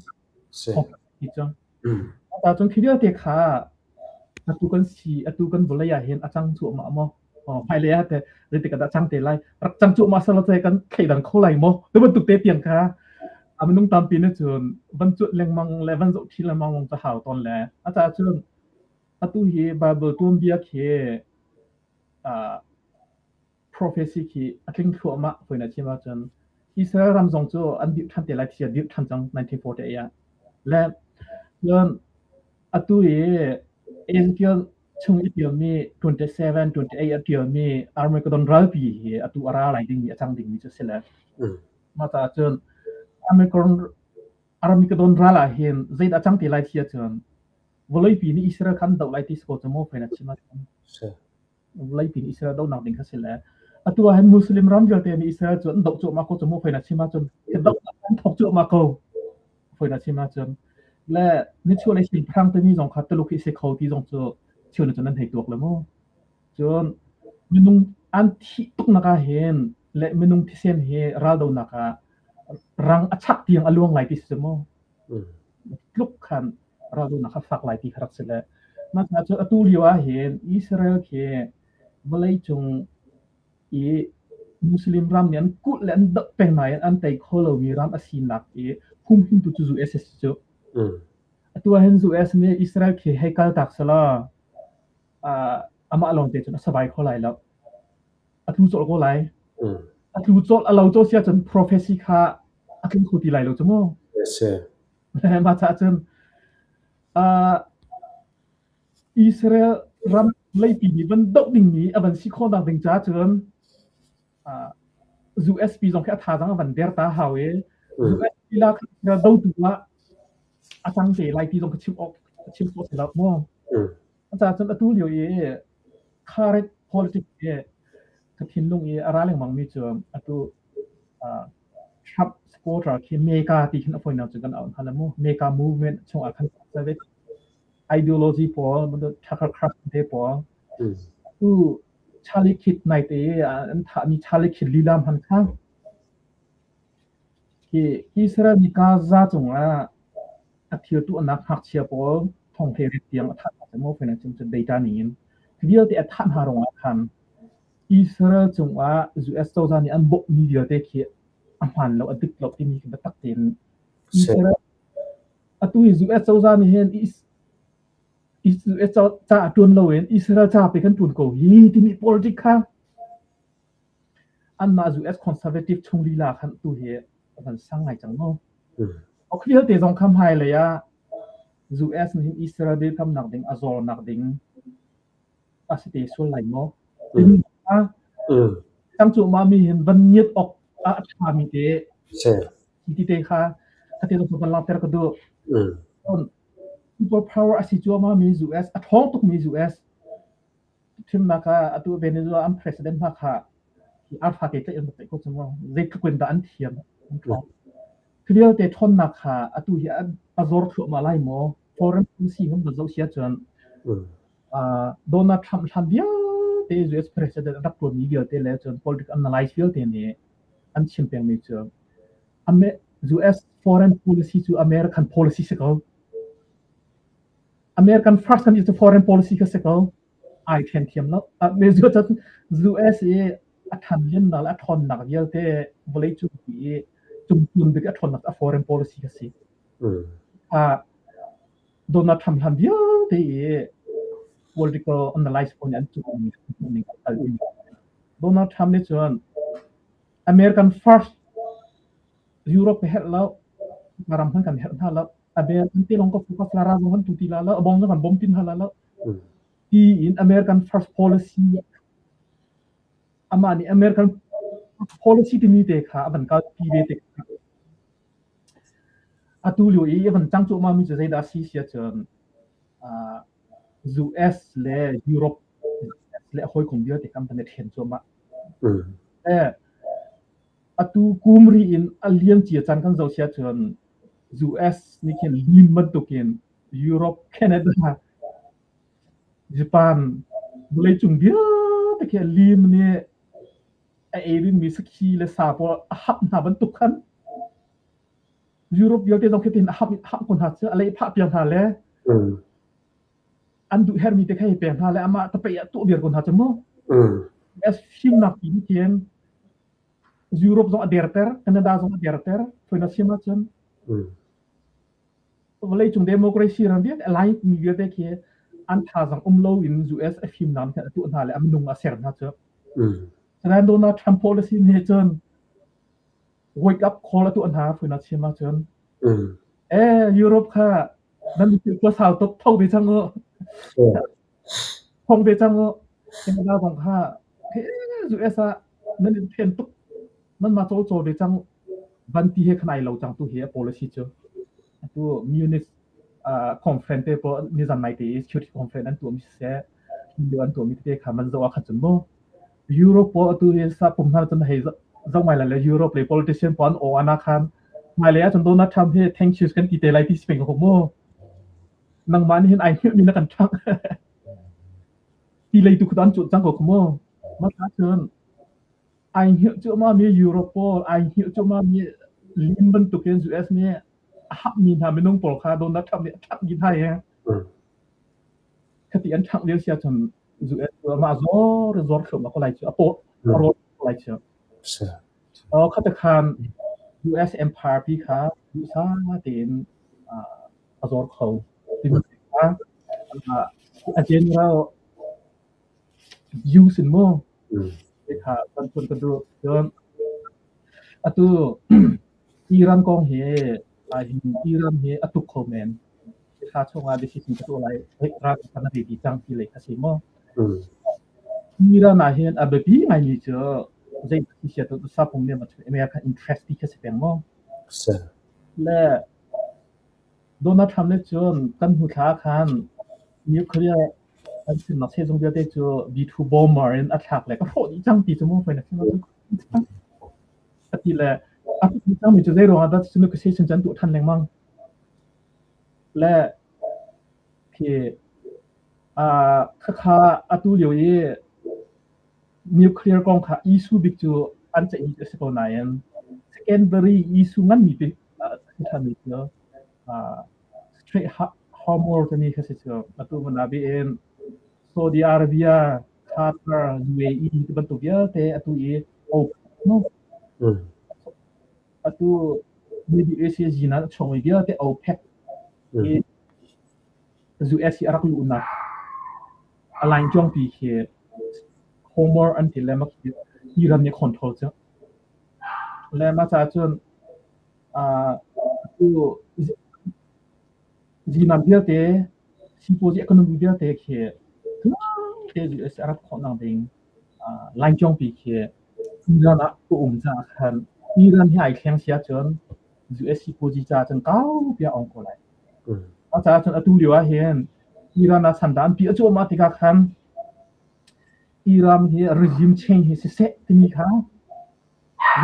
Si. Ti cu. Ta cun khi vialte kha atu kan si atu kan vawlei ah hin a cang cuahmah maw? Hmailei ah teh zeitik ah dah cang te lai? Rak cang cuahmah selaw teh kan thleidang kho lai maw? Ti bantuk te tiang kha a minung tampi nih cun van cuanh lengmang le van zoh ṭhi lengmang lawng cu hau tawn le a caah cun atu hi Bible tuanbia khi prophecy khi a tling thluahmah fawi na chim ahcun Israel ram zong cu an dirh ṭhan te lai ti a dirh ṭhan cang 1948 ah. Le cun atu i Ezekiel chung i ṭialmi 27, 28 a ṭialmi Armageddon ralpi hi atu a ra lai dingmi a cang dingmi cu a si le. Mah caah cun Armageddon Armageddon ral ah hin zeidah a cang te lai ti ahcun vawleipi nih Israel kha an doh lai ti si ko cu maw fawi na chim ahcun. Vawleipi nih Israel dohnak ding kha si le atu ah hin Muslim ram vialte nih Israel cu an doh cuahmah ko cu mu fawi na chim ahcun dohnak an thawk cuahmah ko fawi na chim ahcun le nichuahlei siangpahrang timi zong kha Tuluk hi si kho ti zong cu cheu na cun an hei tuak le mu. Cun minung an thih tuknak ah hin le minung thisen hi raldonak ah rang a chak tiang a luang lai ti si mu. Tluk khan raldonak kha fak lai ti kha rak si le mah cu atu lio ah hin Israel khi vawleicung i Muslim ram nih an kulh le an doh peng nain an tei kho lomi ram a sinak i humhimtu cu US a si cu. Atu ah hin US nih Israel khi hei kaltak selaw amah lawng te cun a survive kho lai lo. A tlu colh ko lai. A tlu colh a lo co sia cun prophecy kha a tling kho ti lai lo cu mu. Yes. Mah caah cun Israel ram leipi nih van doh dingmi a van si khawhnak ding caah cun USP zong khi a thazaang a van der ta hau i USP la kha dotu ah a cang te lai ti zong ka chim awk chim khawh si lo mu. Caah cun atu lio i current politics hi ka thinlung i a ra lengmang mi cu atu Trump supporter khi MAGA ti khin a fawinak cu kan auh hna le mu. MAGA movement chungah khan conservative ideology pawl Tucker Carlson te pawl tu Charlie Kirk nai te an thahmi Charlie Kirk lila hman kha Hi Israel nih Gaza cungah a thil tuahnak ngakchia pawl thonghlei rit tiang a thah hna cu maw cu data ningin hi vialte a thah hna ruangah khan Israel cungah US cozah nih an bawmhmi vialte khi a hmaan lo a dik lo timi khi biatak tein Israel atu hi US cozah nih hin US ca a ṭuan loin Israel ca pe kan ṭuan ko hi timi politic kha Anmah US Conservative chung lila khan tu hi a van sang ngai cang mu. Ok vialte zong kha hmailei ah US nih hin Israel dirkamnak ding a zawrnak ding a si te sual lai maw? Timi kha cang cu ma mi hin van ngiat ok a ṭha mi te ti te kha khate zong van langhter ka duh. Super power a si cuahmah mi US a ṭhawng tuk mi US Thimnak ah atu Venezuela an president hna kha arfa te tlaih an tlaih ko cang zeitluk in dah an thiam an ṭhawng. Hi vialte ṭhawnnak kha atu hi a zor thluahmah lai maw? Foreign policy kan van zoh si ahcun Donald Trump hlan vialte US president a rak ṭuanmi vialte le cun political analyst vialte nih an chim pengmi cu US foreign policy cu American policy si ko. American first kan cu foreign policy kha si ko. Ai ṭhen thiam lo. US i a ṭhanliannak le a ṭhawnnak vialte vawleicung i cungcun bik a ṭhawnnak a foreign policy kha si. Donald Trump hlan vialte i political analyst pawl nih an cuhning an kal Donald Trump nih cun American first Europe ka herh lo, ka ram hmanh kan herh hna lo. American te lawng ka focus la ra zong kan tu ti la lo, a bong zong kan bom tin hna la lo. Ti in American first policy amah nih American policy timi te kha a van kalpi ve te kha atu lio i a van cang cuahmah mi cu zeidah si si ahcun US le Europe le a hawikom vialte kha an van i ṭhen cuahmah. Atu kum ri in a liamcia caan kan zoh si ahcun US nih khin lim bantukin Europe, Canada, Japan vawleicung vialte khi lim nih a ei dingmi sakhi le sa pawl a hap hna bantuk khan. Europe vialte zong khi tin a ham ham ko hna cu a lei phah piak hna le an duh hermi te kha hi pek hna le amah tapei ah tuah viar ko hna cu mu. US fimnak pi hin Europe zong a derter, Canada zong a derter, foi na sim ahcun vawleicung democracy ram vialte alliance mi vialte khi an thazang um lo in US a fimnak nih a tuah hna le a minung a ser hna cu. Sinain Donald Trump policy nih cun wake up call a tuah hna foi na chim ahcun eh Europe kha nan khua sau tuk tho ve cang u thong ve cang u Canada zong kha US ah nan in then tuk nan ma cawl cawl ve cang van ti he khanai lo cang tu hi a policy cu atu Munich conference te po nizan nai te security conference an tuah mi siseh an tuah mi te kha man zo a khan cun mu Europe pawl atu hi sa pum hna cun hei zoh ngai le Europe le politician pawl an aw ana khan hmailei ahcun Donald Trump hi thank you kan ti te lai ti si peng ko mu nangmah nih hin ai hngilh mi na kan ṭhangh ti lei tu khudan cu cang ko mu ma ta cun ai hngilh cu ma mi Europe pawl ai hngilh cu ma mi lim bantukin US nih a hap mi hna minung pawl kha Donald Trump nih a ṭhangh dih hna i khati an ṭhangh lio si ahcun US cu amah zor in zor thluahmah ko lai cu a paw a rawl ko lai cu. Khata khan US empire pi kha duhsah tein a zor kho. Timi kha a general views in mu kha kan phun ka duh. Cun atu Iran kong hi Iran hi a tuk kho men. Thla chungah decision ka tuah lai. Ral kan ready cang ti lei kha si maw? Iran ah hin a biapi ngaimi cu zei ti sia tu sapung nih American interest ti kha si peng maw? Le Donald Trump nih cun kan hnu thla khan nuclear an chimnak sehzung vialte cu B2 bomber in a thlak le ka hrawh dih cang ti cu mu hoi na chim a ti le a ti cangmi cu zei ruangah dah cu negotiation cu an tuah ṭhan lengmang le khi khakha atu lio i nuclear kong kha issue bik cu an ceih a si ko nain secondary issue nganmi pi a si ṭhanmi cu Strait Hormuz timi kha si cu atu manabi in Saudi Arabia, Qatar, UAE ti bantuk vialte atu i open no atu Middle East hi zinan a chuakmi vialte OPEC i US hi a rak luhnak a line cuangpi khi Homer an ti le mak Iran nih control cu le mah caah cun atu zinan vialte sipuazi economy vialte khi te US a rat khawhnak ding line cuangpi khi Iran ah a um caah khan Iran hi ai thleng si ahcun US sipuazi caah cun kaupi a ong ko lai. A caah cun atu lio ah hin Iran ah sandan pi a cuahmah tikah khan Iran hi regime change hi siseh timi kha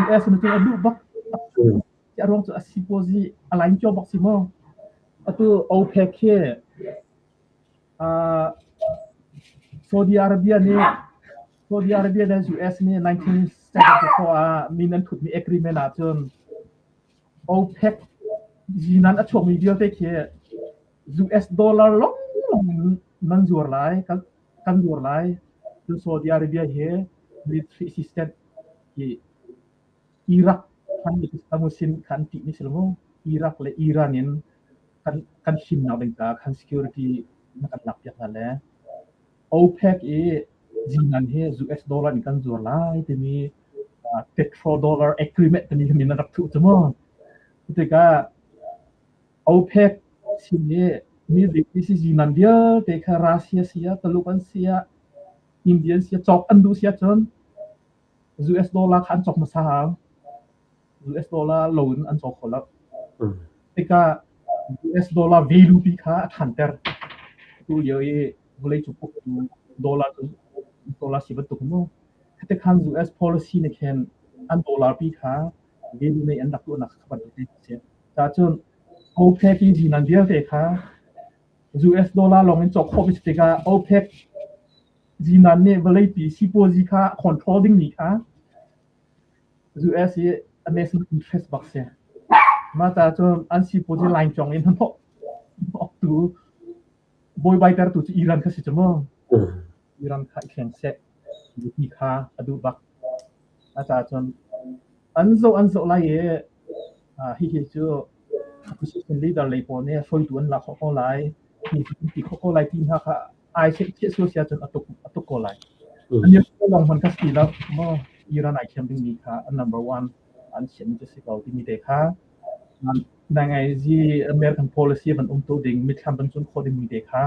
US nih cun a duh bak. A ruang cu a sipuazi a lain cio bak si maw? Atu OPEC hi Saudi Arabia nih Saudi Arabia le US nih 1974 ah min an thutmi agreement ahcun OPEC zinan a chuakmi vialte khi US dollar lawnglawng in nan zuar lai, kan zuar lai. Cun Saudi Arabia hi military assistant hi Iraq khan khan tih ni si lo mu. Iraq le Iran in kan kan himnak ding caah khan security na kan lak piak hna le OPEC i zinan hi US dollar in kan zuar lai timi petrodollar agreement timi kha min an rak thuh cu mu. Cutikah OPEC sin i Middle East zinan vialte kha Russia si ah, Taluk an si ah, Indian si ah, cawk an duh si ahcun US dollar kha an cawk hmasa hau. US dollar lo in an cawk kho lo. Tikah US dollar value pi kha a ṭhanter. Tu lio i vawleicung uktu dollar cu dollar si bantuk mu. Khatikhan US policy nih khin an dollar pi kha value nei an rak tuahnak kha bantuk te si. Cacun OPEC i zinan vialte kha US dollar lawng in cawk khawh mi si tikah OPEC zinan nih vawleipi sipuazi kha control dingmi kha US i a national interest bak si. Mah caah cun an sipuazi line cawng in hnahnawh tu buaibai tertu cu Iran kha si cu mu. Iran kha i thleng seh ti kha a duh bak. A caah cun an zoh an zoh lai i hihi cu opposition leader lei pawl nih hruaitu an lak khawh ko lai, mi cu an ti khawh ko lai ti hna kha ai theih sia sia cun a tuk ko lai. An lawng hman kha si lo maw Iran ai thiam dingmi kha an number one an sian cu si ko timi te kha ngai American policy van um tu ding mithlam van cun khawh dingmi te kha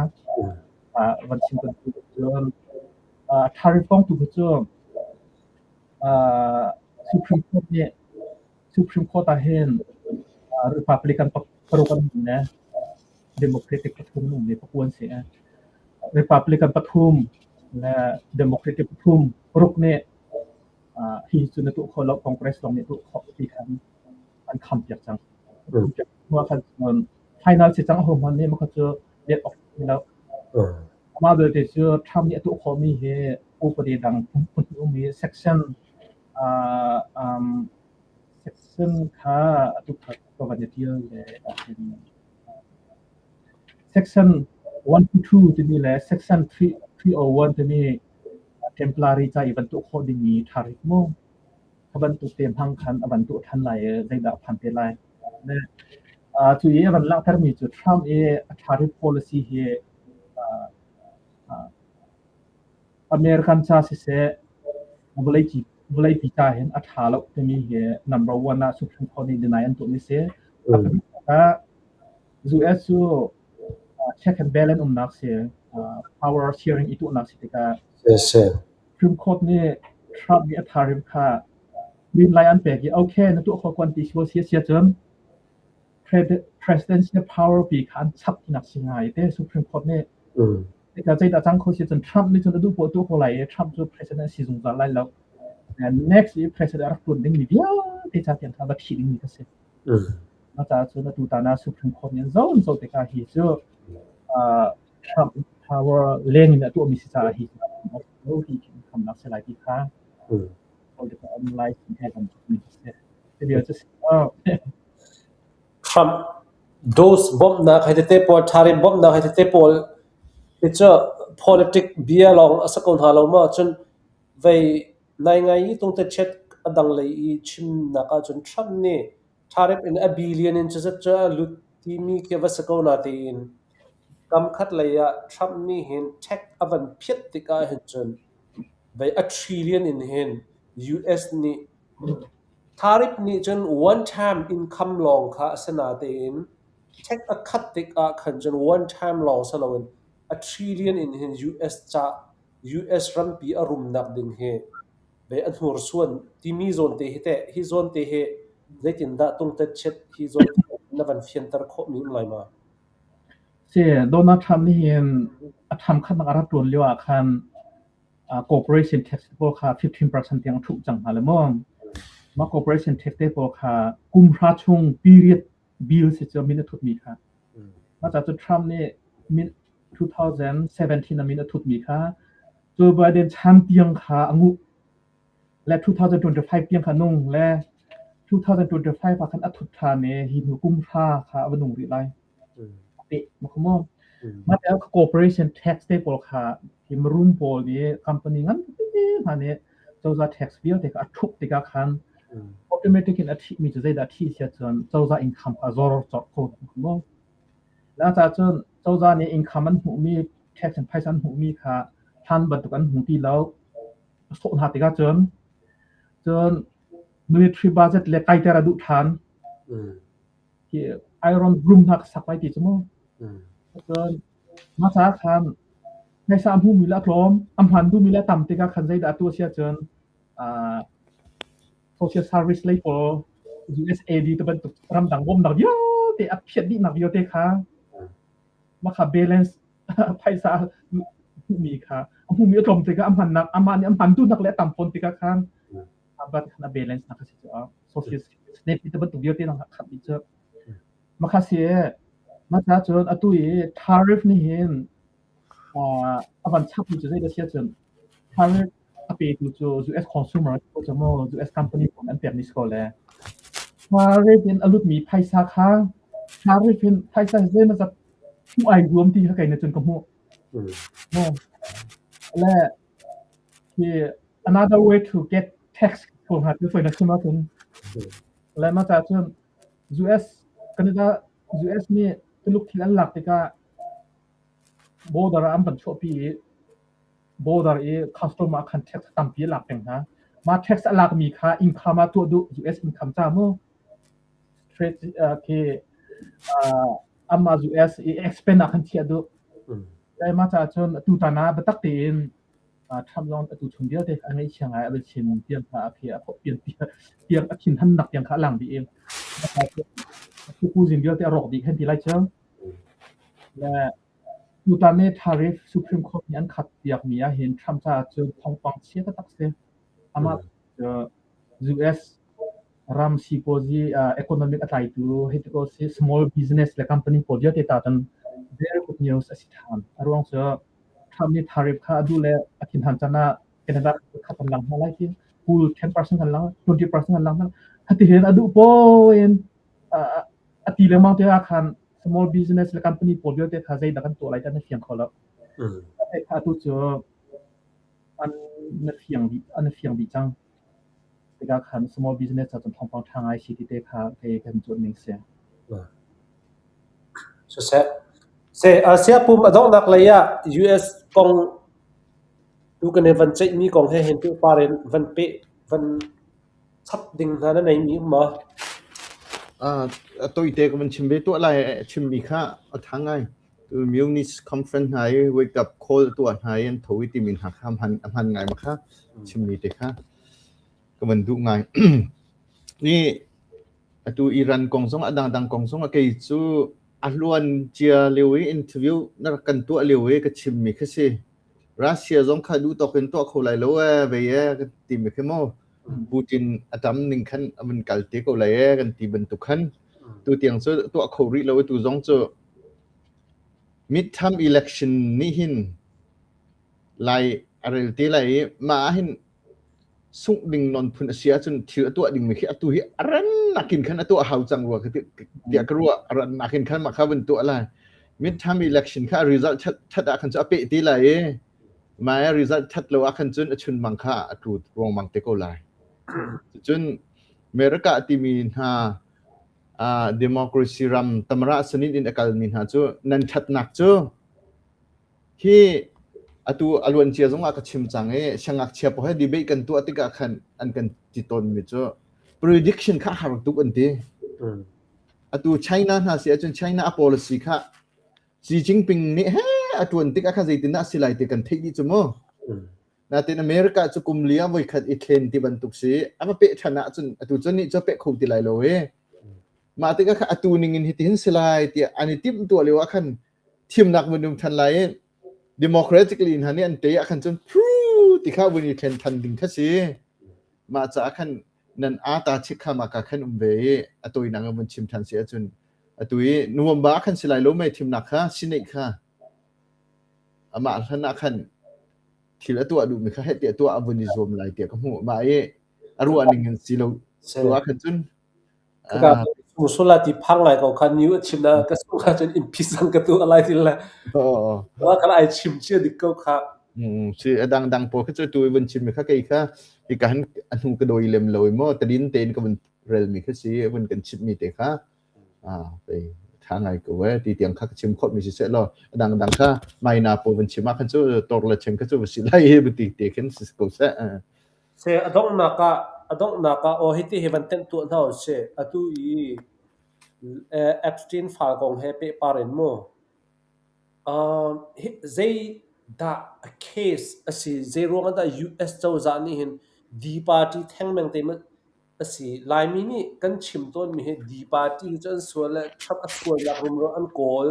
van chim kan tu cun tariff kong tu cu Supreme Court nih Supreme Court ah hin Republican paruk an um le Democratic pathum an um i pakua an si. Republican pathum le Democratic pathum paruk nih hi cu na tuah khawh lo, Congress lawng nih tuah khawh ti khan an kham piak cang. Khan final si cang ho hmanh nih mah cu let awk ti lo. Amah belte cu Trump nih a tuah khawhmi hi upadi dang phun um i section section kha atu kha ka van i ṭial le section 122 timi le section 301 timi temporary ca i van tuah khawh dingmi tariff mu kha bantuk te hmang khan a van tuah ṭhan lai i zeidah a phan te lai. Cu i a van langhtermi cu Trump i a tariff policy hi American ca siseh vawleipi ca hin a ṭha lo timi hi number one ah Supreme Court nih deny an tuahmi si. US cu check and balance umnak si, power sharing i tuahnak si tikah Supreme Court nih Trump nih a tariff kha green light an pek i okay na tuah khawh ko an ti si si ahcun presidential power pi kha an chap tinak si ngai te Supreme Court nih. Tikah zeidah cang kho si cun Trump nih cun a duh poah tuah ko lai i Trump cu president si zungzal lai lo. And next i president a rak tuan dingmi vialte ca tiang kha va thih dingmi kha si. Mah caah cun atu tan ah Supreme Court nih an zo an zo tikah hi cu Trump power leng in a tuahmi si caah hi cu hi khamnak si lai ti kha political analyze he kan mi si. Trump DOGE bawmhnak hei tete pawl, tariff bawmhnak hei tete pawl hi cu politic bia lawng a si ko hna lo maw? Cun vei nai ngai i tungtechet a dang lei i chimnak ahcun Trump nih tariff in a billion in cuzat cu a lut timi khi a va si ko na tiin kam khat lei ah Trump nih hin tax a van phiat tikah hin cun vei a trillion in hin US nih Tariff nih cun one time income lawng kha a si natein tax a khat tikah khan cun one time lawng si loin a trillion in hin US ca US rampi a rumnak ding hi ve a hnursuan timi zawn te hi teh hi zawn te hi zeitindah tungtet chet hi zawn te na van fianter khawhmi um lai ma? Si, Donald Trump nih hin a tham khatnak a rak ṭuan lio ah khan corporation tax pawl kha 15% tiang a ṭhumh cang hna le maw. Mah corporation tax te pawl kha kum hra chung period bill si cu min a thutmi kha. Mah ca cu Trump nih min 2017 a min a thutmi kha Joe Biden chan tiang kha a nguh. Le 2025 tiang kha nung le 2025 ah khan a thut ṭhan i hi hnu kum hra kha a va nung rih lai. Peh maw Mah te corporation tax te pawl kha hi marum pawl nih company ngan hna nih cozah tax vialte kha a ṭhup tikah khan automatic in a ṭhihmi cu zeidah a ṭhih sia cun cozah income kha a zor cawk kho maw. La ca cun cozah nih income an hmuhmi tax in phaisa an hmuhmi kha hlan bantuk an hmu ti lo. A sawh hna tikah cun cun military budget le kaiter a duh ṭhan. Hi Iron Broom hna ka sak lai ti cu mu. Cun mah caah khan phaisa a hmumi le a tlawm, a hman duhmi le a tam tikah khan zeidah a tuah si ahcun social service lei pawl USAID te bantuk ramdang bawmnak vialte a phiat dihnak vialte kha mah kha balance phaisa hmuhmi kha a hmuhmi a tlawm tikah a hmannak amah nih a hman duhnak le a tam fawn tikah khan bat khan a balance nak a si cu social snap ti bantuk vialte nang khat dih cu makha si mata cun atu i tariff nih hin a van chap mi cu zei da sia cun tariff a petu cu US consumer ko cu mu US company pawl an pek mi si ko le. Tariff in a lutmi phaisa kha tariff in phaisa zeimawzat hmuh ai zuam ti kha kei nih cun ka hmuh. Le hi another way to get tax pawl hna cu foi na chim ahcun le mah caah cun US Canada US nih Tuluk thil an lak tikah border ah an van chuahpi i border i customer ah khan tax tampi a lak peng hna. Mah tax a lakmi kha income ah tuah duh US income ca mu trade khi amah US i expand ah khan chiah duh. Le mah caah cun tutan ah biatak tein Trump zong atu chung vialte a ngaihchia ngai a va chim tiang kha a phi a pian tiang a thin hannak tiang kha a lang dih i kuzin vialte a rawk dih khan ti lai cu. Le tutan ni tariff Supreme Court nih an khat piakmi ah hin Trump caah cun thawngpang chia taktak si. Amah US ram sipuazi economic a tlaitu hei ti ko si small business le company pawl vialte ta cun very good news a si ṭhan. A ruang cu Trump nih tariff kha a duh le a thinhan can ah Canada khat an lang hna lai ti kul 10% an lang 20% an lang hna. Hati hin a duh po in a ti lengmang te ah khan small business le company pawl vialte kha zeidah kan tuah lai ti an fiang kho lo. Kha tu cu an na fiang dih an fiang dih cang. Tikah khan small business ca cun thawngpang ṭha ngai si ti te kha kei kan cuanh ning si. Siseh. Se Asia pum a donghnak lei ah US kong tu kan i van ceihmi kong he hin pehpar in van peh van chap ding hna na nei mi um maw? A toite ka van chim ve tuah lai chimmi kha a ṭha ngai. Munich conference hna i wake up call tuah hna i an tho i timi hna kha a hman ngai ma kha chimmi te kha ka van duh ngai. Ni atu Iran kong zong a dangdang kong zong a kei cu a hluan cia lio i interview na rak kan tuah lio i ka chimmi kha si. Russia zong kha duh tawk in tuah kho lai lo ee vei ee ka timi khi mu. Putin a tam ning khan a van kal te ko lai ee kan ti bantuk khan tu tiang cu tuah kho rih lo i tu zong cu Midterm election nih hin lai a rel te lai i mah ah hin sungh ding non phun a si ahcun thil a tuah dingmi khi atu hi a rannak in khan a tuah hau cang rua tiah ka ruah. A rannak in khan mah kha vun tuah lai. Midterm election kha a result that ah khan cu a peh te lai i mah a result that lo ah khan cun a chunmang kha a tlu ruangmang te ko lai. Cun America timi hna democracy ram tamara sanin in a kalmi hna cu nan ṭhatnak cu hi atu a luancia zongah ka chim cang i siangngakchia pawl he debate kan tuah tikah khan an kan ti tawnmi cu prediction kha har tuk an ti. Atu China hna si ahcun China a policy kha Xi Jinping nih he a ṭuan tikah khan zeitindah a si lai ti kan theih dih cu mu. Natin America cu kum li ah voikhat i thlen ti bantuk si a va peh ṭhan ahcun atu cu nih cu peh kho ti lai lo i mah tikah kha atu ning in hitihin si lai tiah an i timh tuah lio ah khan thimnak vun um ṭhan lai i democratically hna nih an tei ah khan cun phu ti kha vun i thlen ṭhan ding kha si. Mah caah khan nan ata chik kha mah ka khan um ve i a tawinak in vun chim ṭhan si ahcun atu i November ah khan si lai lo mei thimnak kha Senate kha amah hlan ah khan thil a tuah duhmi kha heh tiah tuah a vun i zuam lai tiah ka hmuh. Mah i a ruah ning in si lo tu ah khan cun Sula ti phang lai ko kha new a chim na ka sung kha cun impisang ka tu alai til le wa kha ai chim chia dik ko kha si a dang dang pawl kha cu tu vun chim mi kha kei kha hi ka han a hnu ka doi lem lo mo tadin tein ka vun rel mi kha si vun kan chim mi te kha pei tha ngai ko e ti tiang kha ka chim khawh mi si seh law a dang dang kha maina pawl vun chim ah khan cu tor le chem kha cu va si lai hi ti te khin si ko seh. Se a donghnak ah a donghnak ah aw hiti hi van tenh tuah hna usih. Atu i Epstein file kong he pehpar in mu. Zei dah a case a si? Zei ruang ah dah US cozah nih hin D party thengmeng te a si? Laimi nih kan chim tawnmi hi D party hi cu an sual le Trump a sualnak rumro an kawl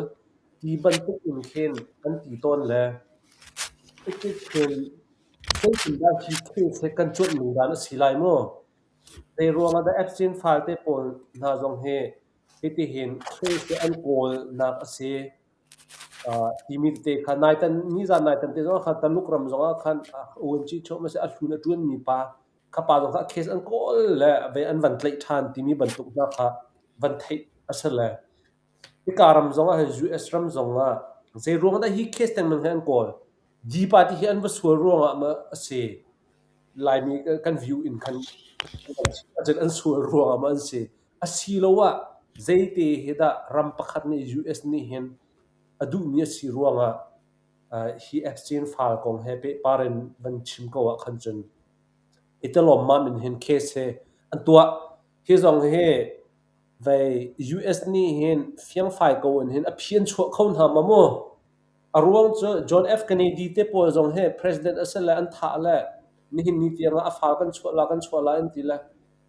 ti bantuk in khin an ti tawn le khin Zeitindah hi case hi kan cuanh ning dan a si lai mu? Zei ruangah dah Epstein file te pawl hna zong hi hitihin case hi an kawlnak a si timi tete kha naitan nizan naitan te zong ah khan Taluk ram zong ah khan ONG a si a hlun a ṭuanmi pa. Kha pa zong kha a case an kawl le ve an van tlaih ṭhan timi bantuk hna kha van theih a si le hika ram zong ah hin US ram zong ah zei ruang dah hi case tengmang hi an kawl? D party hi an va sual ruangah ma a si? Laimi kan view in khan an sual ruangah ma an si? Asiloah zeite hi dah ram pakhat nih US nih hin a duhmi a si ruangah hi Epstein file kong he pehpar in van chim ko ah khan cun i te lawmmam in hin case hi an tuah. Hi zong hi vei US nih hin fiangfai ko in hin a phi an chuah kho hna ma mu? A ruang cu John F. Kennedy te pawl zong hi president a si le an thah le nihin ni tiang ah a fal kan chuah la kan chuah la an ti le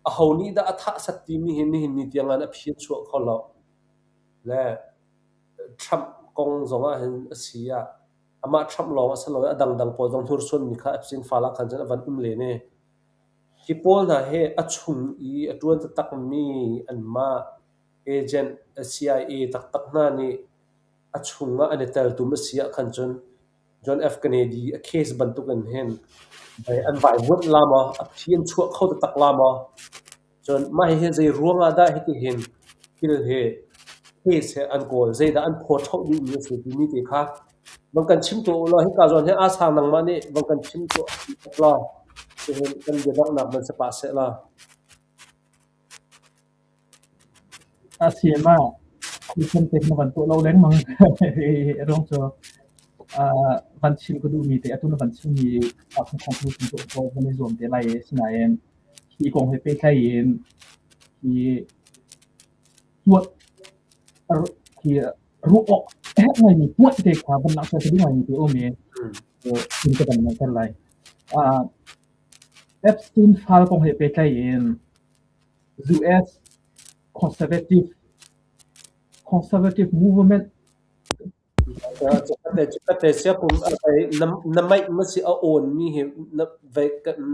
aho nih dah a thah sat timi hi nihin ni tiang ah a phi an chuah kho lo. Le Trump kong zong ah hin a si ah amah Trump lawng a si lo i a dangdang pawl zong hnursuanmi kha Epstein fal ah khan cun a van um len i hi pawl hna hi a chung i a ṭuan taktakmi anmah agent CIA taktak hna nih a chungah an i teltum a si ah khan cun John F. Kennedy a case bantukin hin an vaivuanh la maw, a phi an chuah kho taktak la maw? Cun mah hihi zei ruangah dah hitihin thil hi case he an kawl, zeidah an phaw ṭhoh duhmi a si timi te kha vang kan chim tuah u law hika zawn hi aa sang nangmah nih vang kan chim tuah law tihin kan biadonghnak van si pah seh law. A si ma khuisan te na van tuah lo lengmang ruang cu van chim ka duhmi te atu na van chimmi a khong khong tu tuah ko van i zuam te lai sinain hi kong he pehtlai in hi tuah hi ruah awk herh ngaimi puanh te kha van langhter ka duh ngaimi te um i in ka van langhter lai. Epstein file kong he pehtlai in US conservative conservative movement Kate siapum na maih ma si a on mi hi na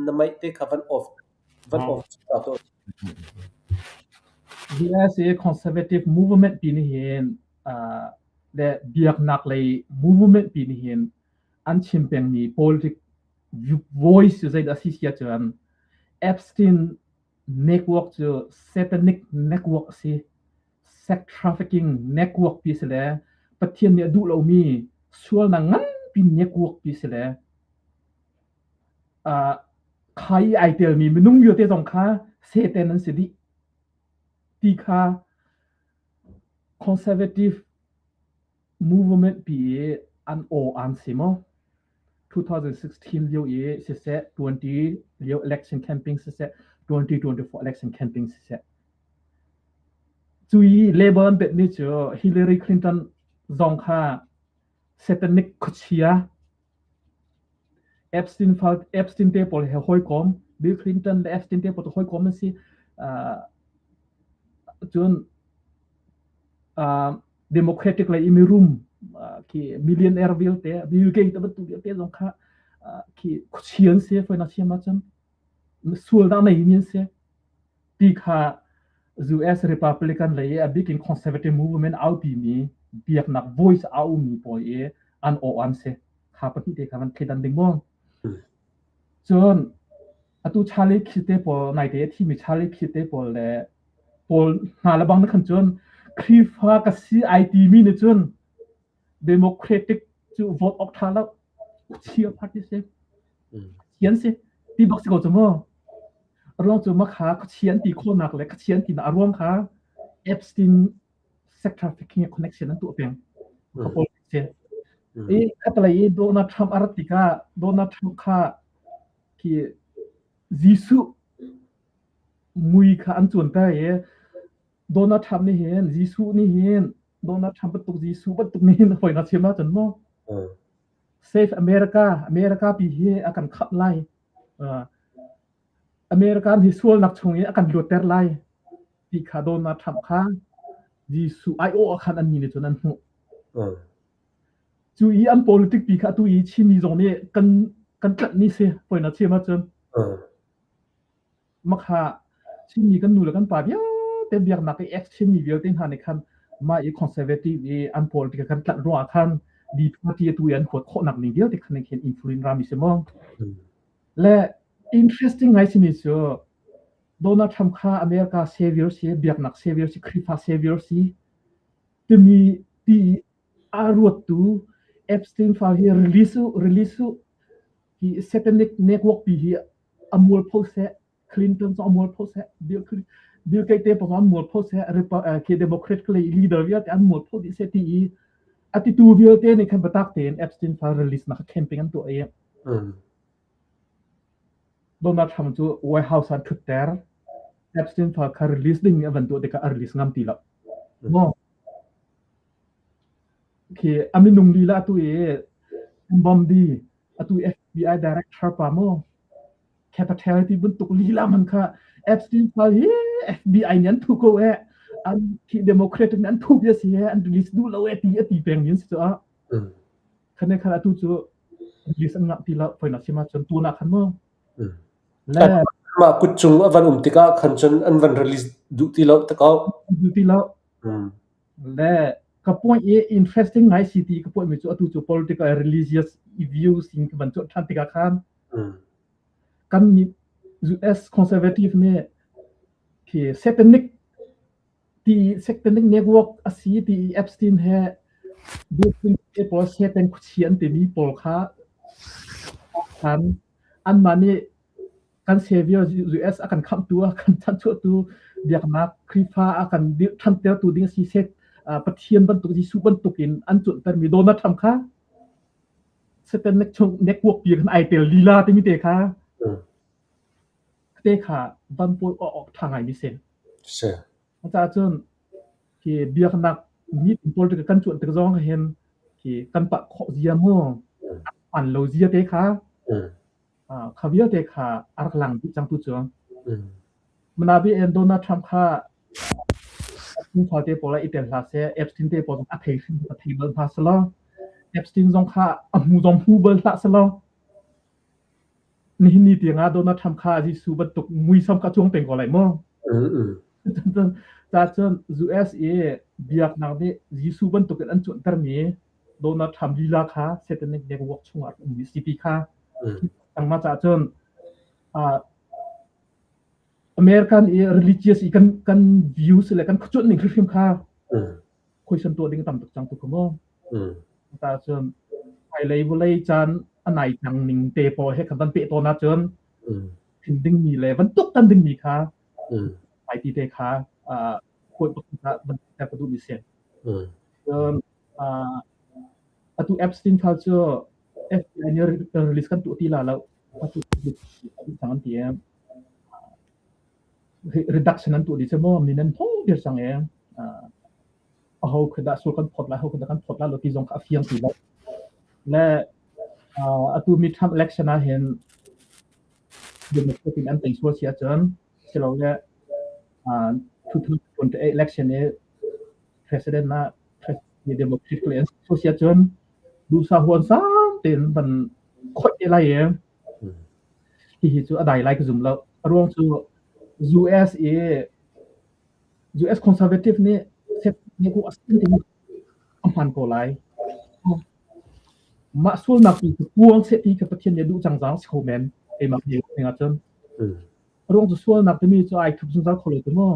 na maih te kha van off van off ta to. US i conservative movement pi nih hin le biaknak lei movement pi nih hin an chim pengmi politic voice cu zeidah a si si ahcun Epstein network cu satanic network a si. Sex trafficking network pi si le Pathian nih a duh lomi sualnak nganpi network pi si le kha i ai telmi minung vialte zong kha Satan an si dih ti kha conservative movement pi i an aw an si maw? 2016 lio i siseh, 20 lio election campaign siseh, 2024 election campaign siseh. Cu i label an betmi cu Hillary Clinton zong kha satanic khuachia Epstein fal Epstein te pawl he hawikom Bill Clinton le Epstein te pawl cu hawikom an si. Uh, cun uh, Democratic lei i mirum khi millionaire vialte Bill Gates bantuk vialte zong kha khi khuachia an si foi na siam ahcun sual dah nei mi an si ti kha US Republican lei i a bik in conservative movement aupi mi biaknak voice au mi pawl i an aw an si kha pahnih te kha van thleidan ding maw cun atu Charlie Kirk te pawl naite a thimi Charlie Kirk te pawl le pawl hna le bang na khan cun Khrihfa ka si ai timi nih cun Democratic cu vote awk ṭha lo chia party si chian si ti bak si ko cu mu a ruang cu makha khuachian ti khawhnak le khuachian ti a ruang kha Epstein sex trafficking connection an tuah peng ka pawl si i khatalei i Donald Trump a rat tikah Donald Trump kha khi Jesuh mui kha an cuanter i Donald Trump nih hin Jesuh nih hin Donald Trump bantuk Jesuh bantuk nih hin hawi na chim ahcun mu Save America America pi hi a kan khamh lai America hi sualnak chung i a kan luatter lai ti kha Donald Trump kha Jesuh aiawh ah khan annih nih cun an hmuh. Cu i an politic pi kha atu i Chinmi zong nih kan kan tlanhmi si hawi na chim ahcun. Makha Chinmi kan nu le kan pa vialte biaknak i ex Chinmi vialte hna nih khan mah i conservative i an politic kan tlanh ruangah khan D party atu i an huat khawhnak ning vialte khan khin influence rami si maw. Le Interesting ngai simi cu Donald Trump kha America savior si, biaknak savior si, Khrihfa savior si timi ti a ruattu Epstein file hi release u, release u. Hi satanic network pi hi a mualpho seh, Clinton zong a mualpho seh, Bill, Bill Gates te zong an mualpho seh, khi Democrat lei leader vialte an mualpho dih seh ti i a titu vialte nih khan biatak tein Epstein file release nak campaign an tuah i Donald Trump cu White House ah ṭhutter. Epstein file kha release ding a van tuah tikah a release ngam ti lo. Maw? Khi a minung lila atu i Bondi atu FBI director pa maw Capital ti bantuk lila man kha Epstein file hi FBI nih an thu ko e an khi Democrat nih an thu bia si he an release duh lo e ti a ti peng min si cu a khane khan atu cu release an ngah ti lo foina sima cun tu na khan mu le mah kut cung a van um tikah khan cun an van release duh ti lo takau duh ti lo le ka point i interesting ngai si ti ka point mi cu atu cu political and religious views in ka van cuanh than tikah khan Kan US conservative nih khi satanic ti satanic network a si ti i Epstein he Bill Clinton pawl Satan khuachia an timi pawl kha khan anmah nih kan savior US a kan khamhtu a kan chanchuahtu biaknak Khrihfa a kan dirh ṭhantertu ding si set Pathian bantuk Jesuh bantuk in an cuanhtermi Donald Trump kha Satan chung network pi khan ai tel lila timi te kha te kha van pawi awk ṭha ngai mi si. Si. Caah cun khi biaknak mi political kan cuan tik zong hin khi kan pah khawh zia mu an lo zia te kha kha vialte kha a rak lang dih cang tu cu. Manabi en Donald Trump kha Epstein te pawl ah i tel hlah seh, Epstein te pawl zong a thei hrim a thei bal hna selaw, Epstein zong kha a hmu zong hmu bal hlah selaw, nihin ni tiang ah Donald Trump kha Jesuh bantuk muisam kha cuang peng ko lai maw? Ca cun US i biaknak nih Jesuh bantuk in an cuantermi Donald Trump lila kha satanic network chungah a ummi si ti kha tangma caah cun American i religious i kan kan views le kan khuacuanh ning hrimhrim kha khuaisan tuah ding tam tuk cang tu kha mu. Ta cun hmailei vawlei caan a nai cang ning te pawl he khan van peh tawn ahcun thin dingmi le van tuk tan dingmi kha ai ti te kha khuai pakhat ah van ka duh mi si. Cun atu Epstein file cu FBI nih release kan tuah ti la lo. Atu cang an ti reduction an tuah dih cu maw min an thong dir cang e. Aho khi dah sul kan phawt lai, ho khi dah kan phawt lai lo ti zong kha a fiang ti lo. Le atu midterm election ah hin Democrat in an tei sual si ahcun silole 2028 election i president ah Democrat le an si ahcun duhsah huan sang tein van khoih te lai i hihi cu a dai lai ka zum lo. A ruang cu US i US conservative nih nih a sin a hman ko lai. Mah sualnak tu cu puang seh ti kha Pathian nih a duh cang zang si kho men keimah nih ning ahcun. A ruang cu sualnak timi cu ai thup zungzal kho lo ti mu.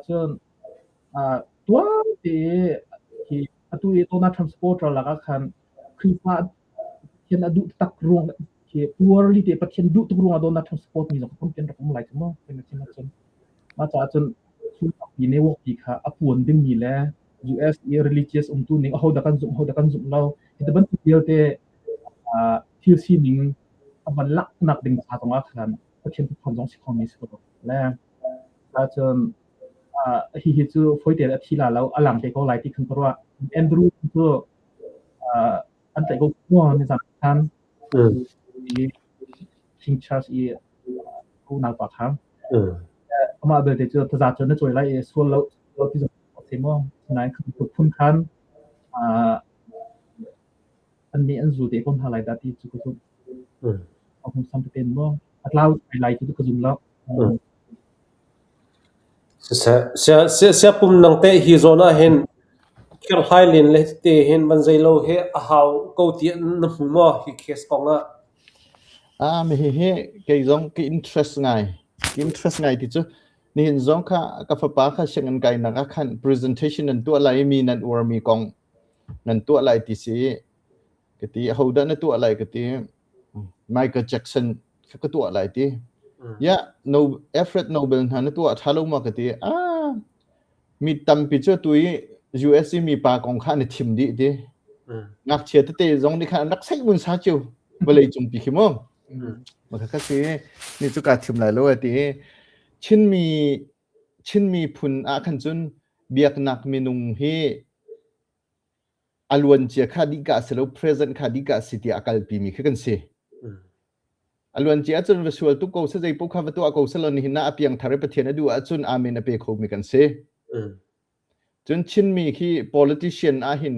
Cun tuan te hi atu i Donald Trump supporter lakah khan Khrihfa Pathian a duh tak ruang khi purely te Pathian duh tuk ruangah Donald Trump support mi zong tampi an rak um lai cu mu. Kan chim ahcun mah caah cun sulpi network pi kha a puan dingmi le US i religious umtu ning aho dah kan zumh aho dah kan zumh lo hi bantuk vialte thil sining a van laknak ding ca zongah khan Pathian thuphan zong si kho mi si ko le cun hihi cu foite a thi la lo a lang te ko lai ti khan ka ruah Andrew cu an tlaih ko ni zan khan King Charles i unau pa kha amah belte cu taza cu na cawi lai i sual lo lo ti zong a si maw nain khan phun khan an nih an zul te ko hna lai dah ti cu ka zumh. A hung sam tete maw a tlau lai ti cu ka zum lo. Siseh, sia sia sia pum nang te hi zawn ah hin kherhlai len le te hin van zei lo hi a hau ko ti na hmu maw hi case kong ah? Ah, mi hi kei zong ka interest ngai. Ka interest ngai ti cu nihin zong kha ka fapa kha sianginn kainak ah khan presentation nan tuah lai i mi nan uarmi kong nan tuah lai ti si. Ka ti, ahodah na tuah lai ka ti. Michael Jackson kha ka tuah lai ti. Yeah, no, Alfred Nobel hna na tuah ṭha lo ma ka ti. Ah, mi tampi cu tu i US i mipa kong kha an i thim dih ti. Ngakchia tete zong nih khan an rak saih mun sa cio vawlei cung pi khi mu. Ma kha si ni cu kaa thim lai lo ti. Chinmi Chinmi phun ah khan cun biaknak minung hi a luancia kha dih ka si lo present kha dih ka si tiah a kalpi mi khi kan si. A luancia ahcun va sual tuk ko seh zei paoh kha va tuah ko seh law nihin ah a piangthar i Pathian a duh ahcun amen a pe khomi kan si. Cun Chinmi khi politician ahhin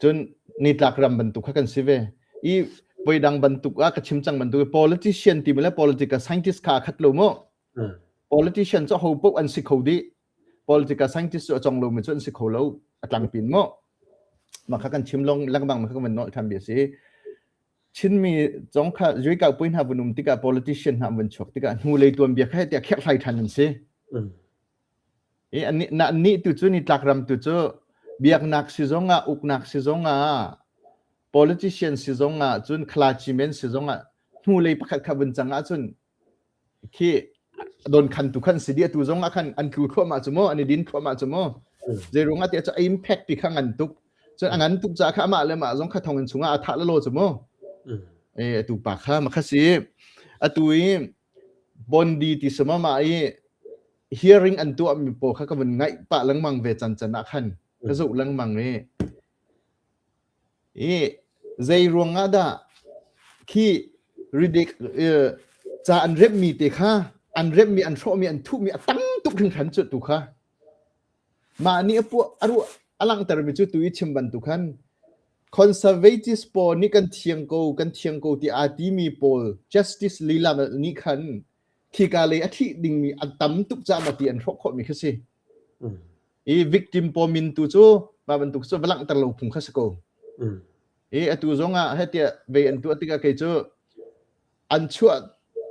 cun nitlak ram bantuk kha kan si ve. I voidang bantuk ah ka chim cang bantuk politician timi le political scientist kha a khat lo mu. Politician cu ho paoh an si kho dih. Political scientist cu a cong lomi cu an si kho lo. A tlangpin mu. Mah kha kan chim long lengmang ma kha kan van nolh ṭhan bia si. Chinmi zong kha zuikau pui hna vun um tikah politician hna vun chuak tikah hnulei tuanbia kha tiah kherhhlai ṭhan an si. I nih tu cu nitlak ram tu cu biaknak si zong ah uknak si zong ah politician si zong ah cun clergyman si zong ah hnulei pakhat kha vun cang ahcun khi don khan tu khan si dia tu zong ah khan an tlu thluahmah cu mu an i din thluahmah cu mu zei ruang ah tiah cu a impact pi kha ngan tuk cun a ngan tuk ca kha amah le mah zong kha thonginn chungah a thah lalo cu mu e atu pa kha ma kha si atu i bondi ti sama ma i hearing an tuah mi pawl kha ka vun ngaih pah lengmang ve can can ah khan ka zoh lengmang i I zei ruangah dah khi ridik ca an remhmi te kha an remhmi an hrawhmi an thuhmi a tam tuk hringhran cu tu kha mah nih a puah a ruah a langhtermi cu tu i chim bantuk khan conservatives pawl nih kan thiang ko kan thiang ko ti aa timi pawl justice lila nih khan khika lei a thih dingmi an tam tuk caah mah ti an hrawh khawhmi kha si. I victim pawl min tu cu mah bantuk cu va langhter lo phung kha si ko. I atu zong ah hetiah vei an tuah tikah kei cu an chuah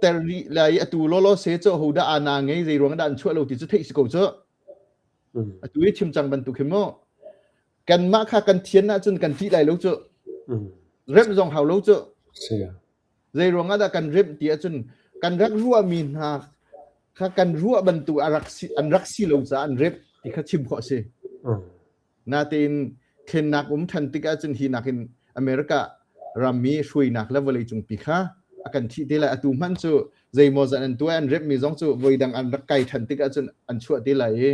ter rih lai i atu lawlaw se cu hodah ana ngei zei ruang dah an chuah lo ti cu theih si ko cu. Atu i chim cang bantuk hi mu kanmah kha kan thian ahcun kan ṭih lai lo cu. Remh zong hau lo cu. Zei ruangah dah kan remh ti ahcun kan rak ruahmi hna kha kan ruah bantuk a rak si, an rak si lo caah an remh ti kha chim khawh a si. Natein thlennak um ṭhan tik ahcun hi nakin America rammi hruainak le vawleicung pi kha a kan thih te lai. Atu hmanh cu zeimawzat an tuah an remhmi zong cu voidang an rak kai ṭhan tik ahcun an chuah te lai i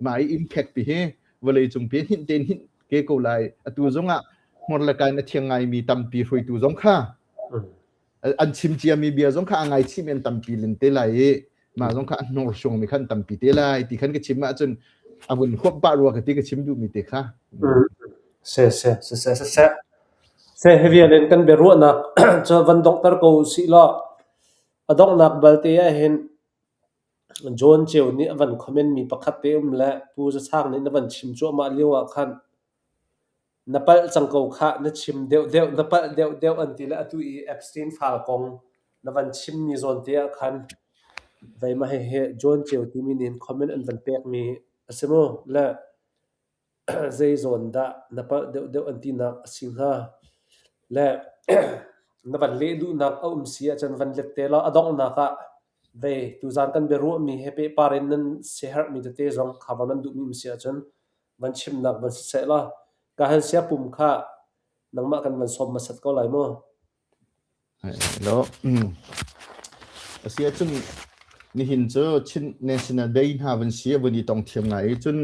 mah i impact pi hi vawleicung pi hninh te hninh ke ko lai. Atu zongah hmur le kai na thiang ngaimi tampi hruaitu zong kha an chim ciami bia zong kha a ngaichih men tampi len te lai i mah zong kha a hnursuangmi khan tampi te lai ti khan ka chim ahcun a vun huap pah rua ka ti ka chim duhmi te kha. Se se se se se se se hi vial in kan biaruahnak cu van donghter ko usih law a donghnak balte ah hin John Ceu nih a van comment mi pakhat te um le Pu Za Sang nih na van chim cuahmah lio ah khan Na palh cang ko khah, na chim deuhdeuh, na palh deuhdeuh an ti le atu i Epstein fal kong na van chimmi zawnte ah khan veimah hihi John Ceu timi nih hin comment an van pekmi a si mu. Le zei zawn dah na palh deuhdeuh an tinak a si hnga. Le na van leh duhnak a um si ahcun van let te law a donghnak ah vei tuzaan kan biaruahmi he pehpar in nan siaherhmi tete zong kha van nan duhmi um si ahcun van chimnak van siseh law ka hal sia pum kha nangmah kan van sawm hmasat ko lai mu. Hello. Asi ahcun nihin cu Chin National Day hna van si vun i tong thiam ngai i cun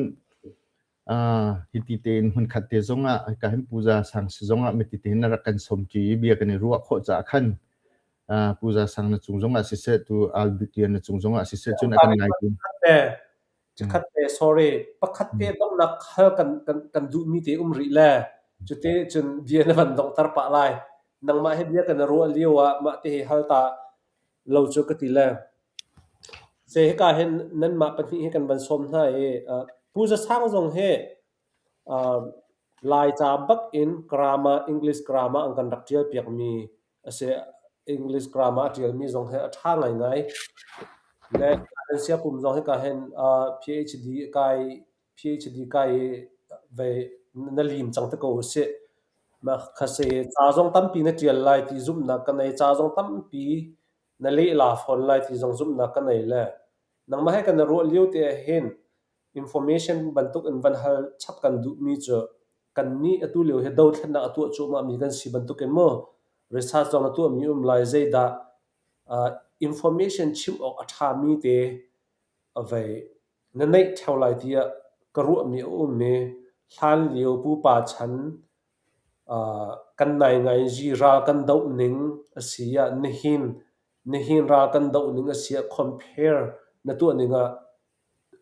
hiti tein hmunkhat te zong ah ka hin puza sang si zong ah miti tein na rak kan sawm ṭi i bia kan i ruah khawh caah khan puza sang na cung zong ah siseh tu Albert Lian na cung zong ah siseh cun a kan ngai Chikkhat te, sorry, pakhat te donghnak hal kan, kan, kan duhmi te um rih le cute cun bia na van donghter pah lai. Nangmah he bia kan ruah lio ah mah te hi hal ta lo cu ka ti le. Se hika hin nanmah pahnih hi kan van sawm hna i uh, Pu Za Sang zong hi uh, Laica bak in grammar, English grammar an kan rak ṭial piakmi a si. English grammar a ṭialmi zong hi a ṭha ngaingai. Le kan siapum zong hika hin PhD kai PhD kai ve na lim cang te ko usih. Mah kha si ca zong tampi na ṭial lai ti zumhnak ka nei. Ca zong tampi na lehla fawn lai ti zong zumhnak ka nei le nangmah he kan i ruah lio te ah hin information bantuk in van hal chap kan duhmi cu kannih atu lio hi dothlennak a tuah cuahmahmi kan si bantuk in mu research zong na tuahmi um lai zeidah information chim awk a ṭhami te vei na neih ṭheo lai tiah ka ruahmi a um i hlanlio pupa chan kan naingainzi ral kan doh ning a si ah nihin nihin ral kan doh ning a si ah compare na tuah ning ah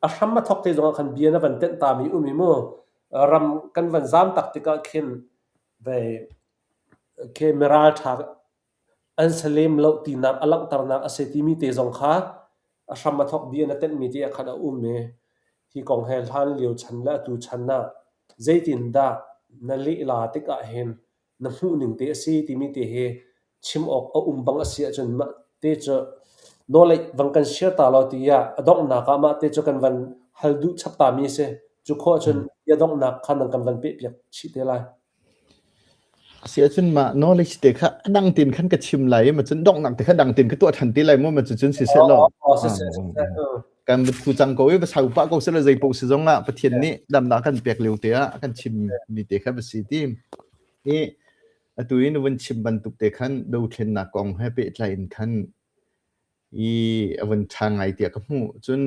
a hram a thawk te zongah khan bia na van tenh tami um i mu ram kan van zam tak tikah khin vei khi miral ṭha an si lem lo tinak a langhternak a si timi te zong kha a hram a thawk bia na tenhmi te ah khan a um i hi kong he hlan lio chan le atu chan ah zeitindah na lehla tikah hin na hmuhning te a si timi te hi chim awk a um bang a si ahcun mah te cu knowledge vang kan share ta lo tiah a donghnak ah mah te cu kan van hal duh chap ta mi a si. Cu khawh ahcun bia donghnak kha nan kan van peh piak chih te lai. Si ahcun mah knowledge te kha a dang tin khan ka chim lai i ma cun donghnak te kha dang tin ka tuah than ti lai mu ma cucun si seh law. Kan thu cang ko i va sau pah ko seh zei paoh si zong ah Pathian nih damnak kan pek lio te ah kan chim mi te kha va si ti. I atu in vun chim bantuk te khan dothlennak kong he pehtlai in khan i a vun ṭha ngai tiah ka hmuh. Cun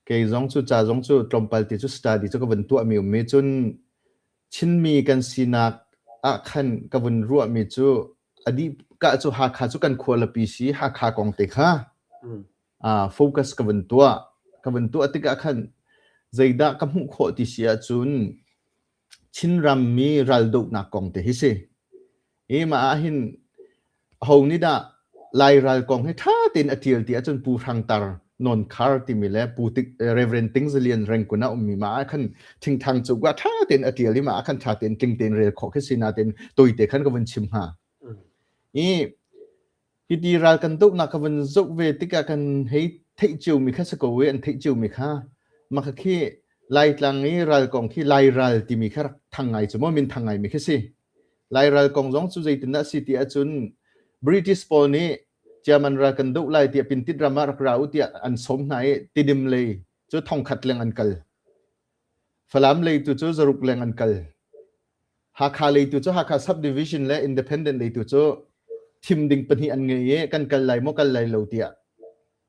kei zong cu ca zong cu tlawmpal ti cu study cu ka vun tuahmi um i cun Chinmi kan sinak ah khan ka vun ruahmi cu a dih ka cu Hakha cu kan khualipi si Hakha kong te kha focus ka vun tuah. Ka vun tuah tikah khan zeidah ka hmuh khawh ti si ahcun Chinram mi raldohnak kong te hi si. Hi mah ah hin aho nih dah Lai ral kong hi ṭha tein a ṭial ti ahcun Pu Hrang Tar Nawn Khar timi le Pu Tik, Reverend Ting Zalian Rengkun ah ummi mah ah khan thingthang cu ṭha tein a ṭial i mah ah khan ṭha tein tling tein rel khawh khi si nain tawite khan ka vun chim hnga. I hiti ral kan dohnak ka vun zoh ve tikah kan hei theih ciomi kha si ko i an theih ciomi kha mah khi Laitlang i ral kong khi Lai ral timi kha rak thang ngai cu maw min thang ngaimi khi si. Lairal kong zong cu zeitindah a si ti ahcun British pawl nih German ral kan doh lai tiah Pintit ram ah rak ra u tiah an sawm hna i Tidim lei cu thongkhat leng an kal. Falam lei tu cu zaruk leng an kal. Hakha lei tu cu Hakha subdivision le independent lei tu cu thim ding pahnih an ngei i kan kal lai maw kal lai lo tiah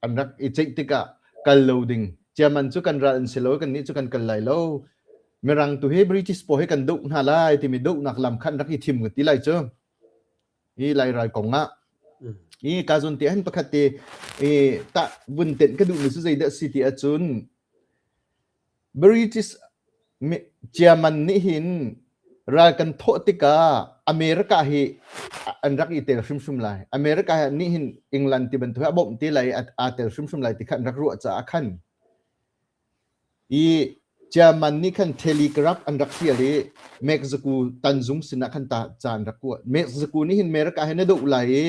an rak i ceih tikah kal lo ding German cu kan ral an si lo kannih cu kan kal lai lo Mirang tu hi British pawl hi kan doh hna lai timi dohnak lam khan rak i thim ka ti lai cu hi lai ral kong ah hi ka zun te han pakhat te i ta vun tenh ka duh mi cu zeidah si ti ahcun British German nih hin ral kan thawh tikah America hi an rak i tel hrimhrim lai. America nih hin England ti bantuk hi a bawmh te lai i aa tel hrimhrim lai ti kha an rak ruah caah khan i German nih khan telegraph an rak tial i Mexico tanzung sinah khan ta ca an rak kuat. Mexico nih hin America hi na doh lai i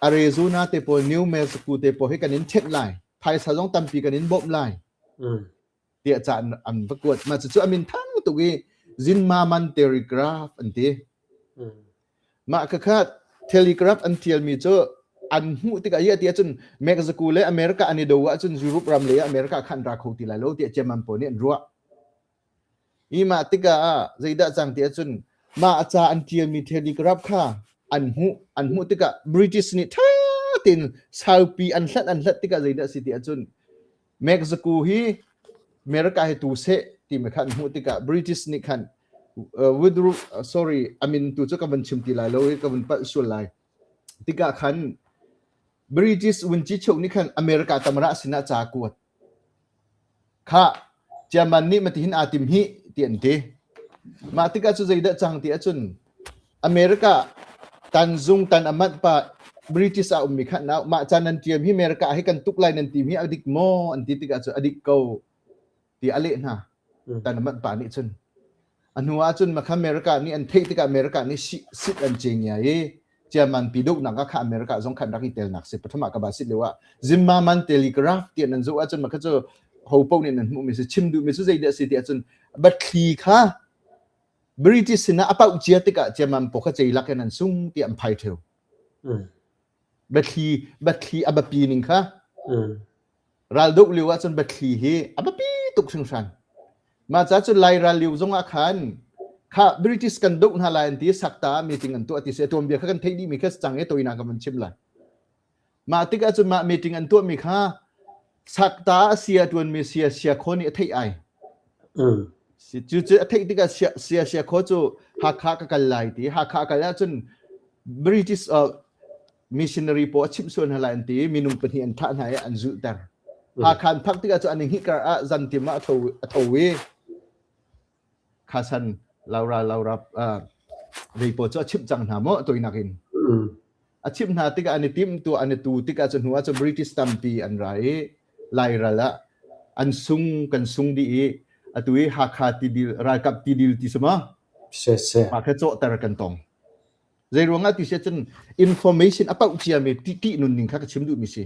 Arizona te pawl New Mexico te pawl hi kan in thenh lai. Phaisa zong tampi kan in bawmh lai. Tiah ca an va kuat. Mah cucu a min thang tuk i Zinmaman Telegraph an ti. Mah khakha Telegraph an tialmi cu an hmuh tikah hi a ti ahcun Mexico le America an i do ahcun Europe ram lei ah America kha an ra kho ti lai lo tiah German pawl nih an ruah. I mah tikah zeidah cang ti ahcun mah ca an ṭialmi telegraph kha an hmuh. An hmuh tikah British nih ṭha tein saupi an hlat an hlat tikah zeidah a si ti ahcun Mexico hi America hi tu seh timi kha an hmuh tikah British nih khan Woodrow sorry a min tu cu ka van chim ti lai lo i ka van palh sual lai. Tikah khan British vunci cheu nih khan America tamara sinah ca kuat. Khah, German nih matihin aa tim hih ti an ti. Mah tikah cu zeidah cang ti ahcun America tanzung tan a manh pa British ah ummi kha nau mah ca nan tiam hi America hi kan tuk lai nan tim hi a dik maw an ti tikah cu a dik ko ti a leh hna. Tan a manh pa nih cun. A hnu ah cun makha America nih an theih tikah America nih sit an ceng i. Chairman pi dohnak ah kha America zong khan rak i telnak si pathum ah ka ba sit lio ah Zimmerman Telegraph ti nan zoh ahcun mah kha cu ho paoh nih nan hmuh mi si chim duh mi cu zeidah si ti ahcun bathli kha British sinah a pauh cia tikah Chairman paw kha ceilak in an sung ti an phai theu. Bathli bathli a biapi ning kha Raldoh lio ahcun biathli hi a biapi tuk hringhran. Mah ca cu Lai ral lio zong ah khan kha British kan doh hna lai an ti sakta ah meeting an tuah ti si tuanbia kha kan theih dihmi kha cang i toinak ka van chim lai. Mah tikah cun mah meeting an tuahmi kha sakta a sia tuanmi sia sia khaw nih a theih ai. Cu cu a theih tikah sia sia sia khaw cu Hakha ka kal lai ti Hakha kal ahcun British missionary pawl a chimh sual hna lai an ti minung pahnih an thah hna i an zulhter. Hakha an phak tikah cu an i hngih kar ah zantim ah a tho a tho i khasan Laura Laura vei pawl cu a chimh cang hna maw toinak in a chimh hna tikah an i tim tu an i tu tikah cu hnu ah cu British tampi an ra i Lairal ah an sung kan sung dih i atu i Hakha tidil ralkap tidil ti sama Se se. mah kha cawhter kan tong. Zeiruang ah ti si ahcun information a pauh ciami tih nunning kha ka chim duhmi si.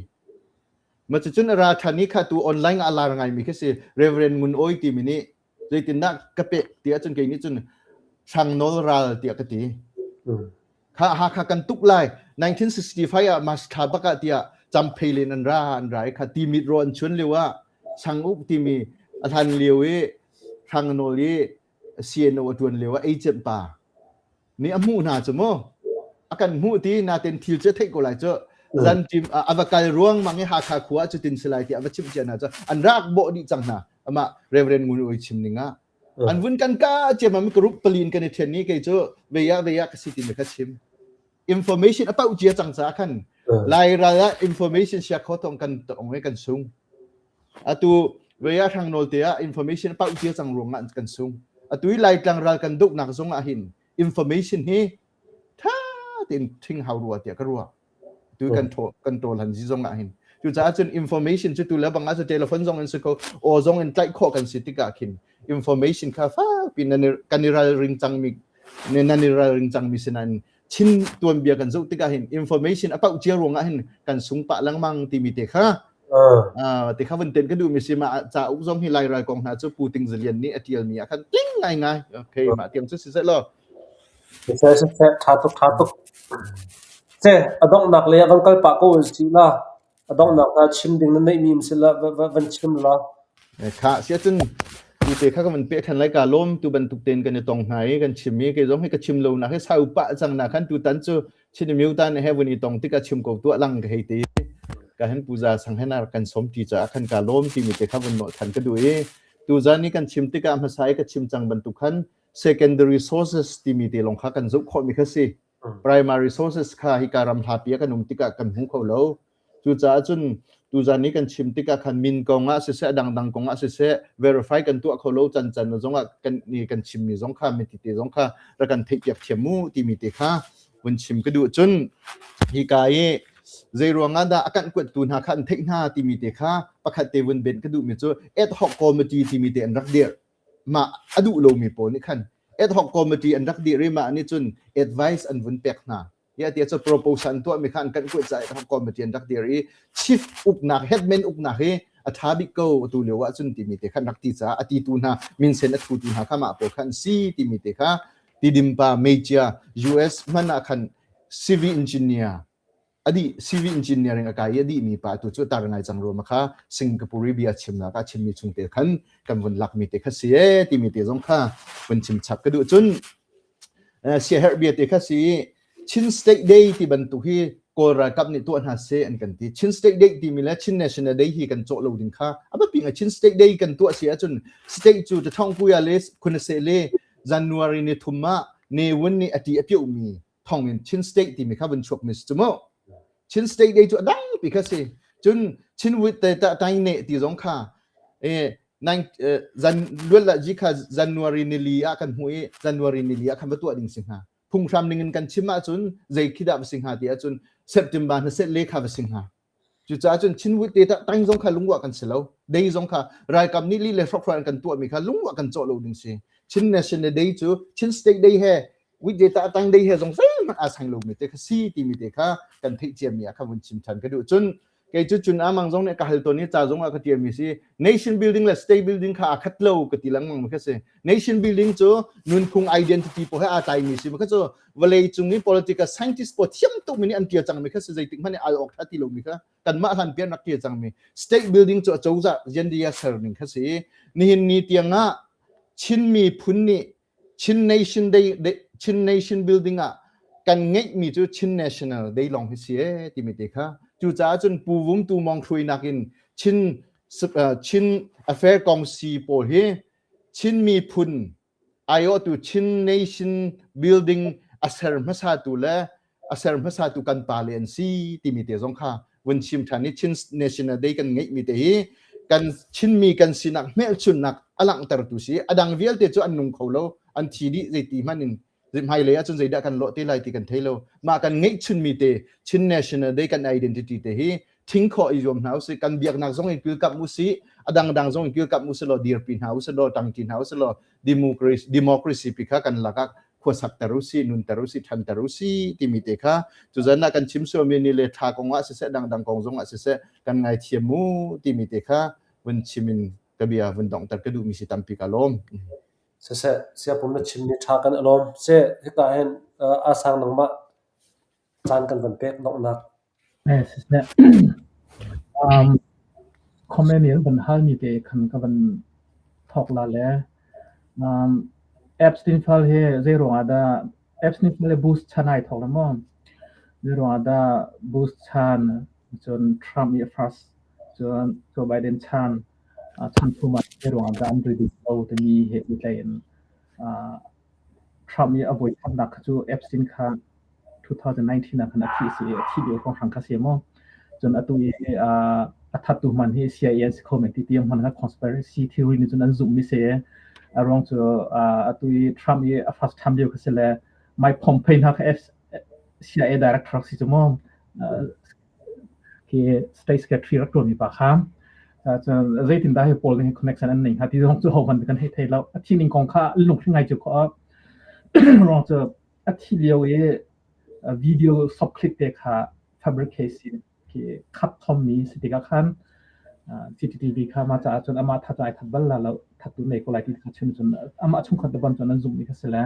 Ma cucun a ra ṭhan i kha tu online ah a lar ngaimi khi si Reverend Ngun Awi timi nih zeitindah ka pek ti ahcun kei nih cun Hrangnawl ral tiah ka ti. Kha Hakha kan tuk lai 1965 ah March thla bak ah tiah Champhei len an ra an ra i kha timit ro an chuan lio ah Sanguk timi a hlan lio i Hrangnawl i CNO a ṭuan lio ah agent pa nih a hmuh hna cu mu a kan hmuh ti natin thil cu theih ko lai cu zan tim a va kal ruang mang i Hakha khua cu tin silai ti a va chimh cia hna cu an rak bawh dih cang hna amah Reverend Ngun Ui chim ning ah an vun kan ka ciam am group palin kan i then ni kei cu veya veya ka si ti me kha chim information a pauh cia cang ca khan lai ral ah information sia kho tong kan tong kan sung Atu vei ah hrangnawl te ah information a pauh cia cang ruangah kan sung. Atu i Laitlang ral kan dohnak zong ah hin information hi tha tein thing hau rua tiah ka ruah. Tu kan tho kan tawl han zi zong ah hin. Cucaah cun information cu tu le bang ah cu telephone zong in si ko aw zong in tlaih khawh kan si tikah khin information kha fakpi nan kan i ralring cangmi nan i ralring cangmi sinain Chin tuanbia kan zoh tikah hin information a pauh cia ruangah hin kan sung pah lengmang timi te kha te kha vun ten ka duh mi si ma cauk zong hi Lairal kong hna cu Pu Ting Zalian nih a tial mi ah khan tling ngai ngai okay mah tiang cu si seh law Se se se tha tuk tha tuk se a donghnak le van kal pah ko si la A donghnak ah chim ding na neihmi um sila van chim la. Kha sia cun tu te kha ka van pe than lai ka lawm tu bantuk ten kan i tong hna i kan chim i kei zong hi ka chim lo nak hi sau pah cang na khan tu tan cu chin miu tan he vun i tong tikah chim ko tuah lang ka hei ti ka hen puza sang hen kan som ti ca khan ka lawm ti mi te kha vun nol than ka du i tu zan ni kan chim tikah hmasa i ka chim cang bantuk khan secondary sources timi te long kha kan zoh khawh mi kha si Primary sources kha hika ram hlapi ah kan um tikah kan hmu kho lo. Cucaah cun tuzan i kan chim tikah khan min kong ah siseh, dangdang kong ah siseh, verify kan tuah kho lo can can zong ah kan ni kan chimmi zong kha mi tete zong kha rak kan theihpiak thiam mu timi te kha vun chim ka duh. Cun hika i zei ruangah dah a kanh kuattu hna kha an theih hna timi te kha pakhat te vun benh ka duhmi cu ad hoc committee timi te an rak dirh. Mah a duh lomi pawl nih khan ad hoc committee an rak dir i mah nih cun advice an vun pek hna. Ya tiah cu proposal an tuahmi kha an kan kuat caah ad hoc committee an rak dir i chief uknak headman uknak hi a ṭha bik ko atu lio ah cun timi te khan rak ti caah a titu hna minsen a thutu hna kha mah pawl kha an si timi te kha Tidim pa Meicia US hman ah khan civil engineer a dih civil engineering a kai i a dihmi pa tu cu tar ngai cang ruam kha Singapore i bia chimnak ah chimmi chung te khan kan vun lakmi te kha si e timi te zong kha vun chim chap ka duh cun siaherh bia te kha si Chin State Day ti bantuk hi Kawl ralkap nih tuah hna seh an kan ti Chin State Day timi le Chin National Day hi kan cawh lo ding kha a biapi ngai Chin State Day kan tuah si ahcun state cu Tathongpuya le Khunase le January ni thum ah Ne Win nih a ti a piohmi thong in Chin State timi kha vun chuak mi si cu mu. Chin State Day cu a dang pi kha si. Cun Chin Wit te ta tai ne ti zong kha eh nine zan luat la ji kha January nili ah kan hmu i January nili ah khan va tuah ding si hnga. Phunghram ning in kan chim ahcun zei khi dah va si hnga ti ahcun September na set le kha va si hnga. Cucaah cun Chinwood te tang zong kha lungwa kan si lo. Day zong kha ralkap nih li le hrokhrawl an kan tuahmi kha lungwa kan cawh lo ding si. Chin National Day cu Chin State Day he with data tang day he zong zeihmanh Zeihmanh aa seng lomi te kha si timi te kha kan theih ciami ah kha vun chim ṭhan ka duh. Cun kei cu cun amang zong nih ka hal tawn i ca zong ah ka ṭialmi si nation building le state building kha aa khat lo ka ti lengmang mi kha si. Nation building cu nunphung identity pawl he aa tlaimi si. Kha cu vawlei cung i political scientist pawl thiam tukmi nih an ṭial cangmi kha si zeitik hmanh nih al awk ṭha ti lomi kha kanmah hlan pian rak ṭial cangmi state building cu acozah riandia ser ning kha si. Nihin ni tiang ah Chin miphun nih Chin Nation Day, Chin Nation building ah kan ngeihmi cu Chin National Day lawng hi si ee timi te kha. Cucaah cun Pu Vum Tu Mawng hruainak in Chin Chin Affair Kongsi pawl hi Chin miphun aiawhtu Chin Nation building a ser hmasatu le a ser hmasatu kan pale an si timi te zong kha vun chim ṭhan i Chin National Day kan ngeihmi te hi kan Chinmi kan sinak hmelchunnak a langhtertu si. A dang vialte cu an nung kho lo, an thi dih zeiti hmanh in hmailei ahcun zeidah kan lawh te lai ti kan thei lo. Mah kan ngeihchunmi te Chin National Day kan identity te hi thing khawh i zuam hna usih. Kan biaknak zong in kilkamh usih, a dangdang zong in kilkamh usih law dirpi hna usih law ṭangṭi hna usih law democracy democracy pi kha kan lakah khuasak ter usih, nunter usih, ṭhanter usih timi te kha tuzan ah kan chim sualmi ni le ṭha kong ah siseh, dangdang kong zong ah siseh kan ngaithiam mu timi te kha vun chim in ka bia vun donghter ka duhmi si tampi ka lawm. Siseh, siapum na chimmi ṭha kan i lawm. Seh, hika hin asang nangmah caan kan van pek donghnak. Siseh, comment in van halmi te khan ka van thawk la le Epstein file hi zei ruangah dah Epstein file hi Bush chan ai thawk la maw? Zei ruangah dah Bush chan cun Trump i first cun Joe Biden chan chan thum ah zei ruangah dah an release lo timi he pehtlai in Trump i a voi khatnak kha cu Epstein kha 2019 ah khan a thih si i a thih lio hrawnghrang kha si maw? Cun atu i a thattu hman hi CIA an si kho men ti tiang hman kha conspiracy theory nih cun an zumhmi si. A ruang cu atu i Trump i a first term lio kha si le Mike Pompeo hna kha CIA director si cu maw? Khi state secretary rak ṭuanmi pa kha. Cun zeitindah hi pawl nih connection an nei hnga ti zong cu hohmanh kan hei thei lo. A thi ning kong kha lungthli ngai cu khawh. Ruang cu a thi lio i video soft clip te kha fabricate si khi khap thommi si tikah khan CCTV kha mah caah cun amah that ai that bal la lo that tu nei ko lai ti kha chim cun amah chungkhat te ban cun an zumh mi kha si le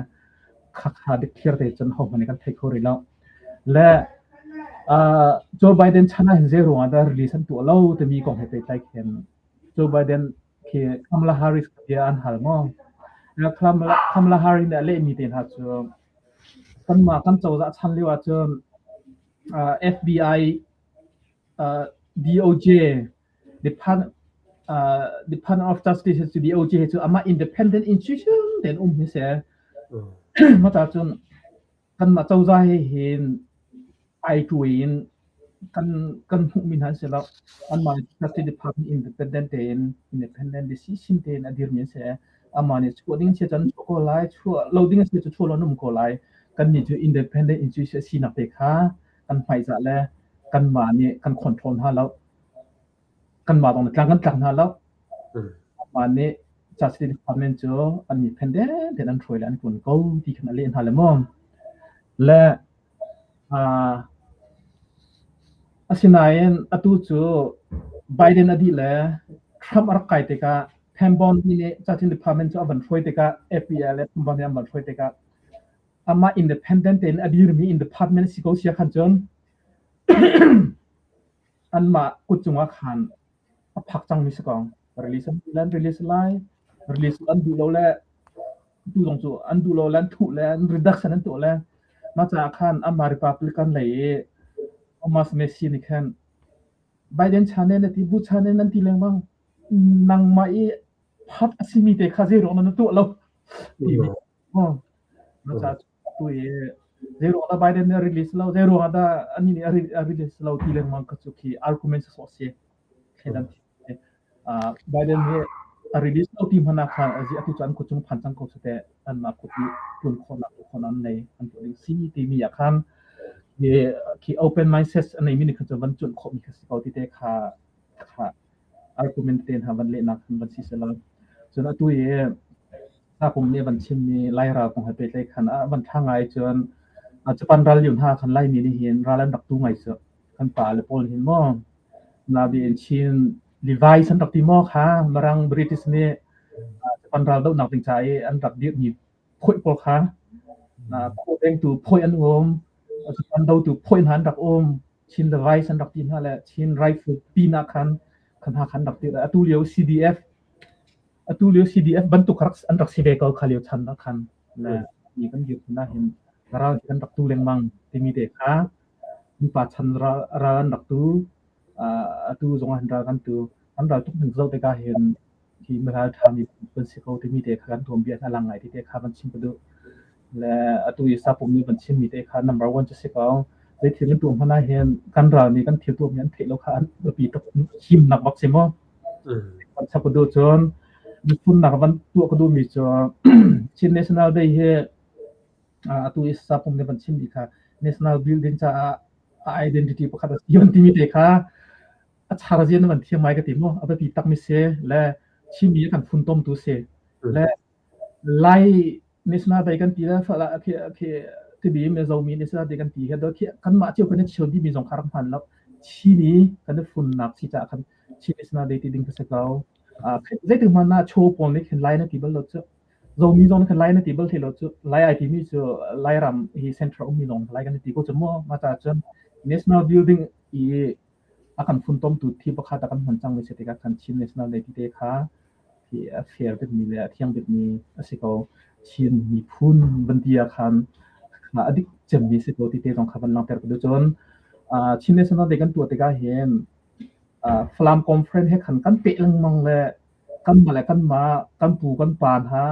kha kha dik clear te cun ho hmanh kan thei kho rih lo le Joe Biden chan ah hin zei ruangah dah release an tuah lo timi kong he pehtlai khin Joe Biden khi Kamala Harris bia an hal maw? Kamala Harris nih a lehmi te hna cu kanmah kan cozah chan lio ahcun FBI, DOJ, Department, Department of Justice cu DOJ cu amah independent institution tein um hi si. Mah ca cun kanmah cozah he hin ai ṭuai in kan kan hmuhmi hna an si lo. Anmah Justice Department independent tein independent decision tein a dirmi an si. Amah nih chuah ding si cun chuah ko lai, chuah lo ding a si cu chuah lo an um ko lai. Kannih cu independent institution sinak te kha kan hmaizah le kanmah nih kan control hna lo. Kanmah zong nih tlang kan tlak hna lo. Amah nih Justice Department cu an independent tein an hruai le an ṭuan ko ti khan a leh hna le maw. Le asinain atu cu Biden a dih le Trump a rak kai tikah Pam Bondi nih Justice Department cu a van hruai tikah FBI le Pam Bondi an van hruai tikah amah independent tein a dirmi in department si ko sia khan cun anmah kut cungah khan a phak cangmi si ko. Release an duh le an release lai, release an duh lo le tu zong cu an duh lo le an thuh le an reduction an tuah le mah caah khan amah Republican lei i Thomas Messi nih khan Biden chan in a ti Bu chan in an ti lengmang nangmah i phat a simi te kha zei ruang na tuah lo timi mah caah tu i zei ruang dah Biden nih a release lo zei ruang dah anih nih a release lo ti lengmang kha cu khi argument sawh si thleidan Biden hi a release lo ti hmanh ah khan atu cu an kut cung phan cang ko cu teh anmah kut i ṭuan khawhnak khawhnak an nei an tuah ding si timi ah khan khi open mindset a neimi nih khan cun van cuanh khawhmi kha si ko ti te kha kha argument te hna van lehnak khan van si selaw cun atu i Sakum nih van chimmi Lairal kong he pehtlaih khan a van ṭha ngai cun. Japan ral lio hna khan Laimi nih hin ral an rak tu ngai cu. Kan pa le pawl hin maw nabi in Chin Levi's an rak ti maw kha Mirang British nih Japan ral dohnak ding ca i an rak dirhmi phoih pawl kha phaw vengtu phoih an um, Japan dotu phoih hna an rak um. Chin Levi's an rak ti hna le Chin Rifle pin ah khan khan hna khan rak ti. Atu lio CDF atu lio CDF bantuk rak an rak si ve ko kha lio chan ah khan le mi kan dir hna hin ral kan rak tu lengmang timi te kha mipa chan ral an rak tu atu zong ah ral kan tu an ral tuk ning zoh tikah hin hi miral ṭha mi kan si ko timi te kha kan tuan bia hna lang ngai ti te kha van chim ka duh le atu i sapum nih van chim mi te kha number one cu si ko zei thil kan tuah hmanh ah hin kan ral nih kan thil tuah mi an theih lo kha an biapi tuk himnak bak si mu van chap ka duh cun miphunnak van tuah ka duh mi cu Chin National Day hi atu i sapum nih van chim mi kha national building caah a identity pakhat a si van timi te kha a char zian van thiam ngai ka ti mu a biapi tak mi si le Chinmi a kan funtomtu si le Lai National Day kan ti le fala khi khi tibi Mizomi National Day kan ti he do khi kanmah cio kan i cheu dimi zong kha rak hman lo Chini kan i funnak si caah khan Chin National Day ti ding ka si ko. Zeitik hmanh ah chaw pawl nih khin Lai na ti bal lo cu Zomi zong khan Lai na ti bal thei lo cu Lai ai timi cu Lairam hi central ummi lawng Lai kan ti ko cu mu ma ca cun national building i a kan funtomtu thi pakhat a kan hman cangmi si tikah khan Chin National Day ti te kha hi a fair bikmi le a thiang bikmi a si ko. Chin miphun van ti ah khan a dik cemmi si ko ti te zong kha van langhter ka duh. Cun Chin National Day kan tuah tikah hin Falam Conference he khan kan peh lengmang le kanmah le kanmah kan pu kan pa hna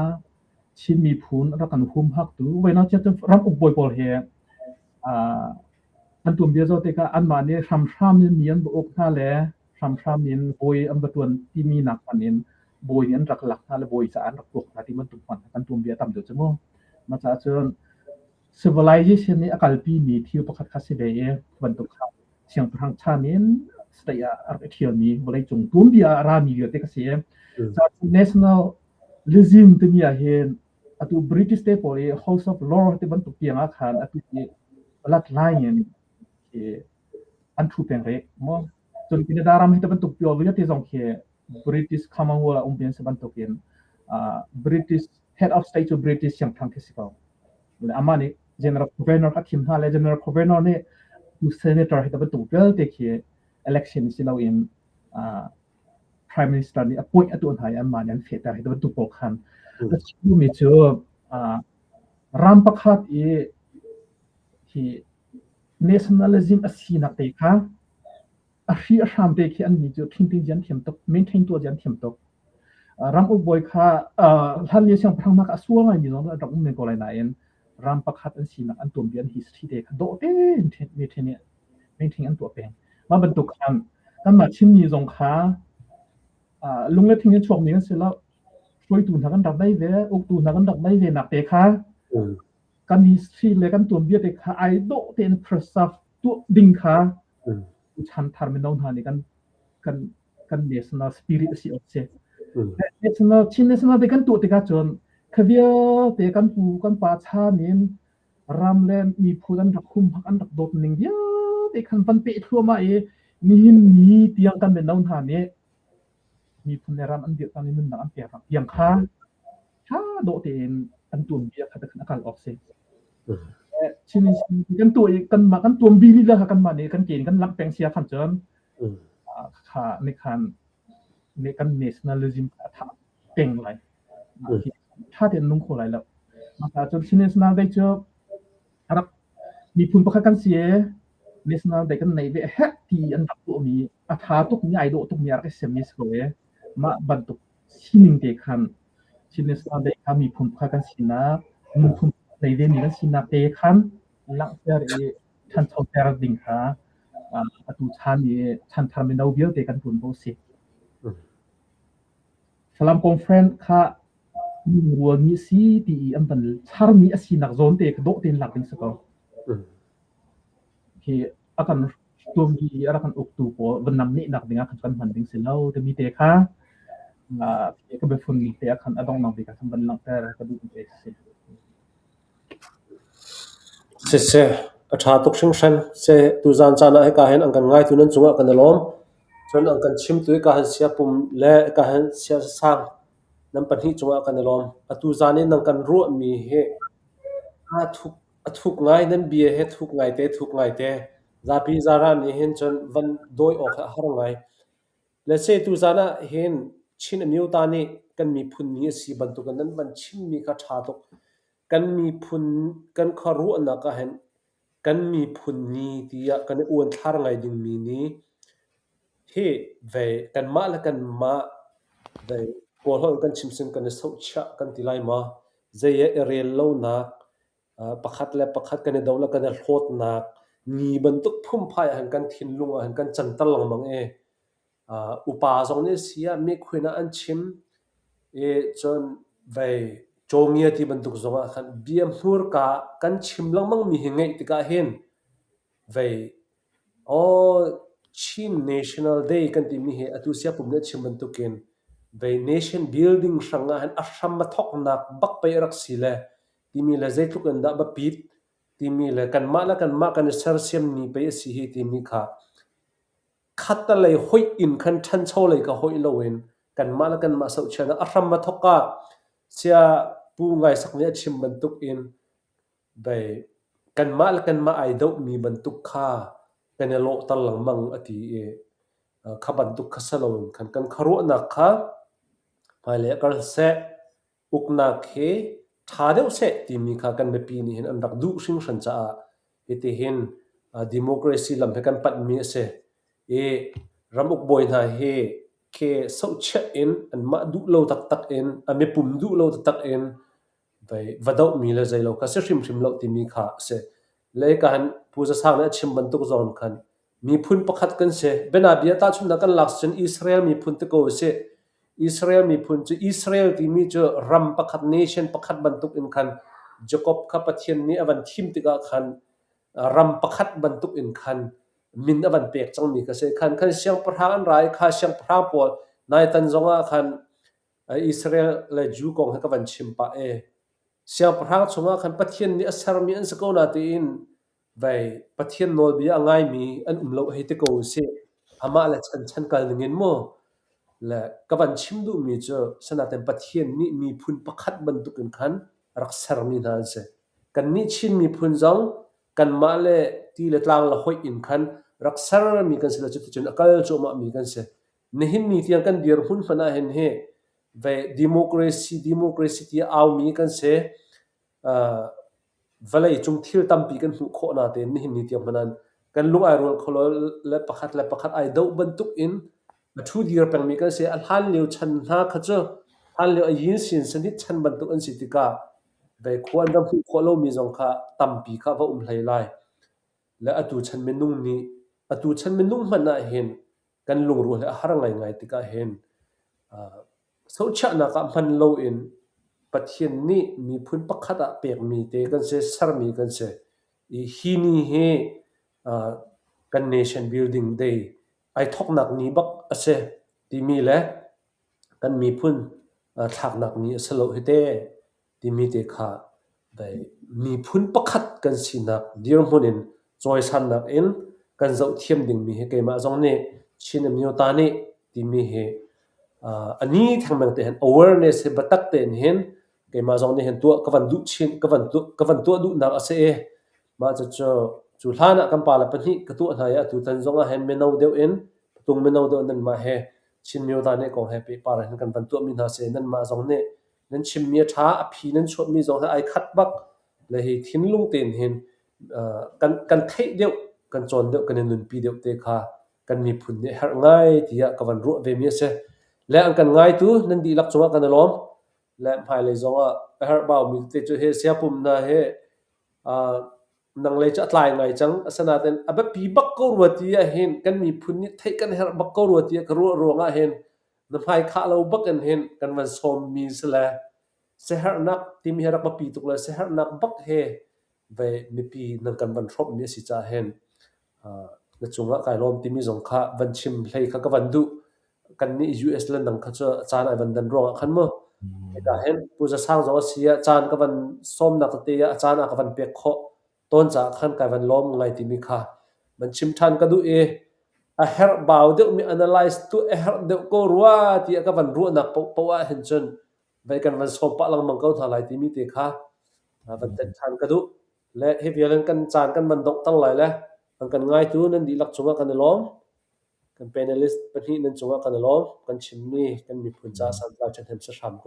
Chin miphun rak kan humhaktu voina chia cun ram uk bawi pawl he An tuanbia zoh tikah anmah nih hramhram in mi an va uk hna le hramhram in bawi an va ṭuan timi nak hmanh in bawi nih an rak lak hna le bawi caah an rak tuak hna ti bantuk hmanh kan tuanbia a tam deuh cu mu. Mah caah cun civilization nih a kalpimi thil pakhat kha si ve i bantuk kha siangpahrang chan in state ah a rak i ṭhialmi vawleicung tuanbia ah a rami vialte ka si i nationalism timi ah hin Atu British te pawl i House of Lords ti bantuk tiang ah khan atu i bloodline in an ṭhu peng rih maw. Cun Canada ram hi ti bantuk pio vialte zong khi British Commonwealth ah um ve an si bantukin British head of state cu British siangpahrang khi si ko. Amah nih General Governor a thim hna le General Governor nih tu senator hi ti bantuk vialte khi election si loin Prime Minister nih appoint a tuah hna i anmah nih an fehter hi bantuk pawl khan a chimmi cu ram pakhat i hi nationalism a sinak te kha a hri a hram te khi an nih cu thinting zian thiam tuk maintain tuah zian thiam tuk ram uk bawi kha hlan lio siangpahrang hna kha a sual ngaimi zong rak um men ko lai nain ram pakhat an sinak an tuanbia an history te kha dawh tein maintain maintain an tuah peng. Mah bantuk khan kanmah Chinmi zong kha lung le thing in chuakmi kan si lo. Hruaitu hna kan rak nei ve, uktu hna kan rak nei ve nak te kha kan history le kan tuanbia te kha ai dawh tein preserve tuah ding kha chan thar mino hna nih kan kan kan national spirit a si awk si. National Chin national te kan tuah tikah cun kha vialte kan pu kan pa chan in ram le miphun an rak humhak an rak dawt ning vialte khan van peh thluahmah i nihin ni tiang kan mino hna nih miphun le ram an dirh i nunnak an pek tiang kha ṭha dawh tein an tuanbia kha khan a kal awk si. Chin kan tuah i kanmah kan tuanbi lila kha kanmah nih kan ke in kan langh peng sia khan cun kha nih khan nih kan nationalism a thah peng lai. Ṭha tein nung kho lai lo. Mah cun Chin National Day cu rak miphun pakhat kan si i National Day kan neih ve heh ti an rak tuahmi a ṭha tukmi ai dawh tukmi a rak i semmi si ko i mah bantuk sining te khan Chin National Day kha miphun pakhat kan sinak miphun nei vemi kan sinak te khan langhter i ṭhanchoter ding kha atu chan i chanthar mino vialte kan ṭuanvo a si. Falam Conference kha lungrualmi a si ti i an van charmi a sinak zawn te kha dawh tein lak ding si ko. Hi a kan tuammi i a rak kan uktu pawl van namnehnak ding ah khan kan hman ding si lo timi te kha ka biafun te ah khan a donghnak bik ah khan van langhter ka duh te si. Siseh, a ṭha tuk hringhran. Seh, tuzaan caan ah hika hin an kan ngaitu nan cungah kan i lawm. Cun an kan chimtu hika hin siapum le hika hin siasasang nan pahnih cungah kan i lawm. Atu zaan i nan kan ruahmi hi aa thuk a thuk ngai, nan bia hi thuk ngaite, thuk ngaite. Zapi zaran nih hin cun van dawi awk hi a har ngai. Let's say tuzaan ah hin Chin Amyota nih kan miphun ni a si bantukin nan van chimmi kha ṭha tuk. Kan miphun kan khuaruahnak ah hin kan miphun ni tiah kan i uanthlar ngai dingmi ni hi vei kanmah le kanmah vei Kawlholh in kan chim sin kan i sohchiah kan ti lai maw? Zei ah i rel lonak, pakhat le pakhat kan i do le kan i hlawtnak ni bantuk phunphai ah hin kan thinlung ah hin kan canter lengmang i upa zong nih si ah mikhuin ah an chim i cun vei cawngia ti bantuk zong ah khan bia hmurka kan chim lengmang mi hi ngaih tikah hin vei aw Chin National Day kan timi hi atu siapum nih a chim bantukin vei nation building hrang ah hin a hram a thawknak bak pei a rak si le timi le zeitluk in dah biapit timi le kanmah le kanmah kan i sersiam ni pei a si hi timi kha khattelei hoih in khan ṭhancho lei ka hoih loin kanmah le kanmah sohchiatnak a hram a thawk ah sia Pu Ngai Sak nih a chim bantuk in bei kanmah le kanmah ai dohmi bantuk kha kan i lawhter lengmang a ti i kha bantuk kha si loin khan kan khuaruahnak kha hmailei ah kal seh. Uknak hi ṭha deuh seh timi kha kan mipi nih hin an rak duh hringhran caah hitihin democracy lam hi kan panhmi a si. I ramuk bawi hna hi ke sohchiah in anmah duh lo taktak in a mipum duh lo taktak in va dohmi le zeilo kha si hrimhrim lo timi kha a si. Le ka han Pu Za Sang nih a chim bantuk zawn khan Miphun pakhat kan si. Bianabia tahchunhnak kan lak cun Israel miphun ti ko usih. Israel miphun cu Israel timi cu ram pakhat, nation pakhat bantuk in khan Jacob kha Pathian nih a van thim tikah khan ram pakhat bantuk in khan min a van pek cangmi kha si. Khan khan siangpahrang an ra i kha siangpahrang pawl naitan zongah khan Israel le Jew kong hi ka van chim pah i siangpahrang chungah khan Pathian nih a sermi an si ko na tiin Vei, Pathian nawlbia a ngaimi an um lo hei ti ko usih. Amah le chanchan kal ningin mu. Le ka van chim duhmi cu sanaten Pathian nih miphun pakhat bantukin khan rak sermi hna an si. Kannih Chin miphun zong kanmah le ti le tlang le hoih in khan rak sermi kan si le cuticun a kal cuahmahmi kan si. Nihin ni tiang kan dirhmun hmanh ah hin hi vei democracy democracy ti a aumi kan si. Vawleicung thil tampi kan hmuh khawh natein nihin ni tiang hmanh ah kan lung ai rual kho lo le pakhat le pakhat ai doh bantuk in a ṭhu dir pengmi kan si. A hlan lio chan hna kha cu hlan lio a yin sin sanit chan bantuk an si tikah vei khua an rak hmuh khawh lomi zong kha tampi kha va um hlei lai. Le atu chan minung nih atu chan minung hmanh ah hin kan lungrual hi a har ngaingai tikah hin sohchiahnak ah hman loin Pathian nih miphun pakhat ah pekmi te kan si, sermi kan si. I hi ni hi kan nation building day ai thawknak ni bak a si timi le kan miphun thlaknak ni a si lo hi te timi te kha miphun pakhat kan sinak dirhmun in cawisannak in kan zohthiam dingmi hi keimah zong nih Chin Amyota nih timi hi a ni thengmang te hin awareness hi biatak tein hin keimah zong nih hin tuah ka van duh chin ka van tuah ka van tuah duhnak a si i mah cucu cu hlan ah kan pale pahnih ka tuah hna i atu tan zong ah hin mino deuh in patung mino deuh nanmah he Chin Myota nih kong he pehpar hin kan van tuahmi hna si nanmah zong nih nan chimmi a ṭha, a phi nan chuahmi zong hi ai khat bak le hi thinlung tein hin kan kan theih deuh, kan cawn deuh, kan i nunpi deuh te kha kan miphun nih herh ngai tiah ka van ruah vemi a si. Le an kan ngaitu nan dihlak cungah kan i lawm. Le hmailei zongah a herh baumi te cu hi siapum hna hi nang lei cu a tlai ngai cang. Asinain a biapi bak ko rua ti ah hin kan miphun nih theih kan herh bak ko rua tiah ka ruah ruangah hin Na hmai khah lo bak in hin kan van sawmmi si le siaherhnak timi hi rak biapi tuk le siaherhnak bak he ve mipi nan kan van hrawmhmi a si caah hin na cungah kai lawm timi zong kha van chim hlei kha ka van duh. Kannih US le nang kha cu caan ai van dan ruangah khan mu. Hika hin Pu Za Sang zong a si ah caan ka van sawmnak tete ah a caan ah ka van pek khawh. Tawn caah khan kai van lawm ngai timi kha van chim ṭhan ka duh i a herh bau deuhmi analyze tu a herh deuh ko rua tiah ka van ruahnak paohpaoh ah hin cun vei kan van sawm pah lengmang ko hna lai timi te kha van tet ṭhan ka duh. Le hi vial in kan caan kan van donghter lai le an kan ngaitu nan dihlak cungah kan i lawm. Kan panelist pahnih nan cungah kan i lawm. Kan chimmi kan miphun caah santlai ṭhahnem si hram ko.